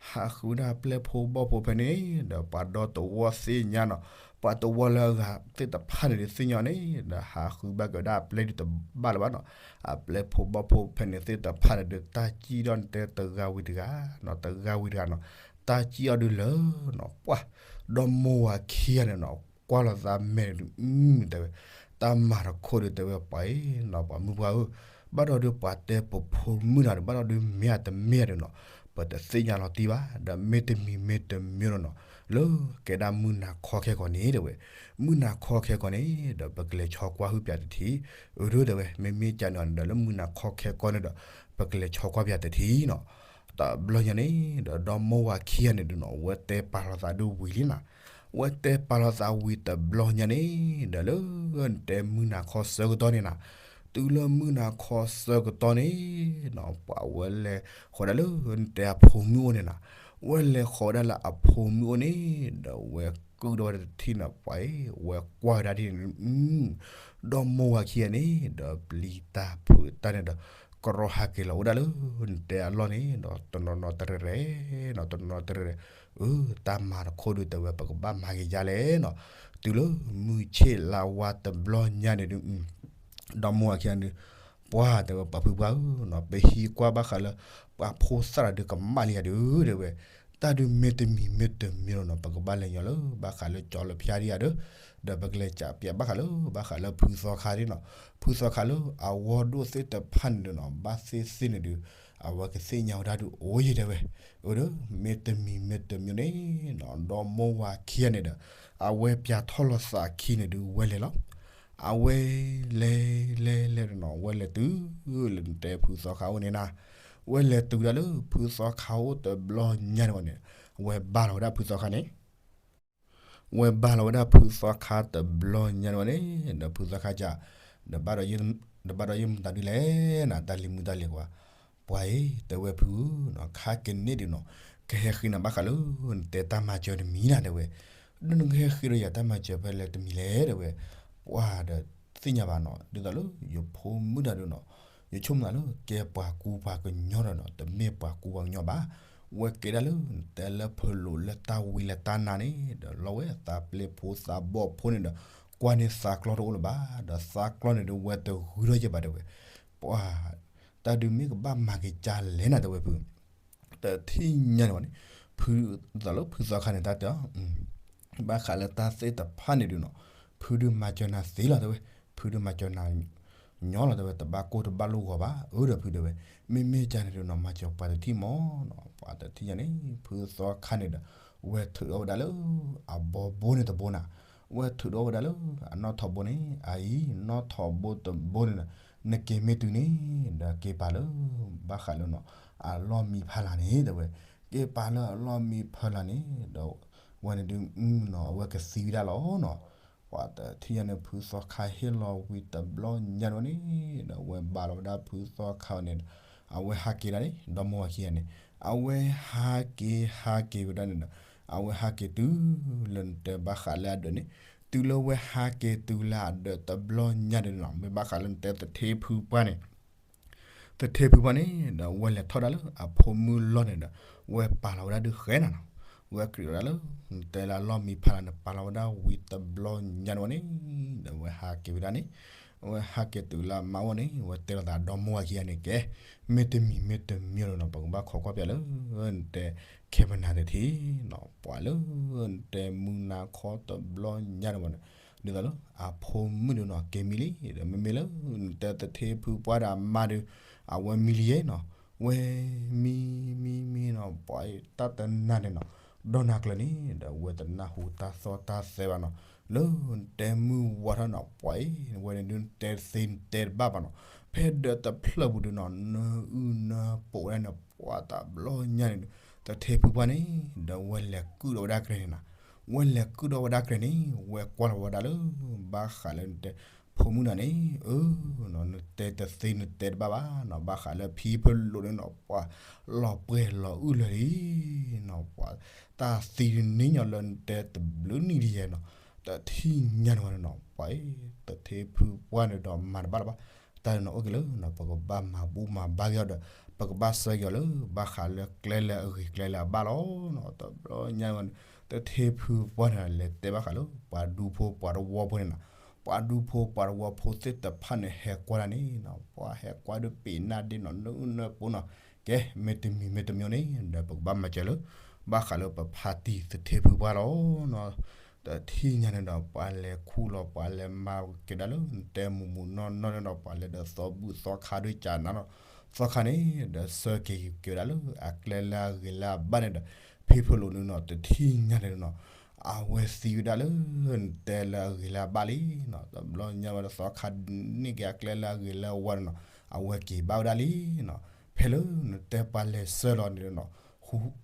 ဟးဃုဝဲဒၣ်အပျဲၢ်ဖိဘီၣ်ဖိဖဲန့ၣ် ဒီးပှၤဒီတဝီသ့ၣ်ညါနီၤ, ပှၤတဝီလၢအဂၤသ့ၣ်တဖၣ်န့ၣ်ဒုးသ့ၣ်ညါန့ၣ် ဒီးဟးဃုဘၣ်က့ၤဝဲဒၣ်အပျဲၢ်ဒုးတဘၣ်လၢၤဘၣ်နီၤ, အပျဲၢ်ဖိဘီၣ်ဖိဖဲန့ၣ်သ့ၣ်တဖၣ်န့ၣ်ဒုး တၢ်စံၣ်ဒီးနတဲတဂၤဝံၤတဂၤနီၤ, တဂၤဝံၤတဂၤနီၤ, တၢ်စံၣ်အီၤဒုးလၢနီၤ, ပှၤ ဒီမိၢ်ဝၤခံဂၤန့ၣ်နီၤ ကွၢ်လီၤသးမဲာ်ဒုး အု တဲဝဲ, တၢ်မၤတခိၣ်ဒုးတဲဝဲ ပှၤအံၤနီၤ ပှၤမုၢ်ပှၢ်ဧၢ, ဘၣ်ဒီးဒုးပှၤတဲပဖိမုၣ်တဂၤဒီး ဘၣ်ဒီးဒုးမ့ၢ်အတမ့ၢ်ဧါဒီးနီၤ, ပတသ့ၣ်ညါလီၤတံၢ်ဘၣ်, ဒီးမ့ၢ်တမံၤမ့ၢ်တမံၤဒီးနီၤ, လၢကဲဒၣ်မုၢ်နၤခီခဲကိာ်န့ၣ်တဲဝဲ, မုၢ်နၤခီခဲကိာ်န့ၣ် ဒီးပကလဲၤဆီကွၢ်ဟုၣ်ပၠးတထံၣ်, အၢ ဒုးတဲဝဲ မ့မ့ၢ်ကန့ၣ်ဒီးလၢမုၢ်နၤခီခဲကိာ်န့ၣ်ဒီး ပကလဲၤဆီကွၢ်ပၠးတထံၣ်နီၤ, တဘျီညါန့ၣ် ဒီးဒီမိၢ်ဝၤခံဂၤန့ၣ်ဒုးနီၤ ဝဲတဲပာ်လီၤသးဒုးဝံၤလံနၤ, ဝဲတဲပာ်လီၤသးဝံၤတဘျီညါန့ၣ် ဒီးလၢနတဲမုၢ်နၤခီဆၢကတီၢ်န့ၣ်နၤ, တုၤလၢမုၢ်နၤခီဆၢကတီၢ်န့ၣ်နီၤ ပှၤဝဲလဲၤဃီၤဒၣ်လၢနတဲအဖိမုၣ်အိၣ်န့ၣ်နၤ, ဝဲလဲၤဃီၤဝဲဒၣ်လၢအဖိမုၣ်အိၣ်န့ၣ် ဒီးဝဲကုၣ်ဒီးဝဲတထံၣ်န့ၣ် ပှၤအံၤ ဝဲကွၢ်ဝဲဒၣ်ဒ်န့ၣ် ဒီမိၢ်ဝၤခံဂၤန့ၣ် ဒီးပျံၤတၢ်ဖုးတၢ်န့ၣ်ဒီး ကရီဟးက့ၤလီၤဝဲဒၣ်လၢနတဲအလီၢ်န့ၣ် ဒီးတနီၤနီၤတရဲၣ်ရဲၣ်နီၤ တနီၤနီၤတရဲၣ်ရဲၣ်, အၢ တၢ်မၤတခိၣ်ဒုးတဲဝဲ ပကဘၣ်မၤက့ၤယါလဲၣ်နီၤ, တုၤလၢမုၢ်ဆ့ၣ်လါဝါတဘျီညါန့ၣ်ဒုး ဒီမိၢ်ဝၤခံဂၤန့ၣ် ပှၤတဲဝဲပှၤဖုပှၢ်ဧၢနီၤ ပဟံးကွၢ်ဘၣ်ဃးလၢ ပှၤဖိသၣ်တၢ်ဒုးကမၣ်လံယၤဒုး တဲဝဲ, တၢ်ဒုးမ့ၢ်တမံၤမ့ၢ်တမံၤလီၤနီၤ ပကဘၣ်လဲၤညီလၢ ဘၣ်ဃးလၢကၠီလၢဖၠါဒံးယၤဒီး, ဒီးပကလဲၤကးပၠးဘၣ်ဃးလၢ ဘၣ်ဃးလၢဖုသီခါဒ်နီၤ ဖုသီခါလၢအဝီဒိၣ်သ့ၣ်တဖၣ်န့ၣ်ဒုးနီၤ ဘၣ်သ့ၣ်သ့ၣ်န့ၣ်ဒုး အဝဲကသ့ၣ်ညါဝဲဒၣ်ဒုးအိၣ်ယဲၢ်တဲဝဲ, အၢဒီး မ့ၢ်တမံၤမ့ၢ်တမံၤန့ၣ်နီၤ ဒီမိၢ်ဝၤခံဂၤန့ၣ်ဒီး အဝဲပၠးထီၣ်လီၤသးခံန့ၣ်ဒုး ဝဲလဲၤလီၤ အဝဲလဲၤလဲၤလဲၤဒုးနီၤ ဝဲလဲၤတုၤလၢနတဲဖုသီခါအိၣ်န့ၣ်နၤ, ဝဲလဲၤတုၤဒၣ်လၢဖုသီခါအိၣ်တဘျီညါန့ၣ်ဝဲန့ၣ်, ဝဲဘၣ်လီၤဝဲဒၣ်ဖုသီခါန့ၣ်, ဝဲဘၣ်လီၤဝဲဒၣ်ဖုသီခါတဘျီညါန့ၣ်ဝဲန့ၣ် ဒီးဖုသီခါကး, ဒီးဘၣ်ဒီးယမတၤဒုလဲၣ်နၤ တၢ်လံၤမုၣ်တၢ်လံၤကွၢ်, ပှၤအံၤ တဲဝဲဖုဧၢနီၤ ခါကန့ၣ်ဒုးနီၤ ကဟဲဃ့နၤဘၣ်ဃးလၢ နတဲတၢ်မၤစၢၤတမံၤနၤတဲဝဲ, ဒီးနကဟဲဃ့ဒီးယၤတၢ်မၤစၢၤဖဲလဲၣ်တမံၤလဲၣ်တဲဝဲ, ပှၤဒီးသ့ၣ်ညါဘၣ်နီၤ ဒ်သိးလၢယဖိမုၣ်တၢ်ဒုးနီၤ ယဆိကမိၣ်သးလၢ ကဲပှၤကူပှၤကညီဒီးနီၤ တမ့ၢ်ပှၤကူပှၤကညီဘၣ်, ဝဲကဲဒၣ်လၢ နတဲလၢဖလိာ်လၢတၢ်ဝံလၢတၢ်နါန့ၣ် ဒီးလီၤဝဲသးပျ့ၤဖိသးဘီၣ်ဖိန့ၣ်ဒီး ကွၢ်န့ၢ်သးကျီတအိၣ်လၢၤဘၣ်, ဒီးသးကျီန့ၣ်ဒုးဝဲတဂုၤထီၣ်ယဲၢ်ဘၣ်တဲဝဲ, ပှၤ တၢ်ဒုးမ့ၢ်ကဘၣ်မၤက့ၤကၢ်လဲၣ်နၤတဲဝဲဖု တထံၣ်ညါန့ၣ်ဝဲန့ၣ်, ဖုသးလၢဖုသီခါန့ၣ် တၢ်တဲအီၤ, ဘၣ်ဃးလၢတၢ်သ့ၣ်တဖၣ်န့ၣ်ဒုးနီၤ, ဖုဒုးမၤစၢၤနၤသ့လီၤတဲဝဲ, ဖုဒုးမၤစၢၤနၤညီလီၤတဲဝဲ, တဘၣ်ကိၢ်တဘၣ်လိၣ်ဂီၤဘၣ်, အၢဒီးဖုတဲဝဲ, မ့မ့ၢ်ကၢ်န့ၣ်ဒုးနီၤ မၤစၢၤပှၤတထံၣ်မီၤနီၤ, ပှၤတထံၣ်ညါန့ၣ် ဖုသီခါန့ၣ်ဒီး, ဝဲထုးထီၣ်ဝဲဒၣ်လၢ အဘီဘိန့ၣ်တဘိနၤ, ဝဲထုးထီၣ်ဝဲဒၣ်လၢ အနီၣ်ထိးဘိန့ၣ်, အအံၤ နီၣ်ထိးဘိတဘိန့ၣ်ဒီး, နက့ၤမ့ၢ်တုၤန့ၣ်, ဒီးက့ၤပာ်လၢ ဘၣ်ဃးလၢနီၤ, အလီၢ်မံဖးလၢ်န့ၣ်တဲဝဲ, က့ၤပာ်လၢအလီၢ်မံဖးလၢ်န့ၣ်, ဒီး ဝဲန့ၣ်ဒုးနီၤ အဝဲကသံဝဲဒၣ်လီၤနီၤ, ပှၤတထံၣ်ညါန့ၣ် ဖုသီခါဟ့ၣ်လီၤဝံၤတဘျီညါန့ၣ်, ဒီးဝဲဘၣ်လီၤဝဲဒၣ်ဖုသီခါန့ၣ်, အဝဲဟးက့ၤဒၣ်န့ၣ် ဒီမိၢ်ဝၤခံဂၤန့ၣ်, အဝဲဟးက့ၤဟးက့ၤဝဲဒၣ်န့ၣ်ဒီး, အဝဲဟးက့ၤတုၤလၢနတဲဘၣ်ဃးလၢအဒၢးန့ၣ်, တုၤလၢဝဲဟးက့ၤတုၤလၢအဒၢးတဘျီညါန့ၣ်နီၤ မ့ၢ်ဘၣ်ဃးလၢနတဲသထ့ဖုပှၢ်န့ၣ် သထ့ဖုပှၢ်န့ၣ်ဒီး ဝဲလဲၤထီၣ်ဒၣ်လၢအဖိမုၣ်လီၢ်န့ၣ်ဒီး, ဝဲပာ်လီၤဝဲဒၣ်ဒုးဃဲနၤနီၤ, ဝဲကြၢးဝဲဒၣ်လၢ နတဲလၢအလီၢ်မံဖးလၢ်န့ၣ် ပာ်လီၤဝဲဒၣ်ဝံၤတဘျီညါန့ၣ်ဝဲန့ၣ်, ဒီးဝဲဟးက့ၤဝဲဒၣ်န့ၣ်, ဝဲဟးက့ၤတုၤလၢအမါအိၣ်န့ၣ် ဝဲတဲလီၤသးဒီမိၢ်ဝၤခံဂၤန့ၣ်ကဲ, မ့တမံၤမ့တမံၤလီၤနီၤ ပကဘၣ်ခိးကွၢ်ပၠးလၢ နတဲ ခဲပနၤသထ့နီၤ ပှၤလၢ နတဲမုၢ်နၤခီတဘျီညါန့ၣ်ဝဲန့ၣ်, ဒ်သိးလၢ အဖိမုၣ်ဒုးနီၤ က့ၤမံလံ, ဒီးမ့မ့ၢ်လၢ နတဲသထ့ဖုပှၢ်ဒီးအမါဒုး, အဝဲမံလံယဲနီၤ, ဝဲမံမံမံနီၤ ပှၤတၢ်တနၤန့ၣ်နီၤ, ဒီနၤကျၢၤန့ၣ် ဒီးဝဲတနၢ်ဟူတၢ်သီၣ်တၢ်သဲဘၣ်နီၤ, လၢနတဲမုၢ်ဝါထီၣ်နီၤ ပှၤအံၤ ဝဲန့ၣ်ဒုးနတဲသ့နတဲတဘၣ်ဘၣ်နီၤ, ဖဲဒၢးတဖျၢၣ်ပူၤဒုးနီၤ နအုၣ်နပှိးဝဲဒၣ်န့ၣ် ပှၤတဘျီညါန့ၣ်ဒုး, သထ့ဖုပှၢ်န့ၣ် ဒီးဝဲလဲၤကုၣ်ဒီးဝဲဒၣ်ကြဲးန့ၣ်နီၤ, ဝဲလဲၤကုၣ်ဒီးဝဲဒၣ်ကြဲးန့ၣ် ဝဲကွၢ်လီၤဝဲဒၣ်လၢ ဘၣ်ဃးလၢနတဲ ဖိမုၣ်နၤန့ၣ်, အၢ နတဲတသ့နတဲတဘၣ်ဘၣ်နီၤ, ဘၣ်ဃးလၢဖံဖလိာ်န့ၣ်နီၤ ပှၤလီၤပှဲၤလီၤအုၣ်လၢာ်လံနီၤ, ပှၤတၢ်သံတန့ၢ်ညီလၢနတဲတဘျုးနံၣ်ဒ်ယဲနီၤ, တထံၣ်ညါန့ၣ်ဝဲန့ၣ်နီၤ ပှၤအံၤ သထ့ဖုပှၢ်န့ၣ်ဒီးမၤတဘၣ်လၢၤဘၣ်, တၢ်န့ၣ်နီၤ အိၣ်က့ၤလၢနီၤ ပကဘၣ်မၤဘူၣ်မၤဘါက့ၤအီၤဒီး ပကဘၣ်ဆၢက့ၤအီၤလၢ ဘၣ်ဃးလၢကျဲလၢအဂ့ၤကျဲလၢအဘၣ်လီၤနီၤ, တဘျီညါန့ၣ်ဝဲန့ၣ် သထ့ဖုပှၢ်န့ၣ် လဲၤတဲဘၣ်ဃးလၢ ပှၤဒူဖိပှၤတဝီဖိန့ၣ်နီၤ, ပှၤဒူဖိပှၤတဝီဖိသ့ၣ်တဖၣ်န့ၣ် ဟဲကွၢ်ဒၣ်န့ၣ်နီၤ, ပှၤဟဲကွၢ်ဒုးပ့ၤနၢ်ဒ့နီၤ နအုၣ်နပှိၤနီၤ, ကဲ မ့တမံၤမ့တမံၤန့ၣ် ဒီးပကဘၣ်မၤစၢၤလၢ ဘၣ်ဃးလၢပဖါတံၢ်သထ့ဖုပှၢ်လီၤနီၤ, တထံၣ်ညါန့ၣ်ဒီး ပှၤလဲၤခူၣ်လီၤ ပှၤလဲၤမၤက့ၤဒၣ်လၢ နတဲမုာ်မုာ်နီၢ်နီၢ်န့ၣ်ဒီး ပှၤလဲၤဒီးသီဘူၣ်သီခါဒုးကနၤနီၤ, သီခါန့ၣ် ဒီးဆၢက့ၤက့ၤဝဲဒၣ်လၢ အကျဲလၢအဂ့ၤလၢအဘၣ်န့ၣ်ဒီး ဖံဖလိာ်န့ၣ်နီၤ တထံၣ်ညါန့ၣ်နီၤ အဝဲသံဝဲဒၣ်လၢ နတဲလၢအဂ့ၤလၢအဘၣ်လံနီၤ, တဘျီညါဝဲဒီးသီခါန့ၢ်က့ၤအကျဲလၢအဂ့ၤလၢအဝါန့ၣ်နီၤ, အဝဲက့ၤဘၣ်ဝဲဒၣ်လံနီၤ, ဖဲလၢနတဲပှၤလဲၤဆှၢလီၤန့ၣ်နီၤ,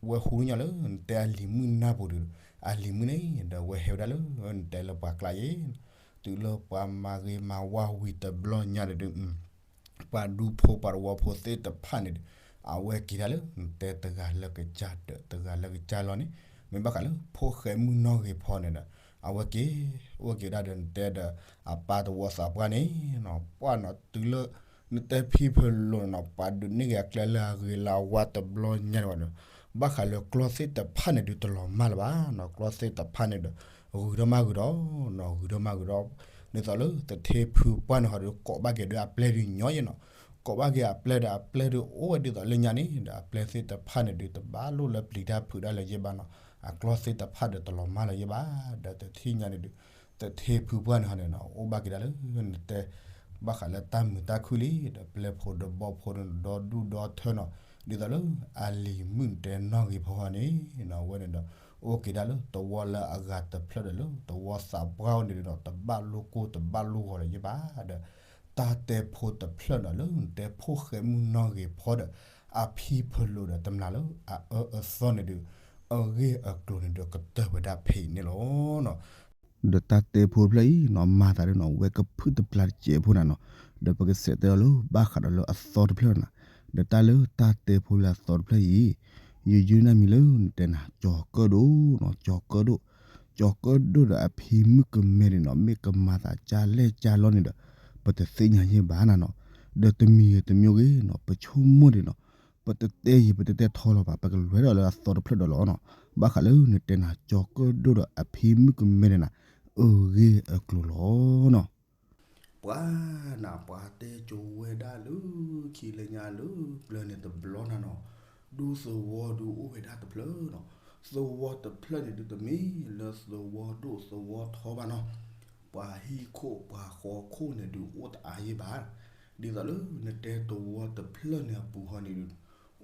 ဝဲဟူဒ်ညါလၢ နတဲအလံၤမုၣ်နၢ်ပူၤဒီး အလံၤမုၣ်န့ၣ်ဒီး အဝဲဟဲဝဲဒၣ်လၢ နတဲလၢပှၤကျါယဲ, တုၤလၢပှၤမၤဂ့ၤမၤဝါဝံၤတဘျီညါန့ၣ်ဒုး ပှၤဒူဖိပှၤသဝီဖိသ့ၣ်တဖၣ်န့ၣ်ဒီး အဝဲက့ၤဒၣ်လၢ နတဲတဂၤလၢကစၢ်ဒၢး တဂၤလၢကစၢ်လီၤန့ၣ် မ့ၢ်ဘၣ်ဃးလၢဖိၣ်ဃဲမုၣ်နီၢ်ဂ့ၤဖီန့ၣ်ဒီး အဝဲက့ၤ အိၣ်က့ၤဝဲဒၣ်ဒီးနတဲဒီး အပၢ်သဝီသးပှၢ်န့ၣ်နီၤ ပှၢ်နီၤ တုၤလၢ နတဲဖံဖုလိာ်န့ၣ်နီၤ ပှၤဒုးန့ၢ်က့ၤအကျဲလၢအဂ့ၤလၢအဝါတဘျီညါန့ၣ်ဘၣ်ဒီး ဘၣ်ဃးလၢကျီသ့ၣ်တဖၣ်န့ၣ်ဒုးတလီၤမၢ်လၢၤဘၣ်နီၤ ကျီသ့ၣ်တဖၣ်န့ၣ်ဒီး ဂုၤထီၣ်မၢ်ဂုၤဒီးနီၤ ဂုၤထီၣ်မၢ်ဂုၤဒီး ဒ်သိးလၢသထ့ဖုပှၢ်န့ၣ်ဟီဒီး ကိးဘၣ်က့ၤဒီးအပျဲၢ်ဒုးညီယဲနီၤ ကိးဘၣ်က့ၤအပျဲၢ်ဒီး အပျဲၢ်ဒုးအိၣ်ဝဲဒ်သိးလၢညါန့ၣ်ဒီး အပျဲၢ်သ့ၣ်တဖၣ်န့ၣ်ဒုး တဘၣ်လိၣ်လၢပျံၤတၢ်ဖုးတၢ်လၢၤယဲဘၣ်နီၤ အကျီသ့ၣ်တဖၣ်ဒီးတလီၤမၢ်လၢၤယဲဘၣ် ဒီးတထံၣ်ညါန့ၣ်ဒုး သထ့ဖုပှၢ်န့ၣ်ဟီန့ၣ်နီၤ အိၣ်ဘၣ်က့ၤဒၣ်လၢနတဲ ဘၣ်ဃးလၢတၢ်မုာ်တၢ်ခုၣ်လံ ဒီးပျဲၢ်ဖိဒီးဘီၣ်ဖိန့ၣ်ဒီဒူၣ်ဒီထၢနီၤ ဒ်သိးလၢ အလံၤမုၣ်နတဲနီၢ်ဂ့ၤဖီန့ၣ်နီၤ အဝဲန့ၣ်ဒီး အိၣ်က့ၤဒၣ်လၢသဝီလၢအဂၤတဖျၢၣ်ဒီးလၢ သဝီသးပှၢ်အိၣ်န့ၣ်ဒီး တဘၣ်လိၣ်ကိၢ်တဘၣ်လိၣ်ဂီၤလၢၤယဲဘၣ်ဒီး တၢ်တဲဖိတဖျၢၣ်နီၤ လၢနတဲဖိၣ်ဃဲမုၣ်နီၢ်ဂ့ၤဖီဒီး အဖံဖုလိာ်ဒီးတမျာ်လၢအအၢအသီန့ၣ်ဒုး အဂ့ၢ်အကျိၤန့ၣ်ဒီးကတၢၢ်ဝဲဒၣ်ဖဲအံၤန့ၣ်လီၤ. ဒီးတၢ်တဲဖိတဖျၢၣ်အံၤနီၤ မၤသးဒ်နီၤ ဝဲကဖုၣ်တပျၢ်တစဲးဖိနၤနီၤ ဒီးပကစဲးတဲအီၤလၢ ဘၣ်ဃးဒီးလၢအသီတဖျၢၣ်နၤ ဒီးတၢ်လၢတၢ်တဲဖိလၢအသီတဖျၢၣ်အံၤ ယယုၢ်နၢ်မံၤလၢနတဲနၤ ကၠီၤကၢၣ်ဒိၣ်နီၤ ကၠီၤကၢၣ်ဒိၣ် ကၠီၤကၢၣ်ဒိၣ်ဒီးအဖံမုၣ်ကမဲန့ၣ်နီၤ မ့ၢ်ကမၤသးကၢ်လဲၣ်ကၢ်လီန့ၣ်ဒီး ပတသ့ၣ်ညါယဲဘၣ်နၤနီၤ ဒီးတမံၤဂ့ၤတမံၤဂ့ၤနီၤ ပဆိကမိၣ်ဒံးနီၤ ပတတဲယံၤ ပတတဲထီလီၤဘၣ် ပကလဲၤဒီးလၢအသီတဖျၢၣ်ဒီးလီၤနီၤ ဘၣ်ဃးလၢနတဲနၤ ကၠီၤကၢၣ်ဒိၣ်ဒီးအဖံမုၣ်ကမဲန့ၣ်နၤ အဂ့ၢ်အကျိၤလီၤနီၤ ပှၤနၤ ပှၤတဲကၠိဝဲဒၣ်လၢခံလၢညါလၢပျၢၤန့ၣ်တဘျီနၤနီၤ ဒူသဝီဒုးအိၣ်ဝဲဒၣ်တဖျၢၣ်နီၤ သဝီတဖျၢၣ်န့ၣ်ဒုးတမ့ၢ်လၢသဝီဒိၣ်သဝီထီဘၣ်နီၤ ပှၤဟံၣ်ခိၣ်ပှၤဃီခိၣ်န့ၣ်ဒုးအိၣ်တအါယဲဘၣ် ဒ်သိးလၢနတဲသဝီတဖျၢၣ်န့ၣ်အပူၤဟီန့ၣ်ဒုး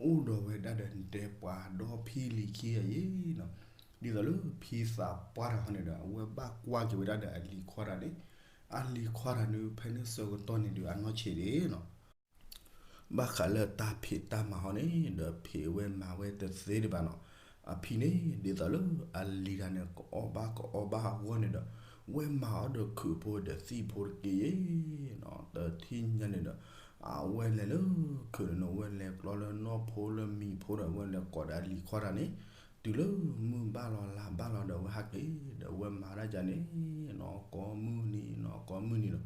အိၣ်ဒီးဝဲဒၣ်ဒီးနတဲပှၤဒီဖံလံၤခံဂၤယဲနီၤ ဒ်သိးလၢဖံသးပှၢ်တဂၤန့ၣ်ဒီး အဝဲဘၣ်ကွၢ်က့ၤဝဲဒၣ်ဒီးအလံၤခွါတဂၤန့ၣ် အလံၤခွါတဂၤဒုး ဖဲန့ၣ်ဆၢကတီၢ်န့ၣ်ဒုး အနီၢ်ဆံးဒံးနီၤ ဘၣ်ဃးလၢတၢ်ဖံးတၢ်မၤဟီန့ၣ်ဒီး ဖံးဝဲမၤဝဲတသ့ဒံးဘၣ်နီၤ အဖံန့ၣ် ဒ်သိးလၢအလံၤတဂၤန့ၣ် ကအီၣ်ဘၣ်ကအီဘၣ်အဂီၢ်န့ၣ်ဒီး ဝဲမၤအီၣ်ဒီးခုးဖိဒီးသံၣ်ဖိတက့ၢ်နီၤ တထံၣ်ညါန့ၣ်ဒီး အဝဲလဲၤလၢခုးန့ၣ် ဝဲလဲၤကျီလၢနီၢ်ဖိလၢမံၤဖိဒီး ဝဲလဲၤကိးဒီးအလံၤခွါတဂၤန့ၣ် တုၤလၢမုၢ်ဘၣ်လီၤလါဘၣ်လီၤဒီး အဝဲဟးက့ၤဒီး ဝဲမၤဒၣ်ကန့ၣ်နီၤ ကိးမုၢ်နံၤနီၤ ကိးမုၢ်နံၤနီၤ ဒ်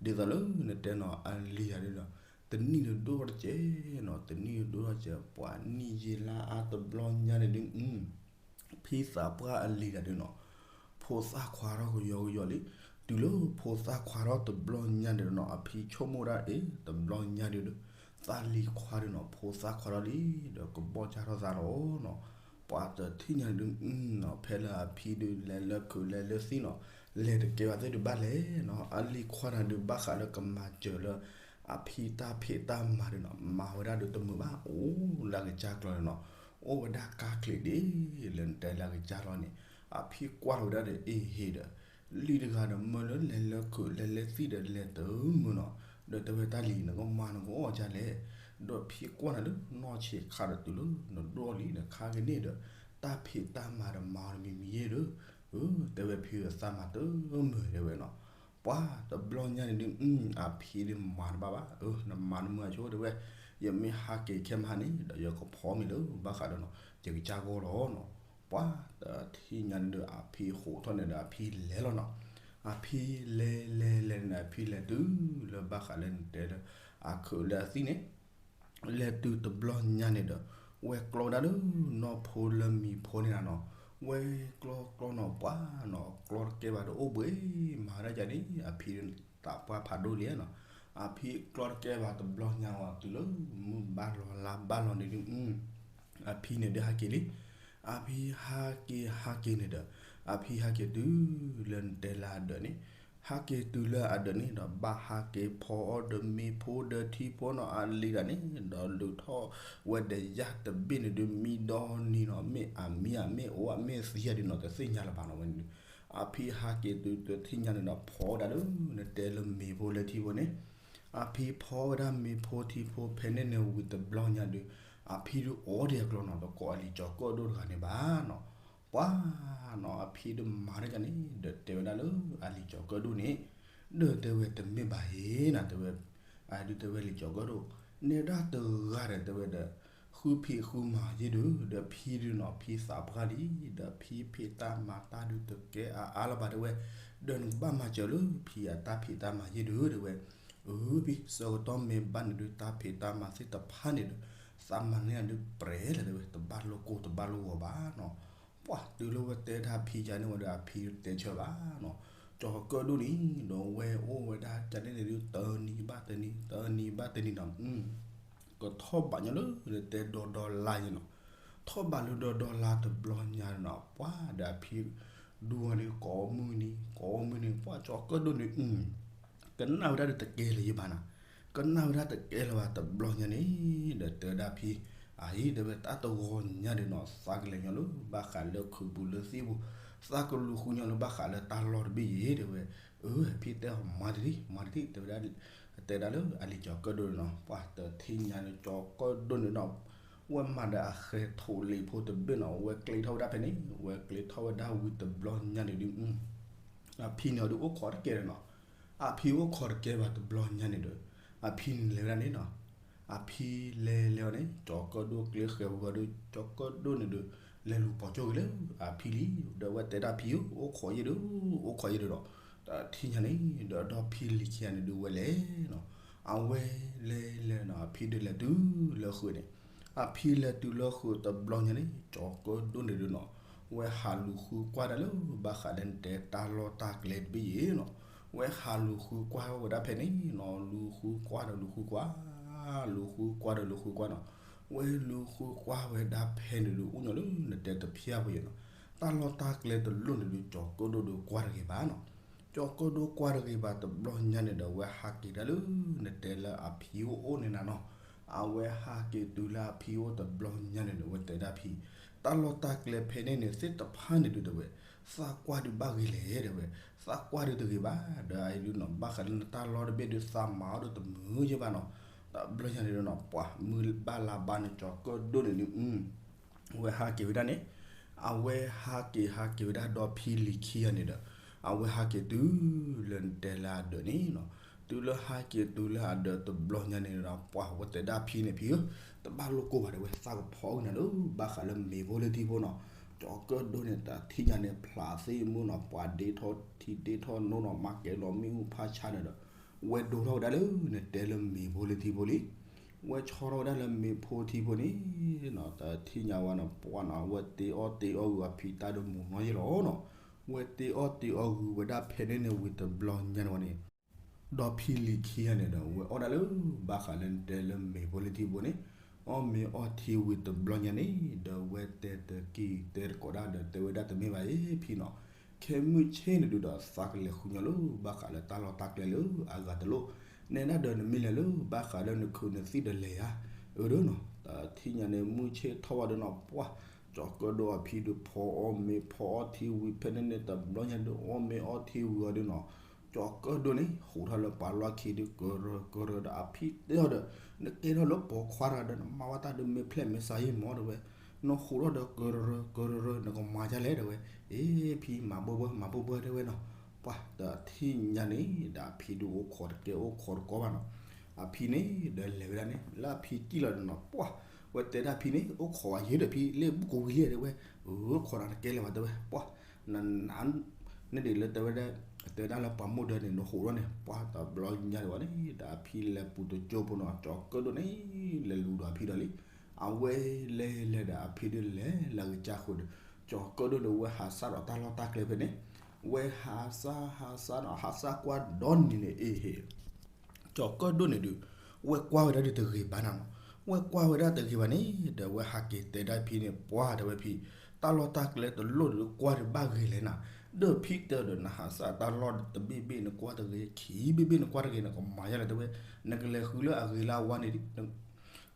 သိးလၢနတဲနီၤ အလံၤတဂၤဒုးဒီး တနံၣ်ဒုးဒိၣ်ထီၣ်တစဲးနီၤ တနံၣ်ဒုးဒိၣ်ထီၣ်တစဲး ပှၤနံၣ်ယ့လါအါတဘျီညါန့ၣ်ဒုး ဖံသးပှၢ်အလံၤတဂၤဒုးနီၤ ဖိသၣ်ခွါထီၣ်ကယီကယီလံ တုၤလၢဖိသၣ်ခွါထီၣ်တဘျီညါန့ၣ်ဒီးနီၤ အဖံဆိကမိၣ်ဒၣ်အ့ တဘျီညါဒုးဒီး သးလံၤခွါဒုးနီၤ ဖိသၣ်ခွါထီၣ်လံ ဒီးကဘီၣ်ကၢ်ထီၣ်သးလီၤနီၤ ပှၤတထံၣ်ညါဒုးနီၤ ဖဲလၢအဖံဒုးလဲၤလၢခုးလဲၤလၢသံၣ်နီၤ လဲၤတကဲဘၣ်သ့ၣ်ဒုးဘၣ်လဲၣ်နီၤ အလံၤခွါတဂၤဒုးဘၣ်ဃးလၢကမၤစၢၤလၢ အဖံတၢ်ဖံးတၢ်မၤဒုးနီၤ မၤဝဲဒၣ်ဒုးတမုာ်ဘၣ် အိၣ်လၢအကစၢ်ကျီၤန့ၣ်နီၤ အိၣ်ဝဲဒၣ်ကါချံးဒ် လၢနတဲလၢအကစၢ်လီၤန့ၣ် အဖံကွၢ်ထီၣ်ဝဲဒၣ်ဒီးအ့ဟ့ဒီး လံၤတဂၤဒီးမၢလၢလဲၤလၢခုးလဲၤလၢသံၣ်ဒီးလဲၤတမုာ်နီၤ ဒီးတဲဝဲတၢ်လံၤ နကမၤနကအိၣ်ကၢ်လဲၣ် ဒီးဖံကွၢ်နၤလၢနီၢ်ဆံးခါဒီးတုၤလၢနဒိၣ်လံဒီးခါကန့ၣ်ဒီး တၢ်ဖံးတၢ်မၤဒီးမၤအီၤတမံၤမံၤယဲၢ်ဒီး တဲဝဲဖံဒီးသးမၤတမုာ်တဲဝဲနီၤ ပှၤတဘျီညါန့ၣ်ဒုး အဖံဒုးမၤတဘၣ်ဘၣ် နမၤတမုာ်အဆိတဲဝဲ ယမ့ၢ်ဟးက့ၤခဲမဟါန့ၣ် ဒီးယကဖီမ့ၤလၢဘၣ်ဃးဒီးနီၤ ယကစၢ်ဂီၢ်လီၤနီၤ ပှၤတထံၣ်ညါန့ၣ်ဒီး အဖံဟိးထီၣ်န့ၣ်ဒီး အဖံလဲၤလီၤနီၤ အဖံလဲၤလဲၤလဲၤန့ၣ် အဖံလဲၤတုၤလၢဘၣ်ဃးလၢနတဲလၢ အခုးလၢအသံၣ်န့ၣ် လဲၤတုၤတဘျီညါန့ၣ်ဒီး ဝဲကျီဒၣ်လၢနီၢ်ဖိလၢမံၤဖိန့ၣ်နီၤ ဝဲကျီကျီနီၤ ပှၤနီၤ ကျီတကဲဘၣ်ဒီးအိၣ်ဘှံး မၤဒၣ်ကန့ၣ် အဖံသးပှၢ်ဖးဒိၣ်လံနီၤ အဖံကျီတကဲဘၣ်တဘျီညါနီၤ တုၤလၢမုၢ်ဘၣ်လီၤလါဘၣ်လီၤန့ၣ်ဒုး အဖံန့ၣ်ဒုးဟးက့ၤလံ အဖံဟးက့ၤဟးက့ၤန့ၣ်ဒီး အဖံဟးက့ၤတုၤလၢနတဲလၢအဒၢးန့ၣ် ဟးက့ၤတုၤလၢအဒၢးန့ၣ်ဒီး ဘၣ်ဟးက့ၤဖီအီၣ်ဒီးမ့ၤဖိဒီးထံဖိနီၤ အလံၤတဂၤန့ၣ် ဒီးဒုးထီၣ်ဝဲဒီးယၢ်တဘ့ၣ်န့ၣ်ဒုး မံဒီနံၤနီၤ မ့ၢ်အမံအမ့ၢ်အိၣ်အမ့ၢ်သံယၤဒုးနီၤ တသ့ၣ်ညါလၢၤဘၣ်နီၤဝဲန့ၣ်ဒုး အဖံဟးက့ၤတုၤတထံၣ်ညါန့ၣ်ဒီး ဖီဝဲဒၣ်လၢ နတဲလၢမ့ၤဖိလၢထံဖိန့ၣ် အဖံဖီဝဲဒၣ်မ့ၤဖိထံဖိဖဲန့ၣ်န့ၣ်ဝံၤတဘျီညါဒုး အဖံဒုးအီဒံးအကျီနီၤ တကိးအလံၤကၠီၤကၢၣ်ဒိၣ်တဂၤန့ၣ်ဘၣ်နီၤ ပှၤနီၤ အဖံဒုးမၤတၢ်န့ၣ် ဒီးတဲဝဲဒၣ်လၢအလံၤကၠီၤကၢၣ်ဒိၣ်န့ၣ်, ဒီးတဲဝဲတမ့ၢ်ဘၣ်ဧါနီၤ တဲဝဲ, အဒုးတဲဝဲလံၤကၠီၤကၢၣ်ဒိၣ်, နဲဒၣ်တဂၤဒီးတဲဝဲဒီး ဃုဖံးဃုမၤယ့ၢ်ဒုး ဒီးဖံဒုးနီၤ ဖံသးပှၢ်လံ, ဒီးဖံဖံးတၢ်မၤတၢ်ဒုးတကဲအါအါလၢၤဘၣ်တဲဝဲ, ဒီးနကဘၣ်မၤစၢၤလၢဖံအတၢ်ဖံးတၢ်မၤယ့ၢ်ဒုးတဲဝဲ, အဖံ ဆၢကတီၢ်မ့ၢ်ဘၣ်န့ၣ်ဒုး တၢ်ဖံးတၢ်မၤသ့ၣ်တဖၣ်န့ၣ်ဒီး သးမၤန့ၢ်ဒုးပြဲလၢၤတဲဝဲ တဘၣ်လိၣ်ကိၢ်တဘၣ်လိၣ်ဂီၤဘၣ်နီၤ. ပှၤတုၤလၢဝဲတဲဒၣ်ဖံယါန့ၣ်ဝဲဒီး အဖံတဲဆၢဘၣ်နီၤ, ကၠီၤကၢၣ်ဒိၣ်န့ၣ် ဒီးဝဲအိၣ်ဝဲဒၣ်ကန့ၣ်န့ၣ်ဒုး တနံၤဘၣ်တနံၤ တနံၤဘၣ်တနံၤနီၤ, ကထီၣ်ဘးညီလၢတဲဒီဒီလါယဲနီၤ, ထီၣ်ဘးလၢဒီဒီလါတဘျီညါနီၤ ပှၤဒီးအဖံ ဒူဝဲဒုးကိးမုၢ်နံၤ ကိးမုၢ်နံၤ ပှၤကၠီၤကၢၣ်ဒိၣ်န့ၣ် ကနၣ်ဝဲဒၣ်ဒုးတကဲလၢၤယဘၣ်နီၤ, ကနၣ်ဝဲဒၣ်တကဲလၢၤဘၣ်တဘျီညါန့ၣ် ဒီးတဲဝဲဒၣ်ဖံ, အအံၤတဲဝဲတၢ်တဂီၤညါဒီးနီၤ သးကလဲၤညီလၢ ဘၣ်ဃးလၢခုးပူၤလၢသံၣ်ပူၤ, သးကလူၤဃုညီလၢဘၣ်ဃးလၢတၢ်လီၢ်တဘ့ၣ်ယဲတဲဝဲ, အဖံတဲအီၤမၤတထံၣ် မၤတထံၣ် တဲဝဲဒၣ်, တဲဒၣ်လၢအလံၤကၠီၤကၢၣ်ဒိၣ်န့ၣ်နီၤ ပှၤတထံၣ်ညါန့ၣ် ကၠီၤကၢၣ်ဒိၣ်န့ၣ်နီၤ ဝဲမၤဒီးအဃဲၤထိးလံာ်ဖိတဘ့ၣ်နီၤ ဝဲကျဲထီၣ်ဝဲဒၣ်ဖဲန့ၣ် ဝဲကျဲထီၣ်ဝဲဒၣ်ဝံၤတဘျီညါန့ၣ်ဒုး အဖံန့ၣ်အီၤဒုးအိၣ်ခိးတကဲဒီးနီၤ, အဖံအိၣ်ခိးတကဲဘၣ်တဘျီညါန့ၣ်ဒီး အဖံန့ၣ်လဲၤဝဲဒၣ်န့ၣ်နီၤ, အဖံလဲၤလဲၤအီၤန့ၣ် ကၠီၤကၢၣ်ဒိၣ်ကျဲဃဲၤဝံၤအီၤဒီး ကၠီၤကၢၣ်ဒိၣ်န့ၣ်ဒီး လဲၤလူၤပိာ်ကၠိက့ၤလၢအဖံလံ, ဒီးဝဲတဲဒၣ်ဖံဧၢ အိၣ်ခိးယဲၢ်ဒုး အိၣ်ခိးယဲၢ်ဒုးဒီး တထံၣ်ညါန့ၣ် ဒီးဒီဖံလံၤခံဂၤန့ၣ်ဒုးဝဲလဲၤနီၤ, အဝဲလဲၤလဲၤနီၤ အဖံဒုးလဲၤတုၤလၢဃုာ်န့ၣ် အဖံလဲၤတုၤလၢဃုာ်တဘျီညါန့ၣ် ကၠီၤကၢၣ်ဒိၣ်န့ၣ်ဒုးနီၤ, ဝဲဟးလူၤဃုကွၢ်ဒၣ်လၢ ဘၣ်ဃးလၢနတဲတၢ်လီၢ်တၢ်ကျဲတဘ့ၣ်ယဲနီၤ, ဝဲဟးလူၤဃုကွၢ်ဝဲဒၣ်ဖဲန့ၣ်နီၤ, လူၤဃုကွၢ်ဒီးလူၤဃုကွၢ်, လူၤဃုကွၢ်ဒီးလူၤဃုကွၢ်နီၤ, ဝဲလူၤဃုကွၢ်ဝဲဒၣ်ဖဲန့ၣ်ဒုး အိၣ်ညီလၢနတဲတဖျၢၣ်ဝဲယဲနီၤ, တၢ်လီၢ်တၢ်ကျဲတလိၣ်န့ၣ်ဒုး ကၠီၤကၢၣ်ဒိၣ်ဒုးကွၢ်တဂ့ၤဘၣ်နီၤ ကၠီၤကၢၣ်ဒိၣ်ကွၢ်တဂ့ၤဘၣ်တဘျီညါန့ၣ်ဒီး အဝဲဟးက့ၤဒၣ်လၢ နတဲလၢအဖံအိၣ်န့ၣ်နၤနီၤ, အဝဲဟးက့ၤတုၤလၢအဖံအိၣ်တဘျီညါန့ၣ်ဒီး အဝဲတဲဒၣ်ဖံ, တၢ်လီၢ်တၢ်ကျဲဖဲန့ၣ်န့ၣ်သ့ၣ်တဖၣ်န့ၣ်ဒုးတဲဝဲ, သးကွၢ်ဒုးဘၣ်ဂ့ၤလဲၣ်တဲဝဲ, သးကွၢ်ဒုးတဂ့ၤဘၣ်, ဒီးအအံၤဒုးနီၤ ဘၣ်ဃးလၢနတၢ်လီၢ်တဘ့ၣ်ဒုး သးမၤအီၤဒုးတမုာ်ယဲၢ်ဘၣ်နီၤ, တဘျီညါန့ၣ်ဒီးနီၤ ပှၤမုၢ်ဘၣ်လါဘါန့ၣ် ကၠီၤကၢၣ်ဒိၣ်န့ၣ်ဒုး ဝဲဟးက့ၤဝဲဒၣ်န့ၣ်, အဝဲဟးက့ၤဟးက့ၤဝဲဒၣ်ဒီဖံလံၤခံဂၤန့ၣ်ဒီး, အဝဲဟးက့ၤတုၤလၢနတဲလၢအဒၢးန့ၣ်နီၤ, တုၤလၢဟးက့ၤတုၤလၢအဒၢးတဘျီညါန့ၣ်ဒီး ပှၤဝဲတဲဒၣ်ဖံန့ၣ် ဖံဧၢ, တဘၣ်လိၣ်ကိၢ်ဘၣ်တဲဝဲ သးကဖီအီၣ်နၤလၢ ဘၣ်ဃးလၢမ့ၤဖိလၢထံဖိနီၤ, ကၠီၤကၢၣ်ဒိၣ်န့ၣ် တထံၣ်ညါန့ၣ် ဖျးသ့ၣ်မုၢ်နီၤ ပှၤဒ့ထီၣ်ထံဒ့ထီၣ်နိနီၤ မၤကဲၤလီၤမ့ၣ်အူဖးဆါန့ၣ်ဒီး ဝဲဒိထီၣ်ဝဲဒၣ်လၢနတဲလၢမ့ၤဖိလၢထံဖိလံ ဝဲဆီထီၣ်ဝဲဒၣ်လၢမ့ၤဖိထံဖိန့ၣ်နီၤ, တထံၣ်ညါဝဲနီၤ ပှၤနီၤ ဝဲတ့အီၣ်တ့အီဂုၤအဖံတၢ်ဒီးမုာ်နီၤယဲၢ်လီၤနီၤ, ဝဲတ့အီၣ်တ့အီဂုၤဝဲဒၣ်ဖဲန့ၣ်န့ၣ်ဝံၤတဘျီညါန့ၣ်ဝဲန့ၣ်, ဒီဖံလံၤခံဂၤန့ၣ်ဒီး ဝဲအီၣ်ဒၣ်လၢ ဘၣ်ဃးလၢနတဲလၢမ့ၤဖိလၢထံဖိန့ၣ်, အီၣ်မ့ၤအီထံဝံၤတဘျီညါန့ၣ် ဒီးဝဲတဲတကံၢ်တဲတကိးဒၣ်ဒီးတဲဝဲဒၣ်တမ့ၢ်ဘၣ်အံၤဖံနီၤ, ခဲမုၢ်ဆ့ၣ်န့ၣ်ဒုးဒီး သးကလဲၤဃုညီလၢ ဘၣ်ဃးလၢတၢ်လီၢ်တၢ်ကျဲလၢအဂၤတလိၣ်, နဲဒၣ်ဒီးနမ့ၢ်လဲၤလၢ ဘၣ်ဃးလၢနခုးနသံၣ်ဒီးလဲၤယါ, အၢဒုးနီၤ, တထံၣ်ညါန့ၣ် မုၢ်ဆ့ၣ်ထီၣ်ဝဲဒုးနီၤ ပှၤ ကၠီၤကၢၣ်ဒိၣ်အဖံဒုးဖီအီၣ်မ့ၤဖီအီထံဝံၤဖဲန့ၣ်န့ၣ်တဘျီညါဒုး အီၣ်မ့ၤအီထံဝံၤအီၤဒုးနီၤ, ကၠီၤကၢၣ်ဒိၣ်န့ၣ် ဟူးထီၣ်လၢပှၤလီၢ်ခံဒုး ကရၢကရၢဒီးအဖံတဲအီၤဒီး နကဲထီၣ်လၢပိာ်ခွါတဂၤဒီး နမၤဝဲတၢ်ဒုးမ့ၢ်ဖျဲၣ်မ့ၢ်ဆါယံာ်မီၢ်တဲဝဲ, နဟူးထီၣ်ဒီးကရၢကရၢ နကမၤဒ်လဲၣ်တဲဝဲ, အ့ ဖံမၤဘၣ်ဘၣ် မၤဘၣ်ဘၣ်တဲဝဲနီၤ, ပှၤတထံၣ်ညါန့ၣ် ဒီးအဖံဒုးအိၣ်ခိးတကဲအိၣ်ခိးတကိးဘၣ်နီၤ, အဖံန့ၣ် ဒီးလဲၤဝဲဒၣ်န့ၣ် လၢအဖံကံၣ်လီၤဒီးနီၤ ပှၤ ဝဲတဲဒၣ်ဖံန့ၣ် အိၣ်ခိးဝဲယဲၢ်ဒီးဖံ လၢဘူၣ်ကဝံၤလံတဲဝဲ, အခိးဒီးနကဲလၢၤဘၣ်တဲဝဲ ပှၤ နန န့ၣ်ဒ်လၢတဲဝဲဒၣ် တဲဝဲဒၣ်လၢပှၤမိၢ်ဒၢန့ၣ် နဟူးထီၣ်န့ၣ် ပှၤတဘျီညါဒံးဝဲန့ၣ် ဒီးအဖံလဲၤပူၤတကၠိဖိနီၤ ကၠီၤကၢၣ်ဒိၣ်န့ၣ် လဲၤလူၤဒီးအဖံဒီးလံ, အဝဲလဲၤလဲၤဒီးအဖံဒုးလဲၤလၢအကစၢ်ဃုာ်ဒီး ကၠီၤကၢၣ်ဒိၣ်န့ၣ် ဝဲဟးစၢ်ဒီးတၢ်လီၢ်တၢ်ကျဲဖဲန့ၣ်, ဝဲဟးစၢ်ဟးစၢ်နီၤ ဟးစၢ်ကွၢ်ဒီနံၤန့ၣ်အ့ဟ့ၣ် ကၠီၤကၢၣ်ဒိၣ်န့ၣ်ဒုး ဝဲကွၢ်ဝဲဒၣ်ဒုးတဂ့ၤဘၣ်နၤနီၤ, ဝဲကွၢ်ဝဲဒၣ်တဂ့ၤဘၣ်န့ၣ် ဒီးဝဲဟးက့ၤတဲဒၣ်ဖံန့ၣ် ပှၤတဲဝဲဖံ, တၢ်လီၢ်တၢ်ကျဲတလိၣ်ဒုးကွၢ်ဒုးဘၣ်ဂ့ၤလဲၣ်နၤ, ဒီးဖံတဲဒီးနဟးစၢ်တၢ်လီၢ်တဘ့ၣ်ဘ့ၣ်နကွၢ်တဂ့ၤ ခံဘ့ၣ်ဘ့ၣ်နကွၢ်တဂ့ၤ နကမၤယါလဲၣ်တဲဝဲ, နကလဲၤဃုလၢအဂ့ၤလၢအဝါန့ၣ်ဒံး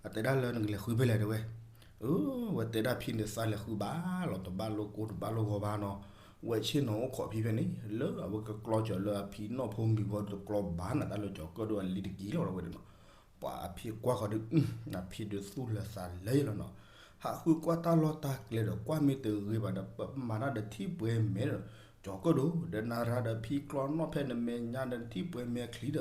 အတဲဒၣ်လၢနကလဲၤဃုဖဲလဲၣ်တဲဝဲ, အဝဲတဲဒၣ်ဖံန့ၣ်သးလဲၤဃုဘၣ်လီၤ တဘၣ်လိၣ်ကိၢ်တဘၣ်လိၣ်ဂီၤဘၣ်နီၤ, ဝဲဆ့ၣ်နီၤအိၣ်ခိးဖံဖဲန့ၣ် လၢအဝဲကကျီစၢၤလၢအဖံနီၢ်ဖိမံၤဖိတကျီဘၣ်နၤတၢ်လၢကၠီၤကၢၣ်ဒိၣ်အလံၤတကံၢ်လီၤဝဲဒၣ်နီၤ, ပှၤအဖံကွၢ်ဃီၤဒုး အဖံဒုးသူၣ်လၢာ်သးလၢာ်လီၤနီၤ, ဟးဃုကွၢ်တၢ်လီၢ်တၢ်ကျဲဒီး ကွၢ်မ့ၢ်တဂ့ၤဘၣ်ဒီး ပမၤတၢ်ဒီးထံၣ်ပှဲၤမဲာ်ဒီး ကၠီၤကၢၣ်ဒိၣ် ဒီးနၤရၤဒီးဖံကျီနီၣ်ဖဲနမဲာ်ညါဒီး နထံၣ်ပှဲၤမဲာ်ချံဒီး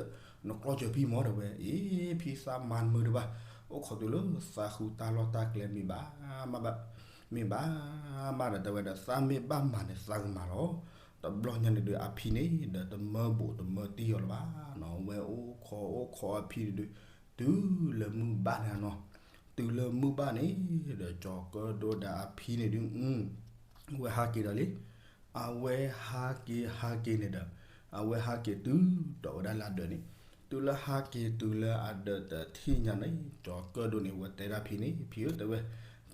နကျီၢ်စၢၤဖံမၢ် တဲဝဲ. အ့ ဖံသးမၤနမုာ်တဘၣ်, အိၣ်ခိးတုၤလၢသးဃုတၢ်လီၢ်တၢ်ကျဲမ့ၢ်ဘၣ်မးဘၣ်, မ့ၢ်ဘၣ်မးဒီး တဲဝဲဒီး သးမ့ၢ်ဘၣ်မၤန့ၣ် သးကမၤလီၤ. တဘျီညါန့ၣ်ဒီး အဖံန့ၣ်ဒီး တမၢဘူးတမၢတံၢ်အီၤလၢၤဘၣ်နီၤ. ဝဲအိၣ်ခိးအိၣ်ခိးအဖံန့ၣ်ဒီး တုၤလၢမုၢ်ဘၣ်န့ၣ်နီၤ. တုၤလၢမုၢ်ဘၣ်န့ၣ်ဒီး ကၠီၤကၢၣ်ဒိၣ်ဒီးအဖံန့ၣ်ဒုး အဝဲဟးက့ၤဒီးလံ. အဝဲဟးက့ၤဟးက့ၤန့ၣ်ဒီး အဝဲဟးက့ၤတုၤဒီးဝဲဒၣ်လၢအဒၢးန့ၣ်, တုၤလၢဟးက့ၤတုၤလၢအဒၢးတထံၣ်ညါန့ၣ် ကၠီၤကၢၣ်ဒိၣ်န့ၣ် ဝဲတဲဒၣ်ဖံန့ၣ်, ဖံဧၢ တဲဝဲ,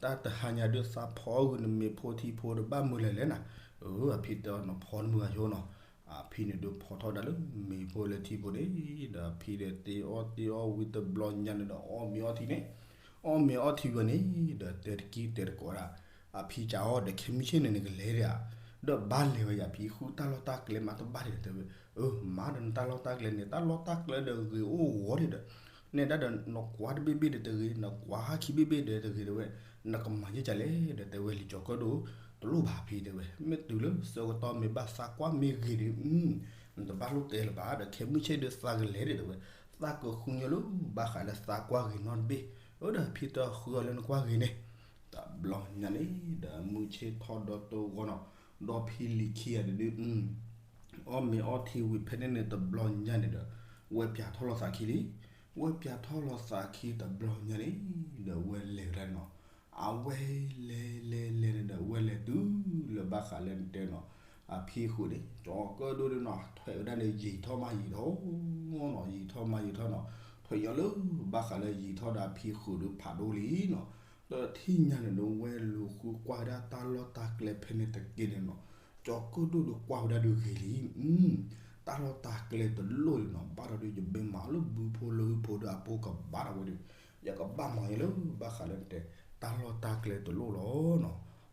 တၢ်တဟါညါဒုးသးဖီအဂုာ်နမ့ၤဖိထံဖိဒီးဘၣ်မုာ်လဲၤလဲၣ်နၤ. အၢ အဖံတဲအီၤ နဖီနမုာ်အယိနီၤ. အဖံန့ၣ်ဒုးဖီထီၣ်ဒၣ်လၢမ့ၤဖိလၢထံဖိန့ၣ်ဒီး အဖံဒီးတ့အီၣ်တ့အီၣ်ဝံၤတဘျီညါန့ၣ်ဒီး အီၣ်မ့ၤအီထံန့ၣ်, အီၣ်မ့ၤအီထံဝဲန့ၣ်ဒီး တဲတကံၢ်တဲတကိးဒၣ် အဖံကးအီၤဒီး ခဲမုၢ်ဆ့ၣ်န့ၣ် နကလဲၤဒံးဧါ, ဒီးဘၣ်လဲၤဝဲယၤဖံ ဃုတၢ်လီၢ်တၢ်ကျဲမးတဘၣ်ဒံး တဲဝဲ. အၢ မၤဒီးနတၢ်လီၢ်တၢ်ကျဲန့ၣ် တၢ်လီၢ်တၢ်ကျဲဒီးဂ့ၤအိၣ်ဂီၤဒံးဒီး နဲဒၣ်ဒီးနကွၢ်တဘ့ၣ်ဘ့ၣ်ဒီးတဂ့ၤ, နကွၢ်ဟးခံဘ့ၣ်ဘ့ၣ်ဒီးတဂ့ၤ တဲဝဲ, နကမၤယဲၢ်ကလဲၣ်ဒီး တဲဝဲလံ ကၠီၤကၢၣ်ဒိၣ်, တလိၣ်ဘၣ်ဖံ တဲဝဲ, မ့ၢ်တုၤလၢဆၢကတီၢ်မ့ၢ်ဘၣ်သးကွၢ်မ့ၢ်ဂ့ၤဒီး နတဘၣ်လိၣ်တဲလၢၤဘၣ်ဒီး ခဲမုၢ်ဆ့ၣ်ဒီးသးကလဲၤဒံး တဲဝဲ, သးကဃုညီလၢဘၣ်ဃးလၢသးကွၢ်ဂ့ၤနီတဘ့ၣ်. အၢ ဒီးဖံတဃုအီၤလၢနကွၢ်ဂ့ၤန့ၣ် တဘျီညါန့ၣ်ဒီး မုၢ်ဆ့ၣ်ထီၣ်ဒီးတဂီၤနီၤ, ဒီးဖံလံၤခံဂၤဒုး အီၣ်မ့ၤအီထံဝံၤဖဲန့ၣ်န့ၣ် တဘျီညါန့ၣ်ဒီး ဝဲပၠးထီၣ်လီၤသးခံလံ. ဝဲပၠးထီၣ်လီၤသးခံတဘျီညါန့ၣ်ဒီး ဝဲလဲၤကဒါနီၤ, အဝဲလဲၤလဲၤလဲၤန့ၣ်ဒီး ဝဲလဲၤတုၤလၢဘၣ်ဃးလၢနတဲနီၤ အဖံဃုာ်န့ၣ် ကၠီၤကၢၣ်ဒိၣ်ဒုးနီၤ ထွဲးဝဲဒၣ်န့ၣ် ယံာ်ထီၣ်မးယံာ်ထီၣ်နီၤ, ယံာ်ထီၣ်မးယံာ်ထီၣ်နီၤ, ထွဲးညီလၢဘၣ်ဃးလၢယံာ်ထီၣ်ဒီးအဖံဃုာ်ဒုးဖးဒိၣ်လံနီၤ. ဒီးထံၣ်ညါန့ၣ်ဒီး ဝဲလူၤဃုကွၢ်ဝဲဒၣ်တၢ်လီၢ်တၢ်ကျဲဖဲန့ၣ်တက့ၢ်န့ၣ်နီၤ, ကၠီၤကၢၣ်ဒိၣ်ဒုးကွၢ်ဝဲဒၣ်ဒုးဂ့ၤလံ, တၢ်လီၢ်တၢ်ကျဲတလိၣ်လံနီၤ, ဘၣ်ဒီးဒုးယဘၣ်မၤလၢဘုဖိလၢဟုဖိဒီးအဖိကဘၣ်ဒီးဝဲဒီး ယကဘၣ်မၤယဲလၢဘၣ်ဃးလၢနတဲ တၢ်လီၢ်တၢ်ကျဲတလိၣ်လီၤနီၤ.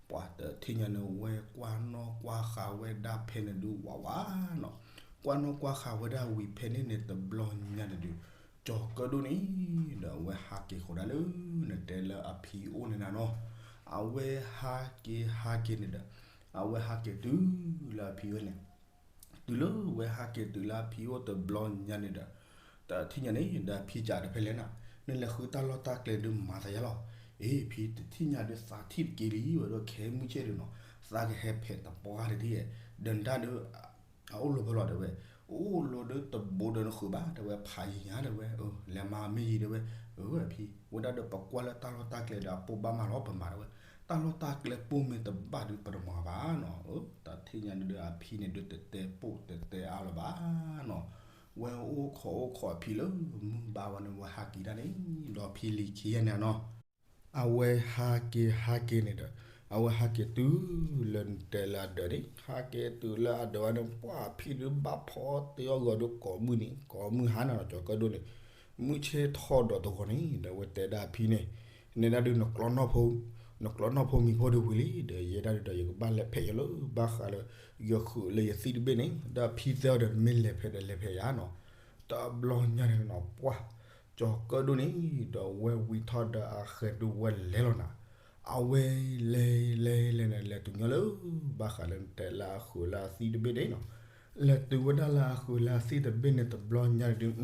ပှၤတထံၣ်ညါန့ၣ် ဝဲကွၢ်နီၣ်ကွၢ်ဃာ်ဝဲဒၣ်ဖဲန့ၣ်ဒုးဝးဝးနီၤ, ကွၢ်နီၣ်ကွၢ်ဃာ်ဝဲဒၣ်ဝံၤဖဲန့ၣ်န့ၣ် တဘျီညါန့ၣ်ဒုး ကၠီၤကၢၣ်ဒိၣ်န့ၣ်ဒီး အဝဲဟးက့ၤဃီၤဒၣ်လၢ နတဲလၢအဖံအိၣ်န့ၣ်နၤနီၤ. အဝဲဟးက့ၤဟးက့ၤန့ၣ်ဒီး အဝဲဟးက့ၤတုၤလၢအဖံဝဲန့ၣ် တုၤလၢဝဲဟးက့ၤတုၤလၢအဖံအိၣ်တဘျီညါန့ၣ်ဒီး တထံၣ်ညါန့ၣ်ဒီး အဖံကးဒီးဖဲလဲၣ်နၤ, နလဲၤဃုတၢ်လီၢ်တၢ်ကျဲဒုးမၤသးယါလီၤ. အ့ ဖံတထံၣ်ညါဒီးသးထံၣ်တက့ၢ်လံဝဲဒီး ခဲမုၢ်ဆ့ၣ်ဒုးနီၤ သးကဟဲဖဲးတပှၢ်တထံၣ်ဧဲ, ဒီးနတၢ်ဒီး အအိၣ်လီၤဖဲလီၤတဲဝဲ, အိၣ်လီၤဒီးတဘိဒီးနဃုာ်ဘၣ်တဲဝဲ ဖးယံၤညါတဲဝဲ, လဲၤမၤမ့ၢ်ယံၤတဲဝဲ, အဖံ ဝဲဒၣ်ဒီးပကွၢ်လၢတၢ်လီၢ်တၢ်ကျဲဒီးအပိၢ်ဘၣ်မးလီၤ ပမၤတဲဝဲ, တၢ်လီၢ်တၢ်ကျဲပိၢ်မ့ၢ်တဘၣ်ဒုးပတမၤဘၣ်နီၤ. တထံၣ်ညါန့ၣ်ဒီးအဖံန့ၣ်ဒုးတတဲပိၢ်တတဲအါလၢၤဘၣ်နီၤ, ဝဲအိၣ်ခိးအိၣ်ခိးအဖံလၢမုၢ်ဘါဝဲန့ၣ် ဝဲဟးက့ၤဒၣ်န့ၣ် ဒီးဖံလံၤခံဂၤန့ၣ်နီၤ အဝဲဟးက့ၤဟးက့ၤန့ၣ်ဒီး အဝဲဟဲက့ၤတုၤလၢနတဲလၢအဒၢးန့ၣ် ဟးက့ၤတုၤလၢအဒၢးဝဲန့ၣ် ပှၢ်ဖံဒုးဘၣ်ဖီတ့အီၣ်ဂီၤဒီးကိးမုၢ်နံၤ ကိးမုၢ်ဟါနၤနီၤ ကၠီၤကၢၣ်ဒိၣ်န့ၣ် မုၢ်ဆ့ၣ်ထီၣ်ဒီးတဂီၤန့ၣ် ဒီးဝဲတဲဒၣ်ဖံန့ၣ် နဲဒၣ်ဒုးနကျီနီၣ်ဖိ နကျီနီၣ်ဖိမံၤဖိဒုးဝံၤလံ ဒီးယဲဒၣ်ဒုးဒီးယကဘၣ်လဲၤဖဲးယလၢဘၣ်ဃးလၢ ယဃုာ်လၢယသံၣ်တဘ့ၣ်န့ၣ် ဒီးဖံသၢဒီးနမ့ၢ်လဲၤဖဲးဒီးလဲၤဖဲးယၤနီၤ တဘျီညါန့ၣ်နီၤ ပှၢ် ကၠီၤကၢၣ်ဒိၣ်န့ၣ် ဒီးဝဲဝံၤထီၣ်ဒီးအဃဲၤဒုးဝဲလဲၤလီၤနၤ အဝဲလဲၤလဲၤလဲၤန့ၣ် လဲၤတုၤညီလၢ ဘၣ်ဃးလၢနတဲလၢအဃုာ်လၢအသံၣ်တဘ့ၣ်န့ၣ်နီၤ လဲၤတုၤဝဲဒၣ်လၢအဃုာ်လၢအသံၣ်တဘ့ၣ်န့ၣ်တဘျီညါန့ၣ်ဒုး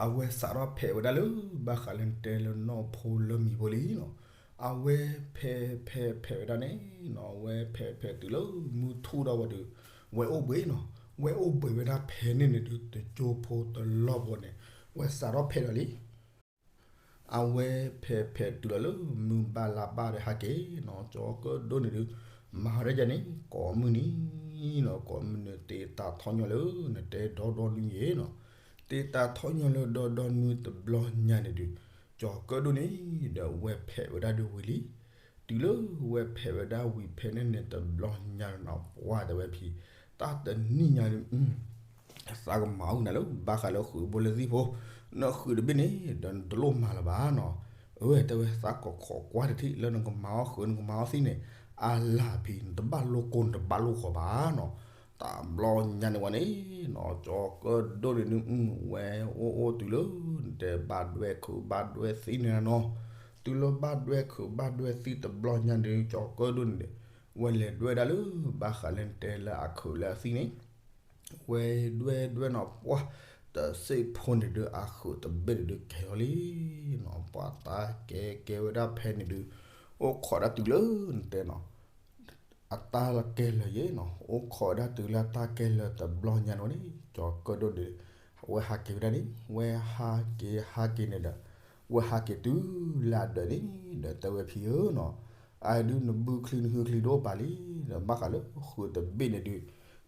အဝဲစးထီၣ်ဖဲးဝဲဒၣ်လၢ ဘၣ်ဃးလၢနတဲလၢနီၣ်ဖိလၢမံၤဖိလံနီၤ အဝဲဖဲးဖဲးဖဲးဝဲဒၣ်န့ၣ်နီၤ အဝဲဖဲးဖဲးတုၤလၢမုၢ်ထူၣ်ဒီးဝဲဒီး ဝဲအိၣ်ဘှံးနီၤ ဝဲအိၣ်ဘှံးဝဲဒၣ်ဖဲန့ၣ်န့ၣ်ဒုး တကၠိဖိတလီၢ်ဖိန့ၣ် ဝဲစးထီၣ်ဖဲးဒီးလံ အဝဲဖဲးဖဲးတုၤလီၤလၢမုၢ်ဘၣ်လါဘၣ်ဒီးဟဲက့ၤနီၤ ကၠီၤကၢၣ်ဒိၣ်န့ၣ်ဒုး မၤဝဲဒၣ်ယၤန့ၣ် ကိးမုၢ်နံၤနီၤ ကိးမုၢ်နံၤတ့တၢ်ထီၣ်ညီလၢ နတဲဒီဒီနွံယဲၢ်နီၤ တ့တၢ်ထီၣ်ညီလၢဒီဒီနွံတဘျီညါန့ၣ်ဒုး ကၠီၤကၢၣ်ဒိၣ်န့ၣ် ဒီးဝဲဖဲးဝဲဒၣ်ဒုးဝံၤလံ တုၤလၢဝဲဖဲးဝဲဒၣ်ဝံၤဖဲန့ၣ်န့ၣ်တဘျီညါနီၤ ပှၢ်တဲဝဲဖံ တၢ်တနံၣ်ညါဒုး သးကမၤအီၣ်နၤလၢ ဘၣ်ဃးလၢဃုာ်ဘိလၢသံၣ်ဖိ နဃုာ်တဘ့ၣ်န့ၣ် ဒီးနတလိၣ်မၤလၢၤဘၣ်နီၤ အဝဲတဲဝဲသးကခိးကွၢ်တထံၣ်လၢနကမၤအီၣ်ဃုာ်နကမၤအီၣ်သံၣ်န့ၣ် အလၢ်ဖံ နတဘၣ်လိၣ်ကိၢ်နတဘၣ်လိၣ်ဃီဘၣ်နီၤ တဘျီညါန့ၣ်ဝဲန့ၣ်နီၤ ကၠီၤကၢၣ်ဒိၣ်န့ၣ်ဒုး ဝဲအိၣ်အိၣ်တုၤလၢ နတဲဘၣ်ဒွဲၣ်ခုးဘၣ်ဒွဲၣ်သံၣ်န့ၣ်နီၤ တုၤလၢဘၣ်ဒွဲၣ်ခုးဘၣ်ဒွဲၣ်သံၣ်တဘျီညါန့ၣ် ကၠီၤကၢၣ်ဒိၣ်န့ၣ်ဒီး ဝဲလဲၤဒွဲၣ်ဒၣ်လၢ ဘၣ်ဃးလၢနတဲလၢအခုးလၢအသံၣ်န့ၣ် ဝဲဒွဲၣ်ဒွဲၣ်နီၤ ပှၢ် တစ့ၢ်ဖိန့ၣ်ဒုး အခုးတဘ့ၣ်န့ၣ်ဒုးကဲၤလီၤလံနီၤ. ပှၤတၢ်ကဲကဲဝဲဒၣ်ဖဲန့ၣ်ဒုး အိၣ်ခိးဒၣ်တုၤလၢနတဲနီၤ အတၢ်ကဲလၢာ်ယဲနီၤ, အိၣ်ခိးဒၣ်တုၤလၢတၢ်ကဲလၢာ်တဘျီညါန့ၣ်န့ၣ် ကၠီၤကၢၣ်ဒိၣ်န့ၣ် ဝဲဟးက့ၤဝဲဒၣ်န့ၣ် ဝဲဟးက့ၤဟးက့ၤန့ၣ်ဒီး ဝဲဟးက့ၤတုၤလၢအဒၢးန့ၣ် ဒီးတဲဝဲဖံဧၢနီၤ, အအံၤဒုးနဘုချံနဟုချံတအိၣ်ပာ်လံ, ဒီးဘၣ်ဃးလၢခုးတဘ့ၣ်န့ၣ်ဒုး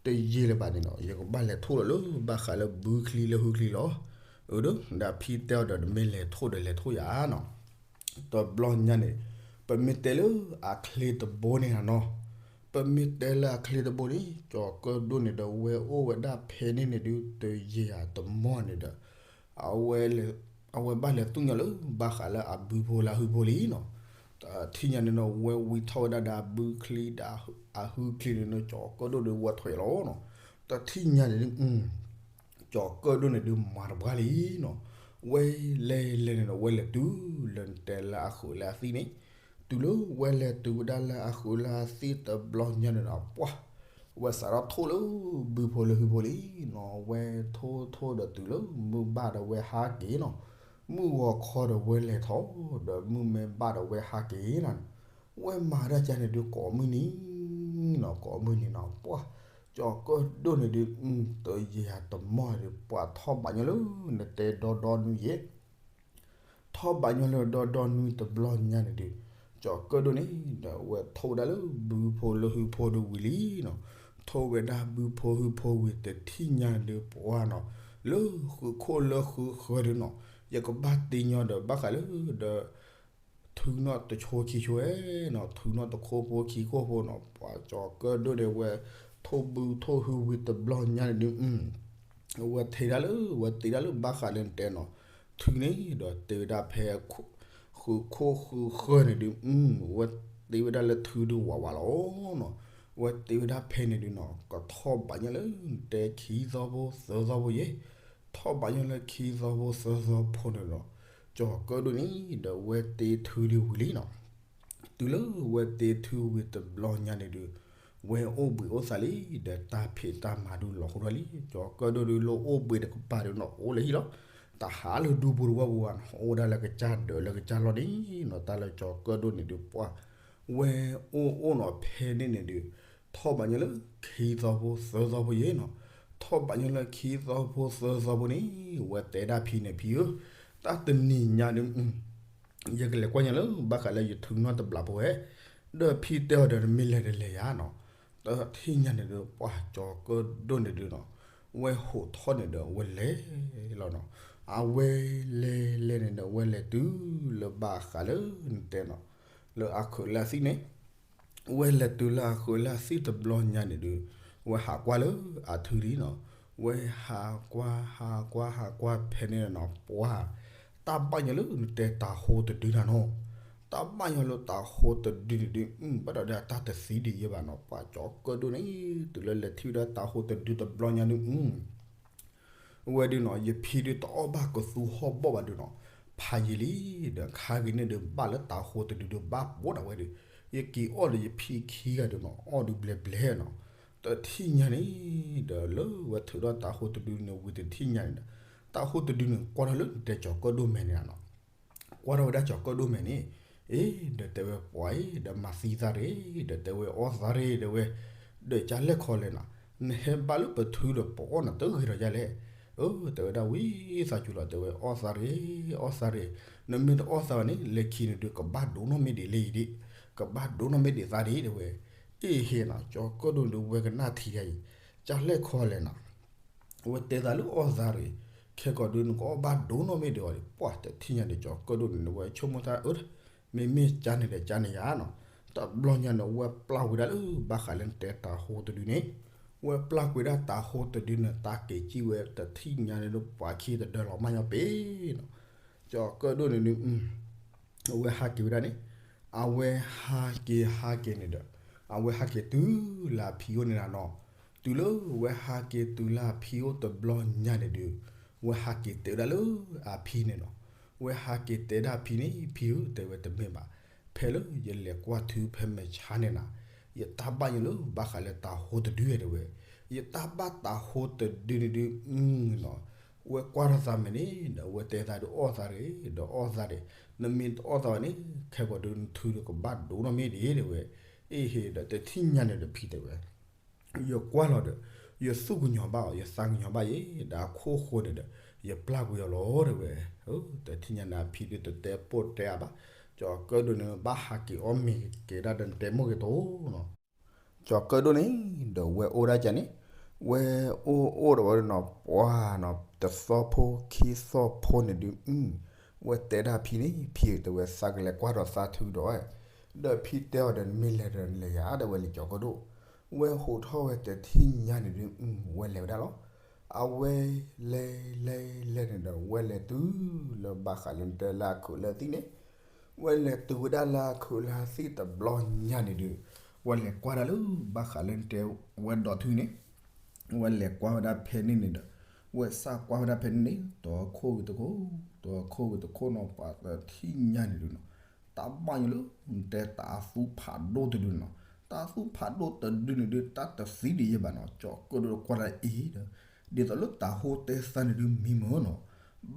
တယံာ်လၢၤဘၣ်န့ၣ်နီၤ, ယကဘၣ်လဲၤထိၣ်လီၤလၢဘၣ်ဃးလၢဘုချံလၢဟုချံလီၤ. အၢ ဒီးဖံတဲအီၤဒီး နမ့ၢ်လဲၤထိၣ်ဒီးလဲၤထိၣ်ယၤနီၤ. တဘျီညါန့ၣ် ပမ့ၢ်တဲလၢအချ့တဘိန့ၣ်နီၤ, ပမ့ၢ်တဲလၢအချ့တဘိန့ၣ် ကၠီၤကၢၣ်ဒိၣ်န့ၣ်ဒီး ဝဲအိၣ်ဝဲဒၣ်ဖဲန့ၣ်န့ၣ်ဒုး တယံာ်ဧါတမီၢ်န့ၣ်ဒီး အဝဲဘၣ်လဲၤသူၣ်ညီလၢ ဘၣ်ဃးလၢအဘုဖိလၢအဟုဖိလံနီၤ. တထံၣ်ညါန့ၣ်နီၤ ဝဲဝံထီၣ်ဝဲဒၣ်ဒီးအဘုချံဒီးအဟုချံန့ၣ်နီၤ ကၠီၤကၢၣ်ဒိၣ်ဒီးဝဲထွဲလီၤနီၤ. တထံၣ်ညါန့ၣ် ကၠီၤကၢၣ်ဒိၣ်န့ၣ်ဒုးမၤတပှၢ်လံနီၤ. ဝဲလဲၤလဲၤန့ၣ်ဒီး ဝဲလဲၤတုၤလၢနတဲလၢအခုးလၢအသံၣ်န့ၣ်, တုၤလၢဝဲလဲၤတုၤဝဲဒၣ်လၢအခုးလၢအသံၣ်တဘျီညါန့ၣ်ဒီး ပှၢ် ဝဲစးထီၣ်ထိၣ်လၢဘုဖိလၢဟုဖိလံနီၤ. ဝဲထိၣ်ထိၣ်ဒီးတုၤလၢမုၢ်ဘၣ်ဒီးဝဲဟးက့ၤနီၤ. မုၢ်ဂီၤခီဒီးဝဲလဲၤထီၣ် ဒီးမုၢ်မ့ၢ်ဘၣ်ဒီးဝဲဟးက့ၤနီၤ. ဝဲမၤတၢ်ကါန့ၣ်ဒုးကိးမုၢ်နံၤနီၤ, ကိးမုၢ်နံၤနီၤ ပှၢ် ကၠီၤကၢၣ်ဒိၣ်န့ၣ်ဒုး တယံာ်ဧါတမီၢ်ဒီး ပှၢ်ထီၣ်ဘးညီလၢနတဲဒီဒီနွံယဲ ထီၣ်ဘးညီလၢဒီဒီနွံတဘျီညါန့ၣ်ဒုး ကၠီၤကၢၣ်ဒိၣ်န့ၣ်ဒီး ဝဲထိၣ်ဝဲဒၣ်လၢဘုဖိလၢဟုဖိဒုးဝံၤလံနီၤ. ထိၣ်ဝဲဒၣ်ဘုဖိဟုဖိဝံၤတထံၣ်ညါန့ၣ်ဒုး ပှၢ်နီၤ လၢဃုာ်ခိၣ်လၢဃုာ်ဃၢၤဒုးနီၤ ယကဘၣ်တ့ညီဒီးဘၣ်ဃးလၢဒီး ထုးနီၣ်တဆိခံဆိဝဲနီၤ, ထုးနီၣ်တခိၣ်ဖိခံခိၣ်ဖိနီၤ. ပှၤကၠီၤကၢၣ်ဒိၣ်န့ၣ် ဝဲထိၣ်ဘုထိၣ်ဟုဝံၤတဘျီညါန့ၣ်ဒုး ဝဲထဲဒၣ်လၢ ဝဲတ့ဒၣ်လၢဘၣ်ဃးလၢနတဲနီၤ ထုးန့ၣ်ဒီးတ့ဝဲဒၣ်ဖဲ ဃုာ်ခိၣ်ဃုာ်ဃၢၤန့ၣ်ဒုး ဝဲတ့ဝဲဒၣ်လၢထုးဒုးဝးဝးလီၤနီၤ. ဝဲတ့ဝဲဒၣ်ဖဲန့ၣ်ဒုးနီၤ ကထီၣ်ဘးညီလၢနတဲခံသီဖိသၢသီဖိယဲ ထီၣ်ဘးညီလၢခံသီဖိသၢသီဖိန့ၣ်ဒီး ကၠီၤကၢၣ်ဒိၣ်န့ၣ်ဒီး ဝဲတ့ထုးဒုးဝံၤလံနီၤ. တုၤလၢဝဲတ့ထုးဝံၤတဘျီညါန့ၣ်ဒုး ဝဲအိၣ်ဘှံးအိၣ်သါလံ ဒီးတၢ်ဖံးတၢ်မၤဒုးလီၤဟိထီၣ်လံ. ကၠီၤကၢၣ်ဒိၣ်ဒုးလၢအိၣ်ဘှံးတကပၤဒုးနီၤ အိၣ်လၢဟံၣ်လီၤ. တဟးလၢဒူပူၤတဝီပူၤဘၣ်နီၤ, အိၣ်ဒၣ်လၢကစၢ်ဒၢးလၢကစၢ်လီၢ်န့ၣ်နီၤ. တၢ်လၢကၠီၤကၢၣ်ဒိၣ်န့ၣ်ဒုး ပှၢ် ဝဲအိၣ်အိၣ်နီၤဖဲန့ၣ်န့ၣ်ဒုး ထီၣ်ဘးညီလၢခံသီဖိသၢသီဖိယဲနီၤ. ထီၣ်ဘးညီလၢခံသီဖိသၢသီဖိန့ၣ် ဝဲတဲဒၣ်ဖံန့ၣ် ဖံဧၢ, တၢ်တနံၤညါဒုး ယကလဲၤကွၢ်ညါလၢဘၣ်ဃးလၢယထုးနီၣ်တဘျီဖိဧဲ, ဒီးဖံတဲအီၤဒီး နမ့ၢ်လဲၤတလဲၤယၤနီၤ. တထံၣ်ညါန့ၣ်ဒုး ပှၢ်ကၠီၤကၢၣ်ဒိၣ်န့ၣ်ဒုးနီၤ ဝဲဟိးထီၣ်န့ၣ်ဒီး ဝဲလဲၤလီၤနီၤ. အဝဲလဲၤလဲၤန့ၣ်ဒီး ဝဲလဲၤတုၤလၢဘၣ်ဃးလၢနတဲနီၤ လၢအခုးလၢအသံၣ်န့ၣ် ဝဲလဲၤတုၤလၢအခုးလၢအသံၣ်တဘျီညါန့ၣ်ဒုး ဝဲဟးကွၢ်လၢအထုးလံနီၤ. ဝဲဟးကွၢ်ဟးကွၢ်ဟးကွၢ်ဖဲန့ၣ်နီၤ ပှၢ် တၢ်ဘၣ်ညီလၢနတဲတၤဟိတဒုနၤနီၤ. တၢ်ဘၣ်ညီလၢတၤဟိတဒုန့ၣ်ဒုး ဘၣ်ဒီးဒၣ်တၢ်တသံဒံးယဲဘၣ်နီၤ. ပှၢ်ကၠီၤကၢၣ်ဒိၣ်န့ၣ် တုၤလၢလဲၤထံၣ်ဝဲဒၣ်တၤဟိတဒုတဘျီညါန့ၣ် ဝဲဒုးနီၤ ယဖံဒုးတအီၣ်ဘၣ်ကသူဟီၣ်ဘီၣ်ဘၣ်ဒုးနီၤ ဖးယံာ်လံ, ဒီးခါဂ့ၤန့ၣ်ဒုး ဘၣ်လၢတၤဟိတဒုဒုးဘၣ်ပိာ်ဒၣ်ဝဲဒီး ယက့ၤအီၣ်ဒီးယဖံခံဂၤဒုးနီၤ အီၣ်ဒုးဘျဲးဘျဲးနီၤ. တထံၣ်ညါန့ၣ် ဒီးလၢဝဲထုးထီၣ်တၤဟိတဒုန့ၣ်ဝံၤတထံၣ်ညါန့ၣ်ဒီး တၤဟိတဒုန့ၣ် ကွၢ်ထီၣ်လၢနတဲကၠီၤကၢၣ်ဒိၣ်မဲာ်န့ၣ်နီၤ ကွၢ်ထီၣ်ဝဲဒၣ်ကၠီၤကၢၣ်ဒိၣ်မဲာ်န့ၣ်, အ့ ဒီးတဲဝဲပှၤအံၤ ဒီးမၤသံသးတဂ့ၤ, ဒီးတဲဝဲအီၣ်သးတဂ့ၤ, တဲဝဲ ဒီးကၢ်လဲၣ်ခီလဲၣ်နီၤ, နဟဲဘၣ်လၢပထုဒီးပအီၣ်နၤတဂ့ၤဒီးကၢ်လဲၣ်, အၢ တဲဝဲဒၣ်ဝံသးစူၤလီၤ, တဲဝဲအီၣ်သးတဂ့ၤ, အီၣ်သးတဂ့ၤ, နမ့ၢ်တအီၣ်သးဘၣ်န့ၣ် လၢခံန့ၣ်ဒုး ကဘၣ်ဒိးနီၣ်မ့ၢ်ဒံးလၢအံၤဒံး, ကဘၣ်ဒိးနီၣ်မ့ၢ်ဒံးသးဒံး တဲဝဲ, အ့ဟ့နီၤ, ကၠီၤကၢၣ်ဒိၣ်န့ၣ်ဒုး ဝဲကနၣ်ထံယါအံၤ, ကၢ်လဲၣ်ခီလဲၣ်နီၤ အဝဲတဲသးလၢအီၣ်သးတဂ့ၤ, ခဲကိာ်ဒုးနကအီၣ်ဘၣ်ဒိးနီၣ်မ့ၢ်ဒံးအီၤဒံး, ပှၢ်တထံၣ်ညါန့ၣ် ကၠီၤကၢၣ်ဒိၣ်န့ၣ် ဝဲဆိကမိၣ်တၢ်အၢ, မ့မ့ၢ်ကၢ်န့ၣ်ဒီးကၢ်န့ၣ်ယါနီၤ, တဘျီညါန့ၣ် ဝဲပျၢ်ကွံာ်ဒၣ်လၢ ဘၣ်ဃးလၢနတဲတၤဟိတဒုန့ၣ်, ဝဲပျၢ်ကွံာ်ဒၣ်တၤဟိတဒုန့ၣ် တၢ်က့ၤစံၣ်ဝဲတထံၣ်ညါန့ၣ်ဒုး ပှၤခံတဒၢလီၤမၢ်ညီပ့ၤနီၤ, ကၠီၤကၢၣ်ဒိၣ်န့ၣ်ဒုး အဝဲဟးက့ၤဝဲဒၣ်န့ၣ်, အဝဲဟးက့ၤဟးက့ၤန့ၣ်ဒီး, အဝဲဟးက့ၤတုၤလၢအဖံအိၣ်န့ၣ်လီၤနီၤ, တုၤလၢဝဲဟးက့ၤတုၤလၢအဖံအိၣ်တဘျီညါန့ၣ်ဒုး, ဝဲဟးက့ၤတဲဝဲဒၣ်လၢအဖံန့ၣ်နီၤ, ဝဲဟးက့ၤတဲဒၣ်ဖံန့ၣ်, ဖံဧၢ, တဲဝဲတမ့ၢ်ဘၣ်, ဖဲလၢယလဲၤကွၢ်ထုဖဲမဲာ်ဆါန့ၣ်နၤ, ယတၢ်ဘၣ်ယိၣ်လၢဘၣ်ဃးလၢတၤဟိတဒုတဲဝဲ, ယတၢ်ဘၣ်တၤဟိတဒုန့ၣ်ဒုး, အနီၤ, ဝဲကွၢ်ထီၣ်သးမဲာ်န့ၣ်ဒီး ဝဲတဲသးဒုးအီၣ်သးတဂ့ၤ, ဒီးအီၣ်သးတဂ့ၤ, နမ့ၢ်တအီၣ်သးဘၣ်န့ၣ် ခဲကိာ်ဒုးနထုဒုးကဘၣ်ဒိၣ်နီၢ်မ့ၢ်ဒံး တဲဝဲ, အ့ဟ့ဒီးတထံၣ်ညါန့ၣ်ဒီးဖံတဲဝဲ ယကွၢ်လီၤဒီး, ယသူၣ်ကညီၤဘၣ်အီၤ, ယသးကညီၤဘၣ်ယဲ, ဒီးအခိၣ်ဃိန့ၣ်ဒီး, ယပျၢ်ကွံာ်အီၤလီၤ တဲဝဲ, တထံၣ်ညါန့ၣ်အဖံဒုးတတဲပိၢ်တဲအါဘၣ်, ကၠီၤကၢၣ်ဒိၣ်န့ၣ်ဘၣ်ဟးက့ၤအီၣ်မ့ၤက့ၤဒၣ်ဒီးနတဲမိၢ်က့ၤတအိၣ်နီၤ, ကၠီၤကၢၣ်ဒိၣ်န့ၣ်ဒီးဝဲအိၣ်ဒၣ်ကန့ၣ်, ဝဲအိၣ်အိၣ်ဒီးဝဲနီၤ ပှၤနီၤ တသီဖိခံသီဖိန့ၣ်ဒုး, ဝဲတဲဒၣ်ဖံန့ၣ်, ဖံတဲဝဲသးကလဲၤကွၢ်ဒီးသးထုဒီး, ဒီးဖံတဲအီၤဒီးနမ့ၢ်လဲၤဒီးနလဲၤယၤ တဲဝဲလံကၠီၤကၢၣ်ဒိၣ်, ဝဲဟိးထီၣ်ဝဲတထံၣ်ညါန့ၣ်ဒုး, ဝဲလဲၤဝဲဒၣ်လီၤ, အဝဲလဲၤလဲၤလဲၤန့ၣ်ဒီး ဝဲလဲၤတုၤလၢဘၣ်ဃးလၢနတဲလၢအခုးလၢသံၣ်န့ၣ်, ဝဲလဲၤတုၤဝဲဒၣ်လၢအခုးလၢသံၣ်တဘျီညါန့ၣ်ဒုး, ဝဲလဲၤကွၢ်ဒၣ်လၢဘၣ်ဃးလၢနတဲဝဲဒီးထုန့ၣ်, ဝဲလဲၤကွၢ်ဝဲဒၣ်ဖဲန့ၣ်န့ၣ်ဒီး, ဝဲစးကွၢ်ဝဲဒၣ်ဖဲန့ၣ်န့ၣ် တခိၣ်ဝံၤတခိၣ်, တခိၣ်ဝံၤတခိၣ်နီၤ ပှၤတထံၣ်ညါန့ၣ်ဒုးနီၤ, တၢ်ဘၣ်ယိၣ်လၢ နတဲတၤသူဖးဒိၣ်တဒုနီၤ, တၤသူဖးဒိၣ်တဒုန့ၣ်ဒုး တၢ်တသံဒံးယဲဘၣ်နီၤ, ကၠီၤကၢၣ်ဒိၣ်ကွၢ်ဒၣ်အံၤဒီး, ဒ်သိးလၢတၤဟိတဲသးန့ၣ်ဒုးမံမၢနီၤ,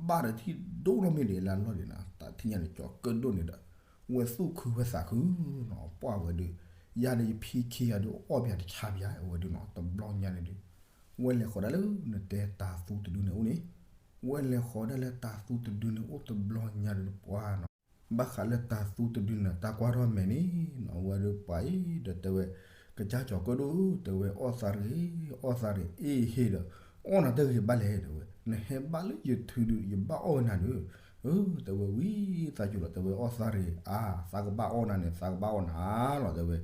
ဘၣ်ဒီးထံၣ်ဒိၣ်နီၢ်မ့ၢ်ဒံးလၢအလီၢ်ဒံးနီၤ, တထံၣ်ညါန့ၣ် ကၠီၤကၢၣ်ဒိၣ်န့ၣ်ဒီး, ဝဲသူၣ်ခုဝဲသးခုနီၤ, ပှၢ်ဝဲဒုး, ယၤဒီးယဖံခံဂၤဒုးအီၣ်ပယၤတဆါပယၤ အဝဲဒုးနီၤ, တဘျီညါန့ၣ်ဒုး, ဝဲလဲၤဃီၤဒၣ်လၢနတဲတၤသူတဒုန့ၣ်အိၣ်န့ၣ်, ဝဲလဲၤဃီၤဒၣ်လၢတၤသူတဒုန့ၣ်အိၣ်တဘျီညါဒုးပှၢ်နီၤ, ဘၣ်ဃးလၢတၤသူတဒုန့ၣ် တၢ်ကွၢ်ထီၣ်မဲာ်န့ၣ်နီၤ, ဝဲဒုးပှၤအံၤဒီးတဲဝဲ, ကစၢ်ကၠီၤကၢၣ်ဒိၣ်ဧၢ, တဲဝဲအီၣ်သးတဂ့ၤ, အီၣ်သးတဂ့ၤ, အ့ဟ့ဒီး, အီၣ်နၤတဂ့ၤဘၣ်လဲၣ် တဲဝဲ, နဟဲဘၣ်လၢယထုဒုး ယဘၣ်အီၣ်ဝဲနၤဒုး, အၢ တဲဝဲဝံသးစူၤလီၤ, တဲဝဲအီၣ်သးတဂ့ၤ, အါ သးကဘၣ်အီၣ်နၤန့ၣ် သးကဘၣ်အီၣ်နၤလီၤ တဲဝဲ,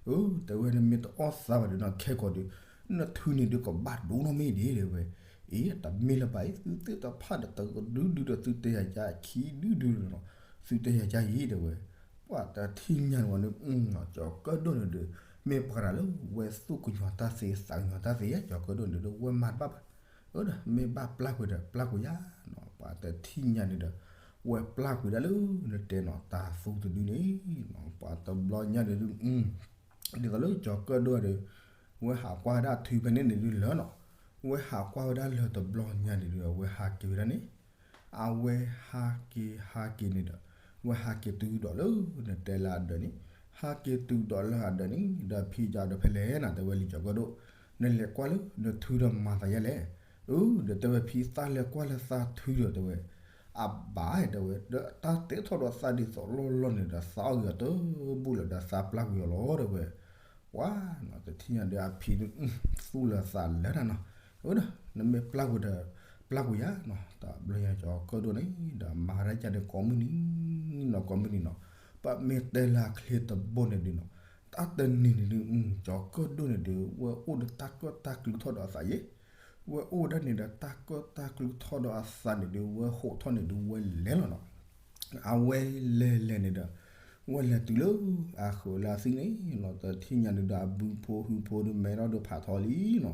အၢ တဲဝဲနမ့ၢ်တအီၣ်သးဘၣ်ဒုးနီၤ ခဲကိာ်ဒုး, နထုန့ၣ်ဒုးကဘၣ်ဒိၣ်နီၢ်မ့ၢ်ဒံး တဲဝဲ, အ့ တမ့ၢ်လၢၤဘၣ်အံၤ သုသ့ၣ်တဖၣ်ဒီးတကဒုဒုဒီးသုတဲယၤကါခံဒုဒုလီၤ, သုတဲယၤကါအံၤ တဲဝဲ, ပှၤတထံၣ်ညါန့ၣ်ဝဲန့ၣ်, ကၠီၤကၢၣ်ဒိၣ်န့ၣ်ဒုး, မ့ၢ်ပှၤတဂၤလၢ ဝဲသူၣ်ကညီၤတၢ်သ့ သးကညီၤတၢ်သ့ ကၠီၤကၢၣ်ဒိၣ်န့ၣ်ဒုး ဝဲမၤတဘၣ်ဘၣ်, အၢ ဒီး မ့ၢ်ဘၣ်ပျၢ်ကွံာ်ဒီး ပျၢ်ကွံာ်ယၤနီၤ, ပှၤတထံၣ်ညါန့ၣ်ဒီး, ဝဲပျၢ်ကွံာ်ဒၣ်လၢနတဲနီၤ တၤသူတဒုန့ၣ်နီၤ, ပှၤတဘျီညါန့ၣ်ဒုး ဒ်သိးလၢကၠီၤကၢၣ်ဒိၣ်ဒီး, ဝဲဟးကွၢ်ဝဲဒၣ်ထုဖဲန့ၣ်န့ၣ်ဒုးလၢာ်နီၤ, ဝဲဟးကွၢ်ဝဲဒၣ်လၢာ်တဘျီညါန့ၣ်ဒုး အဝဲဟးက့ၤဝဲဒၣ်န့ၣ်, အဝဲဟးက့ၤဟးက့ၤန့ၣ်ဒီး, ဝဲဟးက့ၤတုၤဒီးလၢနတဲလၢအဒၢးန့ၣ်, ဟးက့ၤတုၤဒီးလၢအဒၢးန့ၣ် ဒီးဖံကဒီးဖဲလဲၣ်နၤ တဲဝဲလံကၠီၤကၢၣ်ဒိၣ်, နလဲၤကွၢ်လၢနထုဒီးမၤသးယဲလဲၣ်, အၢ ဒီးတဲဝဲဖံသးလဲၤကွၢ်လၢသးထုဒီးတဲဝဲ အဘၣ်တဲဝဲ ဒီးတၢ်တဲထီၣ်ဒီးသးဒ်သိးလီၢ်လီၢ်န့ၣ်ဒီး သးအီၣ်ဂ့ၤအီၤတဘူၣ်လၢၤဒီးသးပျၢ်ကွံာ်အီၤလီၤ တဲဝဲ, ပှၤနီၤ တထံၣ်ညါဒီးအဖံန့ၣ် သူၣ်လၢသးလၢတၢ်နီၤ, အၢ ဒီး နမ့ၢ်ပျၢ်ကွံာ်ဒီး ပျၢ်ကွံာ်ယၤနီၤ, တဘျီညါကၠီၤကၢၣ်ဒိၣ်န့ၣ် ဒီးမၤဒၣ်ကဒီးကိးမုၢ်နံၤနီၤ ကိးမုၢ်နံၤနီၤ, ပမ့ၢ်တဲလၢအချ့တဘိန့ၣ်ဒုးနီၤ, တၢ်တနံၤန့ၣ်ဒုး ကၠီၤကၢၣ်ဒိၣ်န့ၣ်ဒုး ဝဲအိၣ်ဒီးတၢ်ကၢၣ်တၢ်ကျူထီၣ်ဒီးအသးယဲ ဝဲအိၣ်ဝဲဒၣ်န့ၣ်ဒီးတၢ်ကၢၣ်တၢ်ကျူထီၣ်ဒီးအသးန့ၣ်ဒုး ဝဲဟိးထီၣ်န့ၣ်ဒုးဝဲလဲၤလီၤနီၤ, အဝဲလဲၤလဲၤန့ၣ်ဒီး ဝဲလဲၤတုၤလၢအဃုာ်လၢအသံန့ၣ်နီၤ, တထံၣ်ညါန့ၣ်ဒီးအဘုဖိဟုဖိဒုးမဲထီၣ်ဒီးဖးထီလံနီၤ,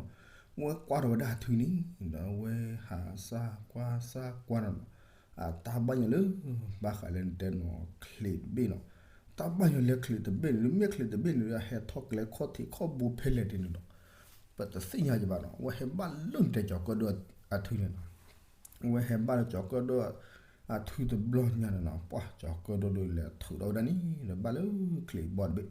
ဝဲကွၢ်ထီၣ်ဝဲဒၣ်အထုန့ၣ်ဒီး ဝဲဟးစၢ်ကွၢ်စၢ်ကွၢ်နီၤ, အတၢ်ဘၣ်ညီလၢ ဘၣ်ဃးလၢနတဲနီၤ ချံးတဘ့ၣ်နီၤ, တၢ်ဘၣ်ညီလၢချံးတဘ့ၣ်န့ၣ် မ့ၢ်ချံးတဘ့ၣ်န့ၣ် ဟဲထီၣ်ကျဲခီၣ်ထံးခီၣ်ဘိဖဲလဲၣ်ဒ်န့ၣ်ဒီး ပတသ့ၣ်ညါယဘၣ်နီၤ, ဝဲဟဲဘၣ်လၢနတဲကၠီၤကၢၣ်ဒိၣ်အထုန့ၣ်နီၤ, ဝဲဟဲဘၣ်လၢကၠီၤကၢၣ်ဒိၣ်အထုတဘျီညါန့ၣ်နီၤ, ပှၤကၠီၤကၢၣ်ဒိၣ်ဒုးလဲၤထုးထီၣ်ဝဲဒၣ်န့ၣ်ဒီး ဘၣ်လၢချံးဘီတဘ့ၣ်,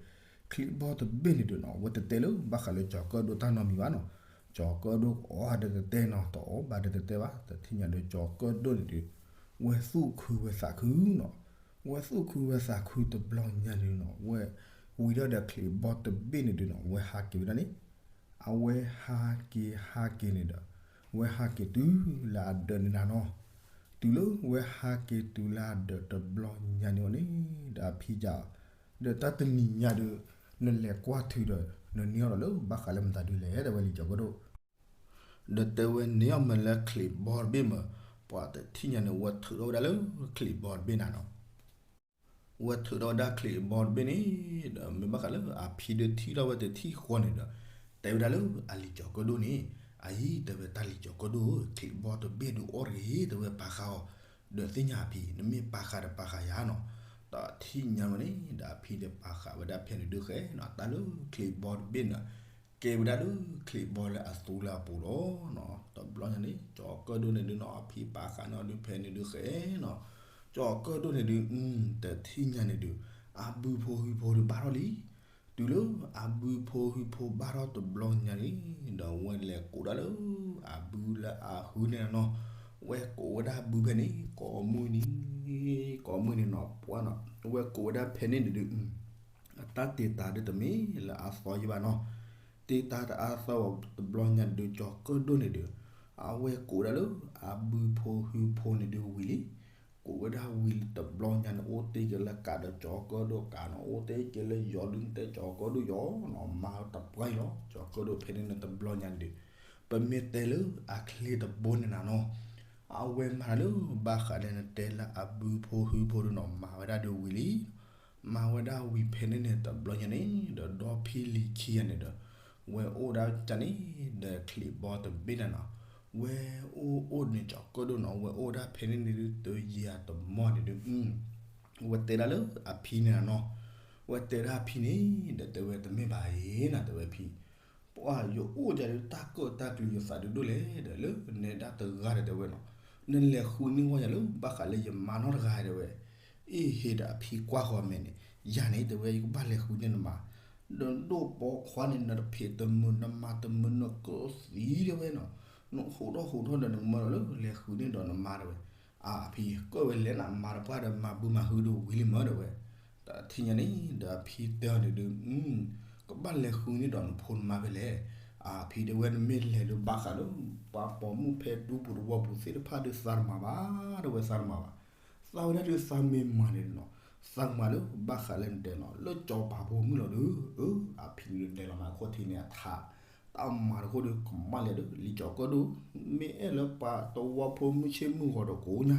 ချံးဘီတဘ့ၣ်န့ၣ်ဒုးနီၤ ဝဲတတဲလၢဘၣ်ဃးလၢကၠီၤကၢၣ်ဒိၣ်တၢ်နီတမံၤဘၣ်နီၤ, ကၠီၤကၢၣ်ဒိၣ်ကအီၣ်ဒီးတတဲနီၤ, တအီၣ်ဘၣ်ဒီးတတဲဘၣ်, တထံၣ်ညါဒီးကၠီၤကၢၣ်ဒိၣ်န့ၣ်ဒုး ဝဲသူၣ်ခုဝဲသးခုနီၤ, ဝဲသူၣ်ခုဝဲသးခုတဘျီညါန့ၣ်နီၤ, ဝဲဝံၤဒီးဒီးချံးဘီတဘ့ၣ်န့ၣ်ဒုးနီၤ ဝဲဟးက့ၤဝဲဒၣ်န့ၣ်, အဝဲဟးက့ၤဟးက့ၤန့ၣ်ဒီး ဝဲဟးက့ၤတုၤလၢအဒၢးန့ၣ်နၤနီၤ, တုၤလၢဝဲဟးက့ၤတုၤလၢအဒၢးတဘျီညါန့ၣ်အီၤန့ၣ် ဒီးအဖံကဒီး ဒီးတၢ်တနံၤညါဒီး နလဲၤကွၢ်ထုဒီး နန့ၢ်အီၤဒီးလၢဘၣ်ဃးလၢမတၤဒုလဲၣ် တဲဝဲလံကၠီၤကၢၣ်ဒိၣ်, ဒီးတဲဝဲန့ၢ်အီၤမ့ၢ်လၢချံးဘီတဘ့ၣ်မ့ၢ်, ပှၤတထံၣ်ညါန့ၣ် ဝဲထုးထီၣ်ဝဲဒၣ်လၢချံးဘီတဘ့ၣ်နၤနီၤ, ဝဲထုးထီၣ်ဝဲဒၣ်ချံးဘီတဘ့ၣ်န့ၣ် ဒီးမ့ၢ်ဘၣ်ဃးလၢအဖံဒုးထံၣ်ထီၣ်ဝဲတထံၣ်ဃီန့ၣ်ဒီး တဲဝဲဒၣ်လၢအလံၤကၠီၤကၢၣ်ဒိၣ်န့ၣ်, အအံၤ တဲဝဲတၢ်လံၤကၠီၤကၢၣ်ဒိၣ်ဧၢ, ချံးဘီတဘ့ၣ်ဒုးအီၣ်တဂ့ၤ တဲဝဲပာ်ဃာ်အီၤ, ဒီးသ့ၣ်ညါအဖံ နမ့ၢ်ပာ်ဃာ်ဒီးပာ်ဃာ်ယၤနီၤ. တထံၣ်ညါဝဲန့ၣ် ဒီးအဖံဒီးပာ်ဃာ်ဝဲဒၣ်ဖဲန့ၣ်ဒုးဃဲနီၤ တၢ်လၢချံးဘီတဘ့ၣ်န့ၣ် ကဲဝဲဒၣ်လၢချံးဘီလၢအသူလၢအပူၤလီၤနီၤ. တဘျီညါန့ၣ် ကၠီၤကၢၣ်ဒိၣ်န့ၣ်ဒုးနီၤ အဖံပာ်ဃာ်န့ၢ်အီၤဒုးဖဲန့ၣ်ဒုးဃဲနီၤ. ကၠီၤကၢၣ်ဒိၣ်န့ၣ်ဒုး တထံၣ်ညါန့ၣ်ဒုး အဘုဖိဟုဖိဒုးဘၣ်ထီၣ်လံ. တုၤလၢအဘုဖိဟုဖိဘၣ်ထီၣ်တဘျီညါန့ၣ် ဒီးဝဲလဲၤကိးဒၣ်လၢ အဘုလၢအဟုန့ၣ်နီၤ. ဝဲကိးဝဲဒၣ်အဘုဖဲန့ၣ် ကိးမုၢ်နံၤ ကိးမုၢ်နံၤနီၤ ပှၢ်နီၤ ဝဲကိးဝဲဒၣ်ဖဲန့ၣ်န့ၣ်ဒုး အတၢ်တ့တၢ်ဒုးတမ့ၢ်လၢအသီယံဘၣ်နီၤ. တ့တၢ်တအါသီဝဲတဘျီညါန့ၣ်ဒုး ကၠီၤကၢၣ်ဒိၣ်န့ၣ်ဒုး အဝဲကိးဒၣ်လၢ အဘုဖိဟုဖိန့ၣ်ဒုးဝံၤလံ. ကိးဝဲဒၣ်ဝံၤတဘျီညါန့ၣ် အိၣ်တ့ၢ်က့ၤလၢကးဒီးကၠီၤကၢၣ်ဒိၣ်ကးနီၤ အိၣ်တ့ၢ်က့ၤလၢယီၤဒုး တဲကၠီၤကၢၣ်ဒိၣ်ယီၤနီၤ မၤတပှၢ်အံၤလီၤ ကၠီၤကၢၣ်ဒိၣ်ဖဲန့ၣ်န့ၣ်တဘျီညါန့ၣ်ဒုး ပမ့ၢ်တဲလၢအချ့တဘိန့ၣ်နၤနီၤ အဝဲမၤတၢ်လၢဘၣ်ဃးလၢနတဲလၢအဘုဖိဟုဖိဒုးနီၤ မၤဝဲဒၣ်ဒုးဝံၤလံ. မၤဝဲဒၣ်ဝံၤဖဲန့ၣ်န့ၣ် တဘျီညါန့ၣ် ဒီးဒီဖံလံၤခံဂၤန့ၣ်ဒီး ဝဲအိၣ်ဒၣ်ကန့ၣ် ဒီးချံးဘီတဘ့ၣ်န့ၣ်နီၤ ဝဲအိၣ်အိၣ်န့ၣ်ကၠီၤကၢၣ်ဒိၣ်နီၤ ဝဲအိၣ်ဒၣ်ဖဲန့ၣ်န့ၣ်ဒုး တယံာ်တမီၢ်န့ၣ်ဒုး ဝဲတဲဒၣ်လၢအဖံန့ၣ်နီၤ ဝဲတဲဒၣ်အဖံန့ၣ် ဒီးတဲဝဲတမ့ၢ်ဘၣ်အံၤနၤ တဲဝဲဖံ ပှၢ်ယအိၣ်ဒၣ်ဒုးတၢ်ကၢၣ်တၢ်ကျူၤယသးဒုးဒိၣ်လဲၣ် ဒီးလၢနဲဒၣ်တဂၤဒီးတဲဝဲနီၤ နလဲၤဃုန့ၢ်ဝဲယၤလၢဘၣ်ဃးလၢယမါနီတဂၤတဲဝဲ အ့ၣ်ဟ့ဒီးအဖံကွၢ်ဃီၤမဲာ်န့ၣ် ယၤန့ၣ်တဲဝဲ ယကဘၣ်လဲၤဃုန့ၢ်နမါ ဒီးဒိၣ်ပိာ်ခွါန့ၣ် နတဖံးတမုာ် နမၤတမုာ်နကသံတဲဝဲနီၤ နဟူးထီၣ်ဟူးထီၣ်ဒီးနမၢလီၤလၢလဲၤဃုန့ၢ်ဒီးနမါတဲဝဲ အဖံကၢၣ်ဝဲလဲၣ်နမါတပှၢ်ဒီးမၤဘုမၤဟုဒီးဝံၤလံမၢတဲဝဲ တထံၣ်ညါန့ၣ် ဒီးအဖံတဲအီၤန့ၣ်ဒုး ကဘၣ်လဲၤဃုန့ၢ်ဒီးနဖိနမါဖဲလဲၣ် အဖံတဲဝဲနမ့ၢ်လဲၤလၢဘၣ်ဃးလၢ ပှၤပိာ်မုၣ်ဖဲဒူပူၤတဝီပူၤသ့ၣ်တဖၣ်ဒုးသးတမၤဘၣ်တဲဝဲသးတမၤဘၣ် သးဝဲဒၣ်ဒုးသးမ့ၢ်မၤန့ၣ်နီၤ သးမၤလၢဘၣ်ဃးလၢနတဲနီၤ လၢကၠီၤပၤဖိမုၣ်လီၤဒုး အဖံဒုးဒဲးလီၤမးခိၣ်ထံးန့ၣ်အထး တၢ်မၤတခိၣ်ဒုးကမၣ်လဲၣ်ဒုး လံာ်ကၠီၤကၢၣ်ဒိၣ် မ့ၢ်အဲၣ်လၢပှၤတဝီဖိမုၣ်ဆ့ၣ်မုၢ်ဂီၤဒီးကိးညါ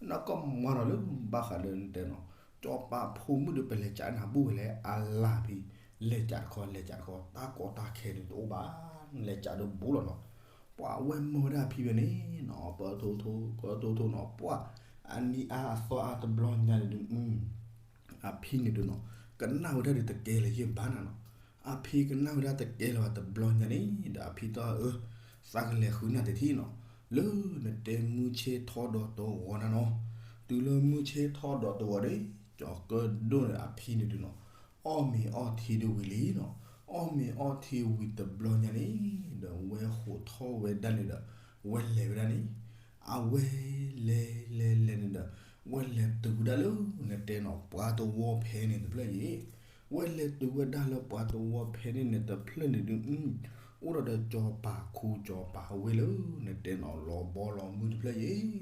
နကမၤနီၤလၢဘၣ်ဃးလၢနတဲနီၤ ကၠီၤပၤဖိမုၣ်ဒုးပလဲၤကးနၤဘူၣ်ဝဲလဲၣ် အလၢ်ဖံ လဲၤကးတခီ လဲၤကးတခီ တၢ်ကီတၢ်ခဲဒုးတအိၣ်ဘၣ် လဲၤကးဒုးဘူးလီၤနီၤ ပှၤဝဲမၢဝဲဒၣ်ဖံဝဲန့ၣ်နီၤ ပထိထိ ပထိထိနီၤ ပှၢ် အနံၤအါအသီအါတဘျီညါန့ၣ်ဒုး အဖံန့ၣ်ဒုးနီၤ ကနၣ်ဝဲဒၣ်ဒုးတကဲလၢၤယဲၢ်ဘၣ်နၤနီၤ အဖံကနၣ်ဝဲဒၣ်တကဲလၢၤဘၣ်တဘျီညါန့ၣ် ဒီးအဖံတဲအီၤ သးကလဲၤဃုနၢ်တထံၣ်နီၤ လၢနတဲမုၢ်ဆ့ၣ်ထီၣ်ဒီးတဂီၤနၤနီၤ တုၤလၢမုၢ်ဆ့ၣ်ထီၣ်ဒီးတဂီၤန့ၣ် ကၠီၤကၢၣ်ဒိၣ်န့ၣ်အဖံန့ၣ်ဒုးနီၤ အီၣ်မ့ၤအီထံဒုးဝံၤလံနီၤ အီၣ်မ့ၤအီထံဝံၤတဘျီညါန့ၣ် ဒီးဝဲဟူးထီၣ်ဝဲဒၣ်န့ၣ်ဒီး ဝဲလဲၤဝဲဒၣ်န့ၣ် အဝဲလဲၤလဲၤလဲၤန့ၣ်ဒီး ဝဲလဲၤတုၤဝဲဒၣ်လၢနတဲနီၤ ပှၤတဝီဖဲန့ၣ်တဖျၢၣ်အံၤ ဝဲလဲၤတုၤဝဲဒၣ်လၢပှၤတဝီဖဲန့ၣ်န့ၣ်တဖျၢၣ်န့ၣ်ဒုး အိၣ်ဒီးဒီးကၠီၤပၤခူကၠီၤပၤဝ့ၢ်လၢနတဲနီၤ လီၤဘီလီၤ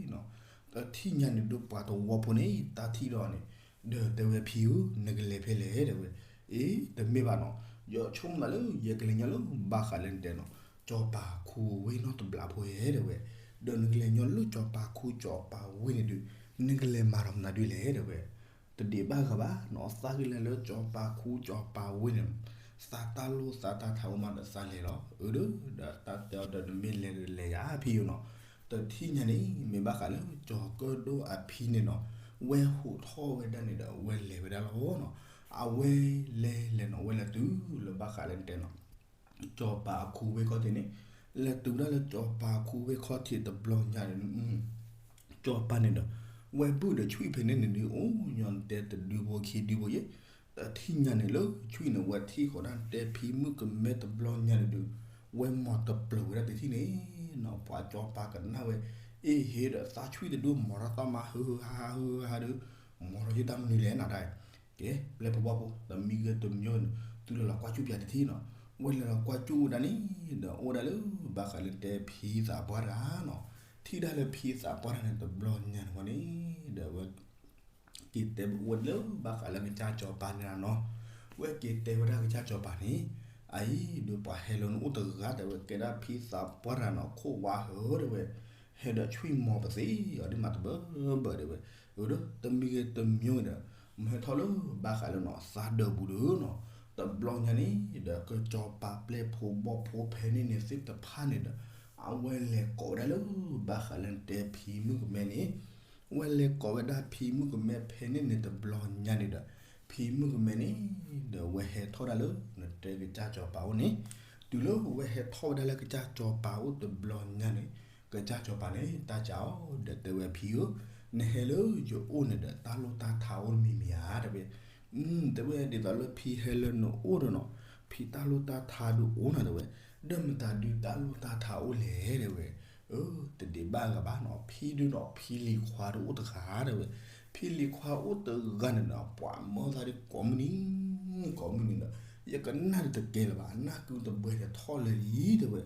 မုၢ်တဖျၢၣ်အံၤနီၤ တထံၣ်ညါန့ၣ်ဒုးပှၤတဝီဖိန့ၣ် တၢ်ထံၣ်ဒီးန့ၣ် ဒီးတဲဝဲဖံဧၢ နကလဲၤဖဲလဲၣ်တဲဝဲ အ့ တမ့ၢ်ဘၣ်နီၤ ယဆိကမိၣ်လၢယကလဲၤညီလၢဘၣ်ဃးလၢနတဲနီၤ ကၠီၤပၤခူဝ့ၢ်နီတဘျီဖိဧဲတဲဝဲ ဒီးနကလဲၤညီလၢကၠီၤပၤခူကၠီၤပၤဝ့ၢ်န့ၣ်ဒုး နကလဲၤမၤဒီးမနုၤဒုးလဲၣ်တဲဝဲ တဒံးဘၣ်ဂၤဘၣ်နီၤ သးကလဲၤလၢကၠီၤပၤခူကၠီၤပၤဝ့ၢ်န့ၣ် သးတၢ်လိၣ်သးတၢ်ထးအိၣ်မးဒီးသးလဲၤလီၤ အၢ ဒီးတၢ်တဲအီၤဒီးနမ့ၢ်လဲၤဒီးလဲၤယၤဖံဧၢနီၤ တထံၣ်ညါန့ၣ် မ့ၢ်ဘၣ်ဃးလၢကၠီၤကၢၣ်ဒိၣ်အဖံန့ၣ်နီၤ ဝဲဟူးထီၣ်ဝဲဒၣ်န့ၣ်ဒီး ဝဲလဲၤဝဲဒၣ်လီၤနီၤ အဝဲလဲၤလဲၤနီၤ ဝဲလဲၤတုၤလၢဘၣ်ဃးလၢနတဲနီၤ ကၠီၤပၤအခူဝ့ၢ်ခီၣ်ထံးန့ၣ် လဲၤတုၤဝဲဒၣ်လၢကၠီၤပၤအခူဝ့ၢ်ခီၣ်ထံးတဘျီညါန့ၣ် ကၠီၤပၤန့ၣ်ဒီး ဝဲဘုၣ်ဒီးဆွံၣ်ဖဲန့ၣ်န့ၣ်ဒုး အိၣ်ညီနတဲတဒုဖိခံဒုဖိယဲၢ် တထံၣ်ညါန့ၣ်လၢဆွံၣ်န့ၣ် ဝဲထံၣ်ဃီၤဒၣ်တဲဖံမုၣ်ကမဲတဘျီညါန့ၣ်ဒုး ဝဲမၤတပျၢၤဝဲဒၣ်တထံၣ်န့ၣ်နီၤ ပှၤကၠီၤပၤကနၣ်ဝဲ အ့ၣ်ဟ့ဒီးသးဆွံၣ်တဒု မၤထီၣ်သးမါဟုဟူဟါဟုဟူဟါဒီး မၤထီၣ်ယတၢ်မနုၤလဲၣ်နၤဒၣ် ကဲ ပျဲၢ်ဖိဘီၣ်ဖိ တမံၤဂ့ၤတမံၤန့ၣ် သုလဲၤလီၤကွၢ်ကၠူၣ်ပၠးတထံၣ်နီၤ ဝဲလဲၤလီၤကွၢ်ကၠူၣ်ဝဲဒၣ်န့ၣ် ဒီးအိၣ်ဝဲဒၣ်လၢဘၣ်ဃးလၢတဲဖံသးပှၢ်တဂၤနီၤ ထံၣ်ဒၣ်လၢဖံသးပှၢ်တဂၤန့ၣ်တဘျီညါန့ၣ်ဝဲန့ၣ် ဒီးဝဲ က့ၤတဲဝဲလၢဘၣ်ဃးလၢကစၢ်ကၠီၤပၤန့ၣ်နီၤ ဝဲက့ၤတဲဝဲဒၣ်ကစၢ်ကၠီၤပၤန့ၣ် အအံၤ ဒုးပှၤဟဲလၢနအိၣ်တဂၤတဲဝဲ ကဲဒၣ်ဖံသးပှၢ်တဂၤနီၤ ခိၣ်ဝါဟၢတဲဝဲ ဟဲဒီးဆွံၣ်မီၤပသ့အီၤဒ်မးတဘၢဘၢတဲဝဲ အၢ ဒီးတမံၤဂ့ၤတမံၤဒီး မ့ၢ်ဟဲထီၣ်လၢဘၣ်ဃးလၢနီၤ သးဒၢးပူၤဒီးနီၤ တဘျီညါန့ၣ် ဒီးကစၢ်ကၠီၤပၤပျဲၢ်ဖိဘီၣ်ဖိဖဲန့ၣ်န့ၣ်သ့ၣ်တဖၣ်န့ၣ်ဒီး အဝဲလဲၤကိးဝဲဒၣ်လၢဘၣ်ဃးလၢတဲဖံမုၣ်ကမဲန့ၣ် ဝဲလဲၤကိးဝဲဒၣ်ဖံမုၣ်ကမဲဖဲန့ၣ်န့ၣ်တဘျီညါန့ၣ်ဒီး, ဖံမုၣ်ကမဲန့ၣ်ဒီး ဝဲဟဲထီၣ်ဝဲဒၣ်လၢနတဲကစၢ်စီၤပၤအိၣ်န့ၣ်, တုၤလၢဝဲဟဲထီၣ်ဝဲဒၣ်လၢကစၢ်စီၤပၤအိၣ်တဘျီညါန့ၣ်, ကစၢ်စီၤပၤန့ၣ် တၢ်စံးအီၤဒီးတဲဝဲဖံဧၢ, နဟဲလၢယအိၣ်န့ၣ်ဒီး တၢ်လိၣ်တၢ်ထးအိၣ်တမံၤမံၤဧါ တဲဝဲ. တဲဝဲဒ်သိးလၢဖံဟဲလၢနအိၣ်ဒီးနီၤ, ဖံတၢ်လိၣ်တၢ်ထးဒုးအိၣ်နီၤ တဲဝဲ, ဒီးမတၤဒုးတၢ်လိၣ်တၢ်ထးအိၣ်လဲၣ် တဲဝဲ. အၢ တဒံးဘၣ်ဂၤဘၣ်နီၤ, ဖံဒုးနီၤ ဖံလံၤခွါဒုးအိၣ်တဂၤ တဲဝဲ. ဖံလံၤခွါအိၣ်တဂၤန့ၣ်ဒီး ပှၤမၢသးဒုးကိးမုၢ်နံၤ ကိးမုၢ်နံၤဒီး, ယကနၣ်ဒုးတကဲလၢၤဘၣ်, နၢ်ကုတဘှဲးဒီးထီၣ်လဲၤလံ တဲဝဲ.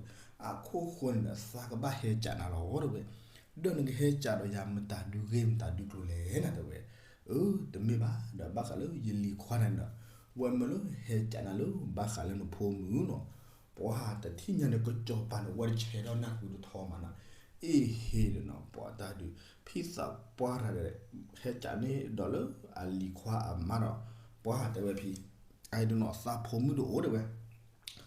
အခိၣ်ဃိန့ၣ်ဒီး သးကဘၣ်ဟဲစံးနၤလီၤ တဲဝဲ. ဒီးနကဟဲစံးဒီးယၤမတၤဒုးဂ့ၢ်မတၤဒုးကျိၤလဲၣ်နၤ တဲဝဲ. အၢ တမ့ၢ်ဘၣ်, ဒီးဘၣ်ဃးလၢယလံၤခွါန့ၣ်ဒီး, ဝဲမၢလၢဟဲစံးနၤလၢဘၣ်ဃးလၢနဖိမုၣ်နီၤ. ပှၤတထံၣ်ညါန့ၣ် ကစီၤပၤန့ၣ် ဝဲတဆဲးထီၣ်နၢ်ကုတထီမးနီၤ, အ့ဟ့ဒီးနီၤ ပှၤတၢ်ဒုး ဖံသးပှၢ်တဂၤဒီး ဟဲစံးန့ၣ်ဒီးလၢအလံၤခွါအမါဒီး, ပှၤတဲဝဲဖံ အဒုးနီၤ သးဖိမုၣ်တအိၣ် တဲဝဲ.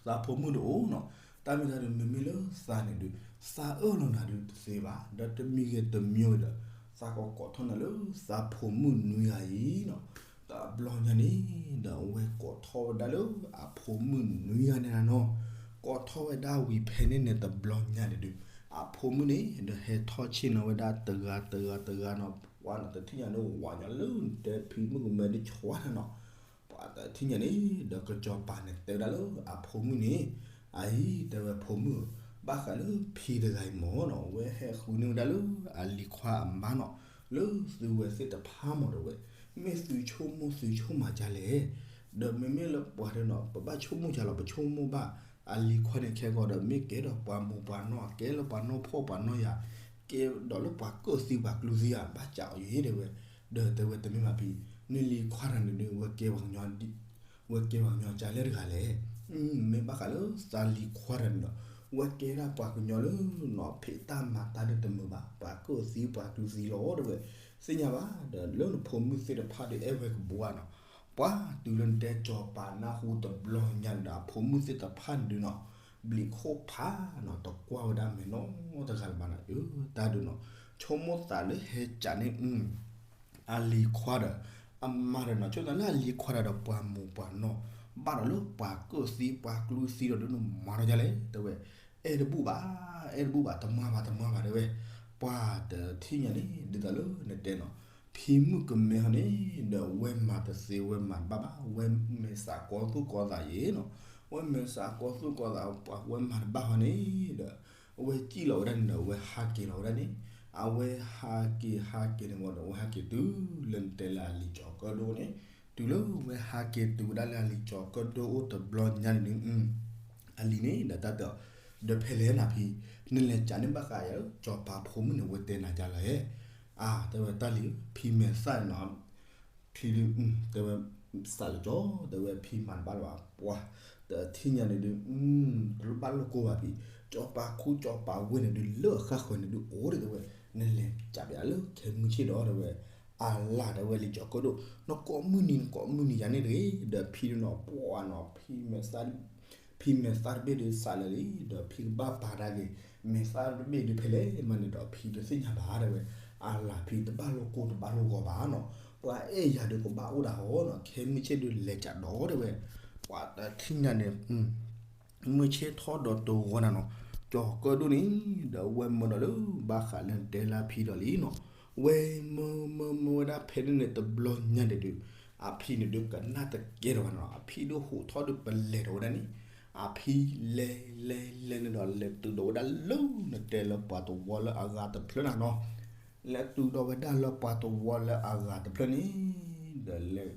သးဖိမုၣ်တအိၣ်နီၤ, တၢ်မ့ၢ်တၢ်ဒုး မ့မ့ၢ်လၢသးန့ၣ်ဒုး, သးအၢၣ်လီၤနၤဒုးတသ့ဘၣ်, ဒီးတမံၤဂ့ၤတမံၤဂ့ၤဒီး, သးကကိးထီၣ်နၤလၢသးဖိမုၣ်နွံဂၤအံၤနီၤ. တဘျီညါန့ၣ်ဒီးအဝဲကိးထီၣ်ဝဲဒၣ်လၢအဖိမုၣ်နွံဂၤန့ၣ်နီၤ, ကိးထီၣ်ဝဲဒၣ်ဝံၤဖဲန့ၣ်န့ၣ်တဘျီညါန့ၣ်ဒုး, အဖိမုၣ်န့ၣ်ဒီးဟဲထီၣ်ဆ့ၣ်နီၤဝဲဒၣ်တဂၤတဂၤတဂၤနီၤ, ပှၤန့ၣ်တထံၣ်ညါန့ၣ်ဝၤညီလၢတဲဖံမုၣ်ကမဲဒုးဆှါနၤနီၤ. ပှၤတထံၣ်ညါန့ၣ်ဒီး ကစီၤပၤန့ၣ်တဲဝဲဒၣ်လၢအဖိမုၣ်န့ၣ်, အအံၤ တဲဝဲဖိမုၣ်ဧၢ, ဘၣ်ဃးလၢဖံတဂၤအံၤမ့ၢ်နီၤ ဝဲဟဲဃုန့ၢ်ဝဲဒၣ်လၢအလံၤခွါအမါနီၤ, လၢသုဝဲသ့ၣ်တဖၣ်မ့ၢ် တဲဝဲ, မ့ၢ်သုဆိကမိၣ်သုဆိကမးဒ်လဲၣ်, ဒီးမ့မ့ၢ်လၢပှၤဒီးနီၤ ပဘၣ်ဆိကမိၣ်ဒ်လဲၣ် ပဆိကမိၣ်ဘၣ်, အလံၤခွါန့ၣ်ခဲကီးဒီး မ့ၢ်ကဲဒီးပှၤမိၢ်ပှၤနီၢ် ကဲလၢပှၤနီၢ်ဖှီၣ်ပှၤနီၢ်ယာ်, ကဲဒီးလၢပှၤကၢၣ်သံပှၤကျူသံဧါ ဘၣ်စံးအီၤယဲ တဲဝဲ. ဒီးတဲဝဲတမ့ၢ်ဘၣ်ဖံ, နလံၤခွါတဂၤန့ၣ်ဒုး ဝဲကဲပှၤကညီ ဝဲကဲပှၤကညီဒ်လဲၣ်တဂၤလဲၣ်. မ့ၢ်ဘၣ်ဃးလၢသးလံၤခွါတဂၤန့ၣ်ဒီး ဝဲကဲဒၣ်ပှၤကညီလၢနီၤ ဖံးတၢ်မၤတၢ်ဒုးတမုာ်ဘၣ်, ပှၤကၢၣ်သံပှၤကျူသံလီၤ တဲဝဲ. သ့ၣ်ညါဘၣ်ဒီး လၢနဖိမုၣ်သ့ၣ်တဖၣ်ဒီး အဲၣ်ဝဲကဘှါနီၤ, ပှၤတုၤလၢနတဲစီၤပၤနၢ်ဟူတဘျီညါန့ၣ်ဒီး အဖိမုၣ်သ့ၣ်တဖၣ်န့ၣ်ဒုးနီၤ ဘျံးခိၣ်ဖးနီၤ တကွၢ်ဝဲဒၣ်မဲာ်နီတဂၤလၢၤဘၣ်နီၤ, အၢ တၢ်ဒုးနီၤ, ဆိကမိၣ်သးလၢဟဲစံးန့ၣ် အလံၤခွါဒီး အမါဒီးနီၤ ဆိကမိၣ်သးလၢအလံၤခွါဒီး ပှၤမိၢ်ပှၤနီၢ် ဘၣ်ဒီးလၢပှၤကၢၣ်သံပှၤကျူသံဒီး ဒုးနမၤထီၣ်ဒ်လဲၣ် တဲဝဲ, အဲၣ်တဘူၣ်ဘၣ်, အဲၣ်တဘူၣ်ဘၣ် တမၤဘၣ်တမၤဘၣ် တဲဝဲ. ပှၤတထံၣ်ညါန့ၣ် ဒ်သိးလၢနတဲနီၤ ဖံမုၣ်ကမဲဟီန့ၣ်ဒီး ဝဲမၤတသ့ဝဲမၤတဘၣ်ဘၣ်, ဝဲမဲာ်သးကီသူၣ်ကီသးယဲနီၤ, ဝဲမဲာ်သးကီသူၣ်ကီသး ပှၤဝဲမၤတဘၣ်ဟီန့ၣ်ဒီး အဝဲစံၣ်လီၤဝဲဒၣ်န့ၣ်ဒီး အဝဲဟးက့ၤလီၤဝဲဒၣ်န့ၣ်, အဝဲဟးက့ၤဟးက့ၤန့ၣ်ဝံၤဒီး အဝဲဟးက့ၤတုၤလၢနတဲလၢအလံၤကၠီၤကၢၣ်ဒိၣ်န့ၣ်, တုၤလၢဝဲဟးက့ၤတုၤဝဲဒၣ်လၢအလံၤကၠီၤကၢၣ်ဒိၣ်အိၣ်တဘျီညါန့ၣ်ဒုး အလံၤန့ၣ်ဒီးတၢ်တဲအီၤ, ဒီးဖဲလဲၣ်နၤဖံ, နလဲၤစံးန့ၣ်ဘၣ်ဃးယၤလၢ စီၤပၤဖိမုၣ်န့ၣ် ဝဲတဲနၤဒ်လဲၣ်. အါ တဲဝဲတၢ်လံၤ ဖံမဲာ်သၣ်နီၤ ဖံဒုး တဲဝဲ စးလၢကၠီ တဲဝဲဖံမၤတဘၣ်လၢၤဘၣ် ပှၤတထံၣ်ညါန့ၣ်ဒုး တလိၣ်ဘၣ်လိာ်ကိၢ်ဘၣ်ဖံ, စီၤပၤခူစီၤပၤဝ့ၢ်န့ၣ်ဒုး လၢအဃၣ်ဃၢၤန့ၣ်ဒုးအိၣ် တဲဝဲ, နလဲၤစံးဘၣ်လၢခဲမုၢ်ဆ့ၣ်ဒီး တဲဝဲ, အလၤ တဲဝဲလံၤကၠီၤကၢၣ်ဒိၣ် နကိးမုၢ်နံၤနကိးမုၢ်နံၤယၤန့ၣ်တဂ့ၤ ဒီးဖံဒုးနီၤ ပှၤနီၤ ဖံမဲာ်သၣ်တဘ့ၣ်ဒုးစးလၢာ်လံ ဒီးဖံကဘၣ်ပာ်တၢ်ဂ့ၤ, မဲာ်သၣ်တဘ့ၣ်ဒုးဖဲလဲၣ်မးန့ၣ်ဒီး ဖံတသ့ၣ်ညါဘၣ် တဲဝဲ, အလၤဖံတဘၣ်လိာ်ကိၢ်တဘၣ်လိာ်ဂီၤဘၣ်နီၤ, ပှၤအဲၣ်ယၤဒုးကဘၣ်အိၣ်ဒၣ်အီၤနီၤ ခဲမုၢ်ဆ့ၣ်ဒုးလဲၤကးဒီး တဲဝဲ, ပှၤတထံၣ်ညါန့ၣ် မုၢ်ဆ့ၣ်ထီၣ်ဒီးတဂီၤနၤနီၤ, ကၠီၤကၢၣ်ဒိၣ်န့ၣ် ဒီးဝဲမၢဒီးလၢ ဘၣ်ဃးလၢနတဲလၢဖံဒီးလံနီၤ, ဝဲမၢမၢမၢဝဲဒၣ်ဖဲန့ၣ်န့ၣ်တဘျီညါန့ၣ်ဒုး, အဖံန့ၣ်ဒုးကနၣ်တကဲလၢၤဘၣ်နီၤ, အဖံဒုးဟူးထီၣ်ဒုးပလဲၤဒီးဝဲဒၣ်န့ၣ်, အဖံလဲၤလဲၤလဲၤန့ၣ်ဒီးလဲၤတုၤဒီးဝဲဒၣ်လၢနတဲလၢပှၤတဝီလၢအဂၤတဖျၢၣ်နၤနီၤ, လဲၤတုၤဒီးဝဲဒၣ်လၢပှၤတဝီလၢအဂၤတဖျၢၣ်န့ၣ်, ဒီးလဲၤ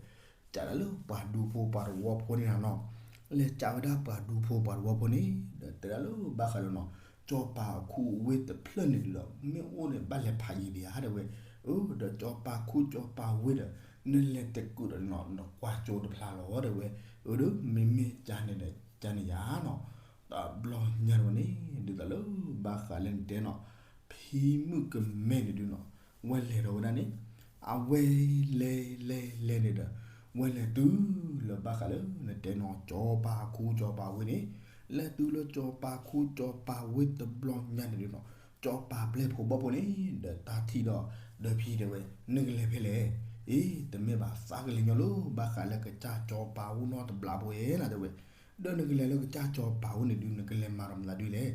စံးဒၣ်လၢပှၤဒူဖိပှၤတဝီဖိန့ၣ်နၤနီၤ, လဲၤစံးဝဲဒၣ်ပှၤဒူဖိပှၤတဝီဖိန့ၣ် ဒီးတဲဒၣ်လၢဘၣ်ဃးလၢနီၤ, စီၤပၤအခူအဝ့ၢ်တဖျၢၣ်န့ၣ်ဒုးဒီး မ့ၢ်အိၣ်န့ၣ်ဘၣ်လဲၤဖးယံၤဒံးဧါ တဲဝဲ, အၢ ဒီးစီၤပၤခူစီၤပၤဝ့ၢ်ဒီး နလဲၤတကုာ်ဒီးနီၤ နကွၢ်ကၠိတဖျါလီၤ တဲဝဲ, အၢ ဒီးမ့မ့ၢ်ကန့ၣ်ဒီး ကန့ၣ်ယၤနီၤ, တဘျီညါန့ၣ် ဒ်သိးလၢဘၣ်ဃးလၢနတဲနီၤ, ဖံမုၣ်ကမဲန့ၣ်ဒုးနီၤ ဝဲလဲၤဒီးဝဲဒၣ်န့ၣ်, အဝဲလဲၤလဲၤလဲၤန့ၣ်ဒီး ဝဲလဲၤတုၤလၢဘၣ်ဃးလၢနတဲနီၤ စီၤပၤခူစီၤပၤဝ့ၢ်န့ၣ်, လဲၤတုၤလၢစီၤပၤခူစီၤပၤဝ့ၢ်တဘျီညါန့ၣ်ဒုးနီၤ, စီၤပၤပျဲၢ်ဖိဘီၣ်ဖိန့ၣ် ဒီးတၢ်ထံၣ်ဒီး ဒီးဖံတဲဝဲ, နကလဲၤဖဲလဲၣ်. အ့ တမ့ၢ်ဘၣ်, သးကလဲၤညီလၢဘၣ်ဃးလၢကစၢ်စီၤပၤအိၣ်နီတဘျီဖိဧါ တဲဝဲ. ဒီးနကလဲၤလၢကစၢ်စီၤပၤအိၣ်န့ၣ်ဒုး နကလဲၤမၤဒီးမတၤဒုလဲၣ်.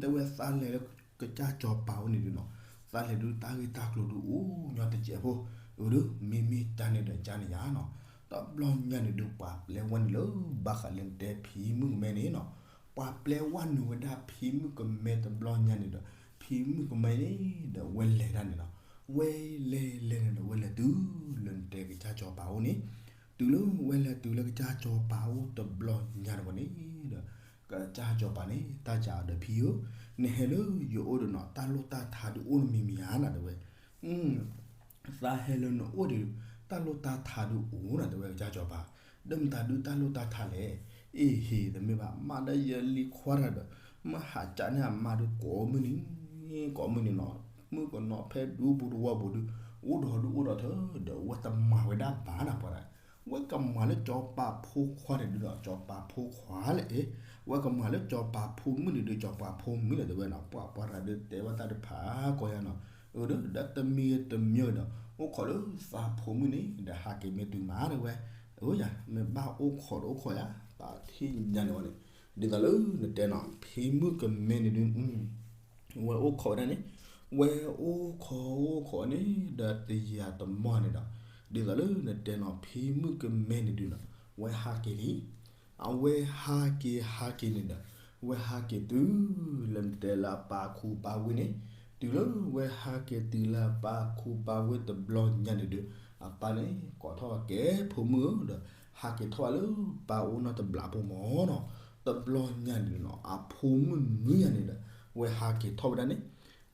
တဲဝဲ သးလဲၤလၢကစၢ်စီၤပၤအိၣ်န့ၣ်ဒုးနီၤ, သးလဲၤဒုးတၢ်ဂ့ၢ်တၢ်ကျိၤဒုးအိၣ်ညီတစဲးဖိ. အၢ ဒီးမ့မ့ၢ်ကန့ၣ်ဒီးကန့ၣ်ယါနီၤ, တဘျီညါန့ၣ်ဒုး ပှၤပျဲဝဲနုာ်လၢဘၣ်ဃးလၢနတဲဖံမုၣ်ကမဲန့ၣ်နီၤ. ပှၤပျဲဝဲနုာ်ဝဲဒၣ်ဖံမုၣ်ကမဲတဘျီညါန့ၣ်ဒီး ဖံမုၣ်ကမဲန့ၣ်ဒီး ဝဲလဲၤဒၣ်န့ၣ်နီၤ. ဝဲလဲၤလဲၤန့ၣ်ဒီး ဝဲလဲၤတုၤလၢနတဲကစၢ်စီၤပၤအိၣ်န့ၣ်, တုၤလၢဝဲလဲၤတုၤလၢကစၢ်စီၤပၤအိၣ်တဘျီညါတဝဲန့ၣ်ဒီး ကစၢ်စီၤပၤန့ၣ် တၢ်စံးဒီးဖံဧၢ, နဟဲလၢယအိၣ်ဒီးနီၤ တၢ်လိၣ်တၢ်ထးဒုးအိၣ်နမံၤမံၤဧါနီၤ တဲဝဲ. သးဟဲလၢနအိၣ်ဒီး တၢ်လိၣ်တၢ်ထးဒုးအိၣ်နီၤ တဲဝဲ ကစၢ်စီၤပၤ. ဒီးမတၤဒုးတၢ်လိၣ်တၢ်ထးလဲၣ်. အ့ဟ့ၣ် တမ့ၢ်ဘၣ်, မ့ၢ်ဒီးယလံၤခွါတဂၤဒီး မ့ၢ်ဟးကးန့ၢ်အမါဒုးကိးမုၢ်နံၤ ကိးမုၢ်နံၤနီၤ, မုၣ်ကနီၤဖဲဒူပူၤတဝီပူၤဒုး အိၣ်ဒီးဒုးအိၣ်ဒီးထၢဒီး ဝဲတမၤဝဲဒၣ်ဘၣ်နီၤ ပှၤဒၣ်. ဝဲကမၤလၢစီၤပၤဖိခွါန့ၣ်ဒုးဒီး စီၤပၤဖိခွါလဲၣ်. အ့ ဝဲကမၤလၢစီၤပၤဖိမုၣ်န့ၣ်ဒုး စီၤပၤဖိမုၣ်လဲၣ် တဲဝဲနီၤ. ပှၤပှၤတဂၤဒုးတဲဝဲတၢ်တဖၣ်ကိးယါနီၤ. အၢ ဒီးတမံၤတမံၤဒီး အိၣ်ခိးလၢသးဖိမုၣ်န့ၣ်ဒီး ဟးက့ၤမ့ၢ်တုၤမး တဲဝဲ. အၢ ယၤ မ့ၢ်ဘၣ်အိၣ်ခိးဒီးအိၣ်ခိးယၤ တၢ်ထံၣ်ညါန့ၣ်ဝဲန့ၣ်, ဒ်သိးလၢနတဲနီၤ ဖံမုၣ်ကမဲန့ၣ်ဒုး ဝဲအိၣ်ခိးဝဲဒၣ်န့ၣ်, ဝဲအိၣ်ခိးအိၣ်ခိးန့ၣ်ဒီးတယၤတမီၢ်န့ၣ်ဒီး ဒ်သိးလၢနတဲနီၤ ဖံမုၣ်ကမဲန့ၣ်ဒုးနီၤ ဝဲဟးက့ၤလံ. အဝဲဟးက့ၤဟးက့ၤန့ၣ်ဒီး ဝဲဟးက့ၤတုၤလၢနတဲလၢအပၢ်ခူပၢ်ဝ့ၢ်န့ၣ်, တုၤလၢဝဲဟးက့ၤတုၤလၢအပၢ်ခူပၢ်ဝ့ၢ်တဘျီညါန့ၣ်ဒီး အပၢ်န့ၣ် ကိးထီၣ်ဝဲကဲ ဖိမုၣ်ဧၢဒီး ဟးက့ၤထီၣ်ဝဲလၢပၢ်အိၣ်နီတဘျီဖိမၢ်နီၤ. တဘျီညါန့ၣ်နီၤ အဖိမုၣ်နွံယၤန့ၣ်ဒီး ဝဲဟးက့ၤထီၣ်ဝဲဒၣ်န့ၣ်,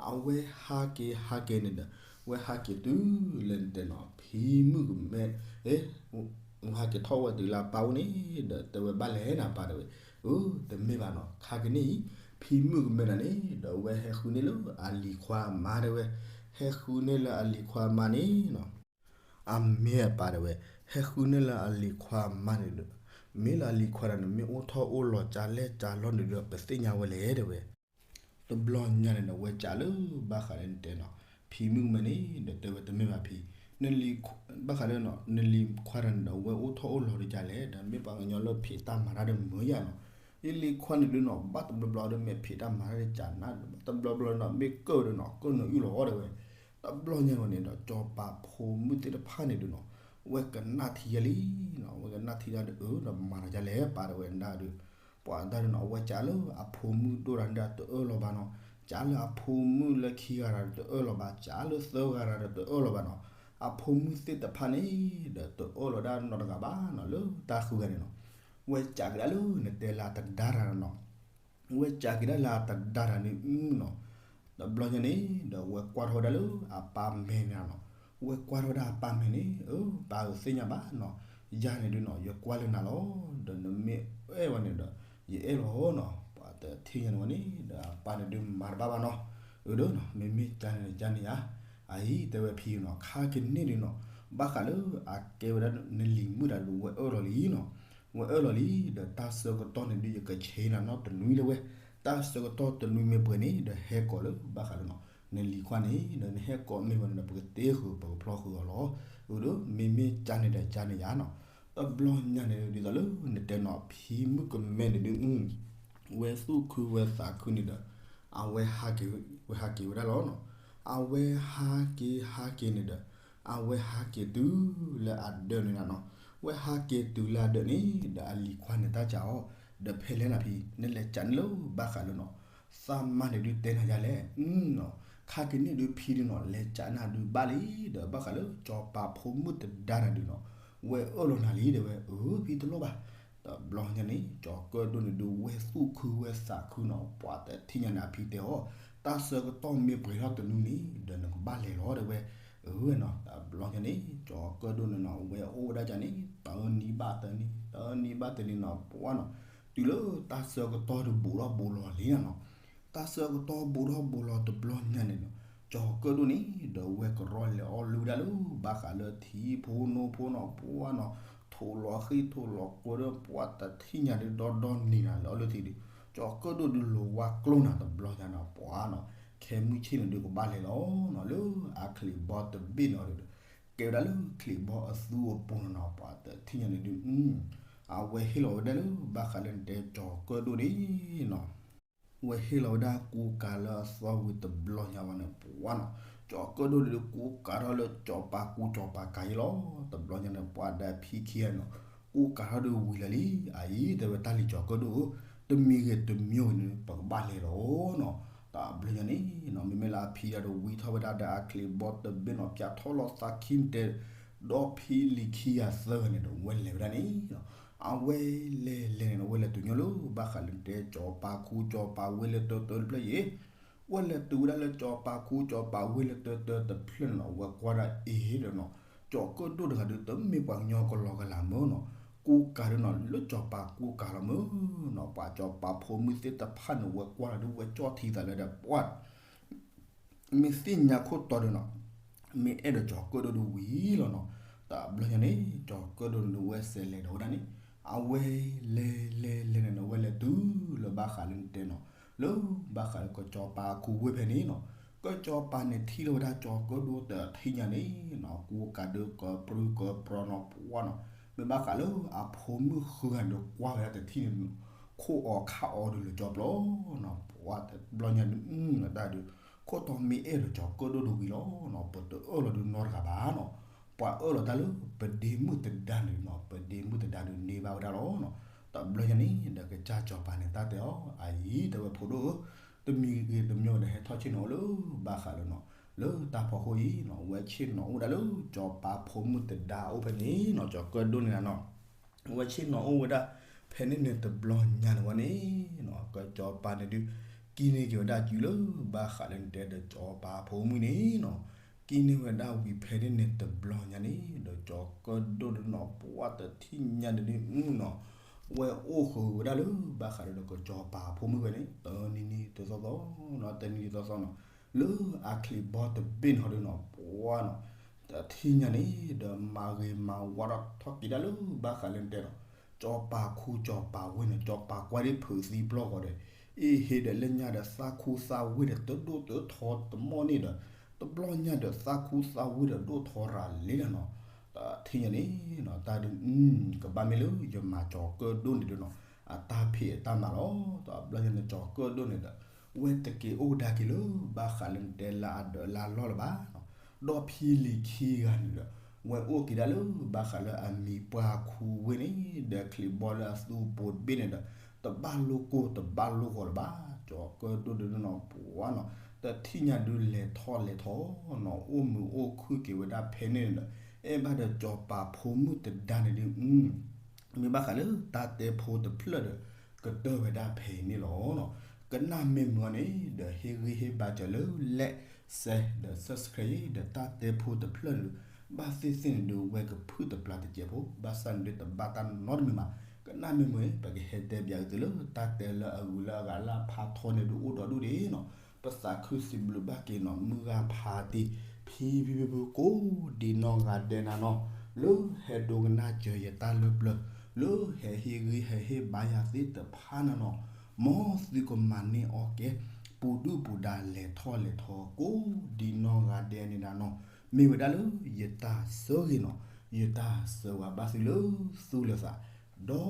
အဝဲဟးက့ၤဟးက့ၤန့ၣ်ဒီး ဝဲဟးက့ၤတုၤလၢနတဲနီၤ ဖံမုၣ်ကမဲ, ဟဲက့ၤထီၣ်ဝဲတုၤလၢအပၢ်အိၣ်န့ၣ်ဒီး တဲဝဲဘၣ်လဲၣ်န့ၣ် အပၢ်တဲဝဲ. အၢ တမ့ၢ်ဘၣ်နီၤ ခါကန့ၣ်အံၤ ဖံမုၣ်ကမဲနၤန့ၣ်ဒီး ဝဲဟဲဃုန့ၢ်လၢအလံၤခွါအမါတဲဝဲ, ဟဲဃုန့ၢ်လၢအလံၤခွါအမါန့ၣ်နီၤ အမ့ၢ်အပၢ်တဲဝဲ, ဟဲဃုန့ၢ်လၢအလံၤခွါအမါန့ၣ်ဒီး, မ့ၢ်လၢအလံၤခွါဒီးန့ၣ် မ့ၢ်အိၣ်ထီၣ်အိၣ်လီၤကၢ်လဲၣ်ကၢ်လီၢ်န့ၣ်ဒီး ပသ့ၣ်ညါဝဲလဲၣ်တဲဝဲ. တဘျီညါန့ၣ်ဒီး ဝဲကးလၢဘၣ်ဃးလၢနတဲနီၤ ဖံမုၣ်ကမဲန့ၣ်ဒီး တဲဝဲတမ့ၢ်ဘၣ်ဖံ, ဘၣ်ဃးလၢနီၤ နလံၤခွါဒီးန့ၣ်ဒီး ဝဲအိၣ်ထီၣ်အိၣ်လီၤတကၢ်လဲၣ်ဒီး မ့ၢ်ပှၤကညီလၢဖံးတၢ်မၤတၢ်ဒီးမုာ်ယၤနီၤ. ယလံၤခွါန့ၣ်ဒုးနီၤ ဘၣ်တဘျီဘျီဒီး မ့ၢ်ဖံးတၢ်မၤတၢ်တကၢ်နၤ ဘၣ်တဘျီဘျီဒီး မ့ၢ်ကၢၣ်ဒီးနီၤ ကၢၣ်နုာ်အုၣ်လီၤတဲဝဲ. တဘျီညါန့ၣ်ဒီး စီၤပၤဖိမုၣ်သ့ၣ်တဖၣ်န့ၣ်ဒုးနီၤ ဝဲကနၣ်ထံယဲလံနီၤ ဝဲကနၣ်ထံဒၣ်ဒီး အၢ ဒီးမၤတၢ်ဒ်လဲၣ် ပၢ်တဲဝဲဒၣ်ဒီး, ပှၤဒၣ်ဒီးနီၤ အဝဲကးလၢအဖိမုၣ်ဒိၣ်တဂၤန့ၣ်ဒီးတအၢၣ်လီၤဘၣ်နီၤ, ကးလၢအဖိမုၣ်လၢခံဂၤဒီးတအၢၣ်လီၤဘၣ်, ကးလၢသၢဂၤဒီးတအၢၣ်လီၤဘၣ်နီၤ, အဖိမုၣ်သ့ၣ်တဖၣ်န့ၣ်ဒီးတအၢၣ်လီၤဒၣ်နီတဂၤဘၣ်နီၤ လၢတၢ်ဃုဂၤန့ၣ်နီၤ, ဝဲကးကဒါလၢနတဲလၢအတဒါတၢ်နီၤ ဝဲကးက့ၤဒၣ်လၢအတဒါတၢ်န့ၣ်နီၤ, တဘျီညါန့ၣ်ဒီး ဝဲကွၢ်ထီၣ်ဝဲဒၣ်လၢအပၢ်မဲာ်န့ၣ်နီၤ, ဝဲကွၢ်ထီၣ်ဝဲဒၣ်အပၢ်မဲာ်န့ၣ်, အၢ ပၢ်ဧၢ သ့ၣ်ညါဘၣ်နီၤ, ယၤန့ၣ်ဒုးနီၤ ယကွၢ်လၢနၤလီၤ, ဒီးနမ့ၢ်အဲၣ်ဝဲန့ၣ်ဒီး ယအဲၣ်လီၤနီၤ, ပှၤတထံၣ်ညါန့ၣ်ဝဲန့ၣ်ဒီး အပၢ်န့ၣ်ဒုးမၤတဘၣ်ဘၣ်နီၤ, အၢ ဒီးနီၤ မ့မ့ၢ်ကန့ၣ်ကန့ၣ်ဧါ, အအံၤတဲဝဲဖံနီၤ ခါကန့ၣ်ဒုးနီၤ, ဘၣ်ဃးလၢအကဲဝဲဒၣ်နလံၤမုၣ်တဂၤဒုး ဝဲအၢၣ်လီၤလံနီၤ ဝဲအၢၣ်လီၤလံ, ဒီးတၢ်ဆၢကတီၢ်န့ၣ်ဒုး ယကဆဲးနၤနီတနွံတဲဝဲ, တၢ်ဆၢကတီၢ်တနွံမ့ၢ်ပှဲၤန့ၣ်ဒီး ဟဲကိးလၢဘၣ်ဃးလၢနီၤ နလံၤခွါန့ၣ်ဒီး နဟဲကိးမ့ၢ်ဝဲန့ၣ်ဒီး ပကတ့ဃုာ် ပကဖျီဃုာ်အီၤလီၤ, အၢ ဒီးမ့မ့ၢ်ကန့ၣ်ဒီးကန့ၣ်ဧါနီၤ, တဘျီညါန့ၣ်ဒ်သိးလၢနတဲနီၤ ဖံမုၣ်ကမဲန့ၣ်ဒုး ဝဲသူၣ်ခုဝဲသးခုန့ၣ်ဒီး အဝဲဟးက့ၤ ဝဲဟးက့ၤဝဲဒၣ်လီၤနီၤ, အဝဲဟးက့ၤဟးက့ၤန့ၣ်ဒီး အဝဲဟးက့ၤတုၤလၢအဒၢးန့ၣ်လီၤနီၤ, ဝဲဟးက့ၤတုၤလၢအဒၢးန့ၣ်ဒီး အလံၤခွါန့ၣ်တၢ်စံးအီၤ, ဒီးဖဲလဲၣ်နၤဖံ နလဲၤကးန့ၣ်လၢဘၣ်ဃးလၢနီၤ သးမါန့ၣ်ဒုးတဲနၤယါလဲၣ်, နီၤ ခါကန့ၣ်ဒုးဖံဒုးနီၤ လဲၤကးန့ၢ်ဒုးဘၣ်လံ, ဒီးဘၣ်ဃးလၢစီၤပၤဖိမုၣ်တဒါနၤဒုးနီၤ ဝဲအၢၣ်လီၤနၤလံတဲဝဲ, အၢ ဖံတလိၣ်ဘၣ်, တဘျီညါန့ၣ် ကၠီၤကၢၣ်ဒိၣ်န့ၣ်ဒုး ဝဲသူၣ်ခုဝဲသးခုနီၤ ပှၤတထံၣ်ညါန့ၣ် အဖံတဲအီၤ, တၢ်ဆၢကတီၢ်မ့ၢ်ပှဲၤထီၣ်တနွံန့ၣ် ဒီးနကဘၣ်လဲၤလီၤတဲဝဲ, အၢ နီၤ တဘျီညါန့ၣ် ကၠီၤကၢၣ်ဒိၣ်န့ၣ်နီၤ ဝဲအိၣ်ဝဲဒၣ်ကန့ၣ် တနံၤဘၣ်တနံၤ တနံၤဘၣ်တနံၤနီၤ ပှၤနီၤ, တုၤလၢတၢ်ဆၢကတီၢ်ဒုးဘူးထီၣ်ဘူးလီၤလံနီၤ တၢ်ဆၢကတီၢ်ဘူးထီၣ်ဘူးလီၤတဘျီညါန့ၣ်နီၤ, ကၠီၤကၢၣ်ဒိၣ်န့ၣ် ဒီးဝဲကရီလဲၤအီၣ်လုၢ်ဝဲဒၣ်လၢ ဘၣ်ဃးလၢထံဖိနိဖိနီၤ ပှၤနီၤ, ထိးလီၤဃံထိးလီၤဃိဒီး ပှၤတထံၣ်ညါဒုးဒီဒီနံၤနၤ လဲၤအီၣ်လုၢ်ထံဒုး, ကၠီၤကၢၣ်ဒိၣ်ဒုးလိၤဝါကျိၣ်နၤတဘျီညါနီၤ ပှၤနီၤ, ခဲမုၢ်ဆ့ၣ်န့ၣ်ဒုးကဘၣ်လဲၤလီၤနီၤ လၢအချံးဘီတဘ့ၣ်န့ၣ်ဒီး ကဲဝဲဒၣ်လၢချံးဘီအသူအပူၤန့ၣ်နီၤ ပှၤတထံၣ်ညါန့ၣ်ဒုး အဝဲဟ့ၣ်လီၤဝဲဒၣ်လၢဘၣ်ဃးလၢနတဲကၠီၤကၢၣ်ဒိၣ်န့ၣ်နီၤ ဝဲဟ့ၣ်လီၤဝဲဒၣ်ကူကၤလၢအသီဝံၤတဘျီညါဝဲန့ၣ် ပှၤနီၤ ကၠီၤကၢၣ်ဒိၣ်န့ၣ်ဒုး ကူကၤထီၣ်လၢကၠီၤပၤကူကၠီၤပၤကၤယံလီၤ တဘျီညါန့ၣ် ပှၤဒီးဖံခံဂၤနီၤ ကူကၤထီၣ်ဒုးဝံၤလၢာ်လံ အအံၤတဲဝဲတၢ်လံၤကၠီၤကၢၣ်ဒိၣ်ဧၢ တမံၤဂ့ၤတမံၤဂ့ၤန့ၣ် ပကဘၣ်လဲၤလီၤနီၤ တဘျီညါန့ၣ်နီၤ မ့မ့ၢ်လၢအဖံဒီးဝံထီၣ်ဝဲဒၣ်ဒီးအချံးဘီတဘ့ၣ်နီၤ ပၠးထီၣ်လီၤသးခံန့ၣ်တဲ ဒီးဖံလံၤခံဂၤသၢဂၤန့ၣ်ဒီး ဝဲလဲၤဝဲဒၣ်န့ၣ်နီၤ အဝဲလဲၤလဲၤန့ၣ်နီၤ ဝဲလဲၤတုၤညီလၢဘၣ်ဃးလၢနတဲကၠီၤပၤခူကၠီၤပၤဝ့ၢ်လၢတၢတၢတဖျၢၣ်အံၤ ဝဲလဲၤတုၤဝဲဒၣ်လၢကၠီၤပၤခူကၠီၤပၤဝ့ၢ်လၢတၢတၢတဖျၢၣ်န့ၣ်နီၤ ဝဲကွၢ်ဒၣ်အ့ၣ်ဒီးနီၤ ကၠီၤကၢၣ်ဒိၣ်တဂၤဒုး တမ့ၢ်ပှၤကညီကလီကလးမ့ၢ်နီၤ ကူကၤဒုးနီၤ လၢကၠီၤပၤကူကၤလီၤမ့ၢ်နီၤ ပှၤကၠီၤပၤဖိမုၣ်သ့ၣ်တဖၣ်န့ၣ် ဝဲကွၢ်လီၤဒုး ဝဲကၠီၣ်ထံသးလၢဒီး ပှၤ မ့ၢ်သ့ၣ်ညါခိၣ်တီဒုးနီၤ မ့ၢ်အဲၣ်ဒိးကၠီၤကၢၣ်ဒိၣ်ဒုးဝံၤလီၤနီၤ တဘျီညါန့ၣ် ကၠီၤကၢၣ်ဒိၣ်န့ၣ်ဒုး ဝဲစဲးလဲၤဒီးဝဲဒၣ်န့ၣ် အဝဲလဲၤလဲၤလဲၤန့ၣ်နီၤ ဝဲလဲၤတုၤလၢဘၣ်ဃးလၢနတဲနီၤ လၢဘၣ်ဃးလၢကၠီၤပၤခူဝ့ၢ်ဖဲန့ၣ်နီၤ ကၠီၤပၤန့ၣ်ထံၣ်လီၤဝဲဒၣ်ကၠီၤကၢၣ်ဒိၣ်တထံၣ်ညါန့ၣ်နီၤ ကူကၤဒုးကပြူကပြီနီၤ ပှၤနီၤ မ့ၢ်ဘၣ်ဃးလၢအဖိမုၣ်ဃုဂၤန့ၣ်ဒုး ကွၢ်ဝဲဒၣ်တထံၣ်န့ၣ် ခိၣ်အီၤခါအီၤဒုးလၢကၠီၤပျီနီၤ ပှၤတဘျီညါန့ၣ် တၢ်ဒုး ခိၣ်တီမ့ၢ်အဲၣ်ဒိးကၠီၤကၢၣ်ဒိၣ်ဒုးဝံၤလီၤနီၤ ပတအၢၣ်လီၤဒုးနီတဂၤဘၣ်နီၤ ပှၤအၢၣ်လီၤတၢ်လၢပဒ့မုၣ်တဒါန့ၣ်နီၤ ပဒ့မုၣ်တဒါဒုးန့ၢ်ဘၣ်ဝဲဒၣ်လီၤနီၤ တဘျီညါန့ၣ် ဒီးကစၢ်ကၠီၤပၤန့ၣ်တၢ်တဲအီၤ အအံၤတဲဝဲဖိဒိၣ်ဧၢ တမံၤဂ့ၤတမံၤဂ့ၤဒီးဟဲထီၣ်ဆ့ၣ်နီၤအိၣ်လၢဘၣ်ဃးလၢနီၤ လၢတၢ်ဖီခိၣ်အံၤနီၤ ဝဲဆ့ၣ်နီၤအိၣ်ဝဲဒၣ်လၢကၠီၤပၤဖိမုၣ်တဒါအိၣ်ဖဲန့ၣ်နီၤ ကၠီၤကၢၣ်ဒိၣ်န့ၣ်နီၤ ဝဲဆ့ၣ်နီၤအိၣ်ဝဲဒၣ် ဖဲန့ၣ်န့ၣ်တဘျီညါန့ၣ်ဝဲန့ၣ်နီၤ ကၠီၤပၤန့ၣ်ဒုး ကံၣ်န့ၢ်က့ၤဝဲဒၣ်စုလၢဘၣ်ဃးလၢနတဲဒီးကၠီၤပၤဖိမုၣ်န့ၣ်နီၤ ကံၣ်န့ၢ်ဝဲဒၣ်ဝံၤဖဲန့ၣ်န့ၣ်တဘျီညါန့ၣ် ဒီးကၠီၤကၢၣ်ဒိၣ်န့ၣ်နီၤ ပှၤတထံၣ်ညါန့ၣ်ဒုးနီၤ ဝဲအိၣ်ဃုာ်ဝဲဒၣ်လၢဘၣ်ဃးဒီးကၠီၤပၤဖိမုၣ်ဝဲန့ၣ် တနံၤနံၤတသီသီနီၤ တနံၤနံၤတသီသီနီၤ လၢအချံးဘီတဘ့ၣ်န့ၣ်ဟီဒုးနီၤ ပှၤနီၤ တထံၣ်ညါန့ၣ် ဒီးမၤဂ့ၤမၤဝါထီၣ်ထီၣ်က့ၤဒၣ်လၢဘၣ်ဃးလၢနတဲနီၤ ကၠီၤပၤခူကၠီၤပၤဝ့ၢ်န့ၣ် ကၠီၤပၤကွၢ်ဒ်ဖုးသံပျီၢ်ဂီၤဒီး အ့ၣ်ဟ့ဒီးလၢညါဒီးသးခူသးဝ့ၢ်ဒီး တဒိၣ်တထီတမီၢ်န့ၣ်ဒီး တဘျီညါဒီးသးခူသးဝ့ၢ်ဒီးဒိၣ်ထီရၤလံလၢနီၤ တထံၣ်ညါန့ၣ်နီၤ တၢ်ဒုး ကဘၣ်မ့ၢ်လၢယမၤကၠီၤကၢၣ်ဒိၣ်န့ၣ်ဒုးနီၤ အတၢ်ဖံးအတၢ်မၤလီၤ တဘျီညါန့ၣ်ကၠီၤကၢၣ်ဒိၣ်န့ၣ်ဒီး ဝဲတက့ၤအိၣ်ကဒါက့ၤလၢဘၣ်ဃးလၢနတဲလၢအဒၢးလၢအလီၢ်လၢၤဘၣ်နီၤ ဒီးဖံလံၤခံဂၤန့ၣ်ဒီး ဝဲအိၣ်က့ၤဒၣ်လၢဘၣ်ဃးလၢအမံၤပှၢ်ခူဝ့ၢ်န့ၣ် ဒီးချံးဘီလၢအသူပူၤတဘ့ၣ်န့ၣ်ဒီး တဘၣ်လိၣ်ကိၢ်တဘၣ်လိၣ်ဂီၤလၢၤဘၣ် ကၠီၤကၢၣ်ဒိၣ်ဒုးနီၤ ပှၤနီၤ တထံၣ်ညါဒုးလဲၤထီၣ်လဲၤထီနီၤ အိၣ်မုာ်အိၣ်ခုၣ်က့ၤဝဲဒၣ်ဖဲန့ၣ်န့ၣ်ဒီး အဲၣ်ဘၣ်ဒီးကၠီၤပၤဖိမုၣ်တဒါန့ၣ်ဒုး မ့ၢ်ဘၣ်ဃးလၢတၢ်တဲဖိတဖျၢၣ်ဒီး ကတၢၢ်ဝဲဒၣ်ဖဲအံၤန့ၣ်လီၤ. ကနၣ်မ့ၢ်မုာ်အီၤန့ၣ်ဒီး ဟ့ၣ်ဂံၢ်ဟ့ၣ်ဘါစၢၤလၢ like, share ဒီး subscribe ဒီးတၢ်တဲဖိတဖျၢၣ်န့ၣ်ဒီး ဘၣ်သ့ၣ်သ့ၣ်န့ၣ်ဒုး ဝဲကဖုၣ်တပျၢ်တစဲးဖိ ဘၣ်ဆၣ်န့ၣ်ဒုးတဘၣ်တၢ်နီတမံၤမး. ကနၣ်မ့ၢ်မုာ် ပကဟဲတဲပၠးက့ၤသုလၢ တၢ်တဲလၢအဂုၤလၢအဂၤလၢအဖးထီန့ၣ်ဒုးအိၣ်ဒီးဒူၣ်ဒံးနီၤ. ပသးခုစံးဘျုးဘၣ်က့ၤနီၤ မုၢ်ဂၤဖးတံၢ် ဖံဖံဖုဖုကိးဒံးနီၢ်ဂၤဒဲးနၤနီၤ လၢဟဲဒိကနၣ်စၢၤယတၢ်လၢပျၢၤ လၢဟဲဟ့ၣ်ဂံၢ်ဟဲဟ့ၣ်ဘါယၤသ့ၣ်တဖၣ်နၤနီၤ မ်သုကမၤန့ၢ်အီၣ်ကဲ ပူၤဒုၣ်ပူၤဒါလဲၤထီၣ်လဲၤထီ ကိးဒံးနီၢ်ဂၤဒဲးန့ၣ်နၤနီၤ မ့ၢ်ဝဲဒၣ်လၢယတၢ်ဆၢဂ့ၤနီၤ ယတၢ်ဆၢဝါဘၣ်သုလၢသူၣ်လၢသး ဒီ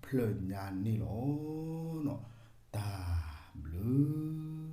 ဖျၢၣ်ညါန့ၣ်လီၤ. တၢ်ဘျုး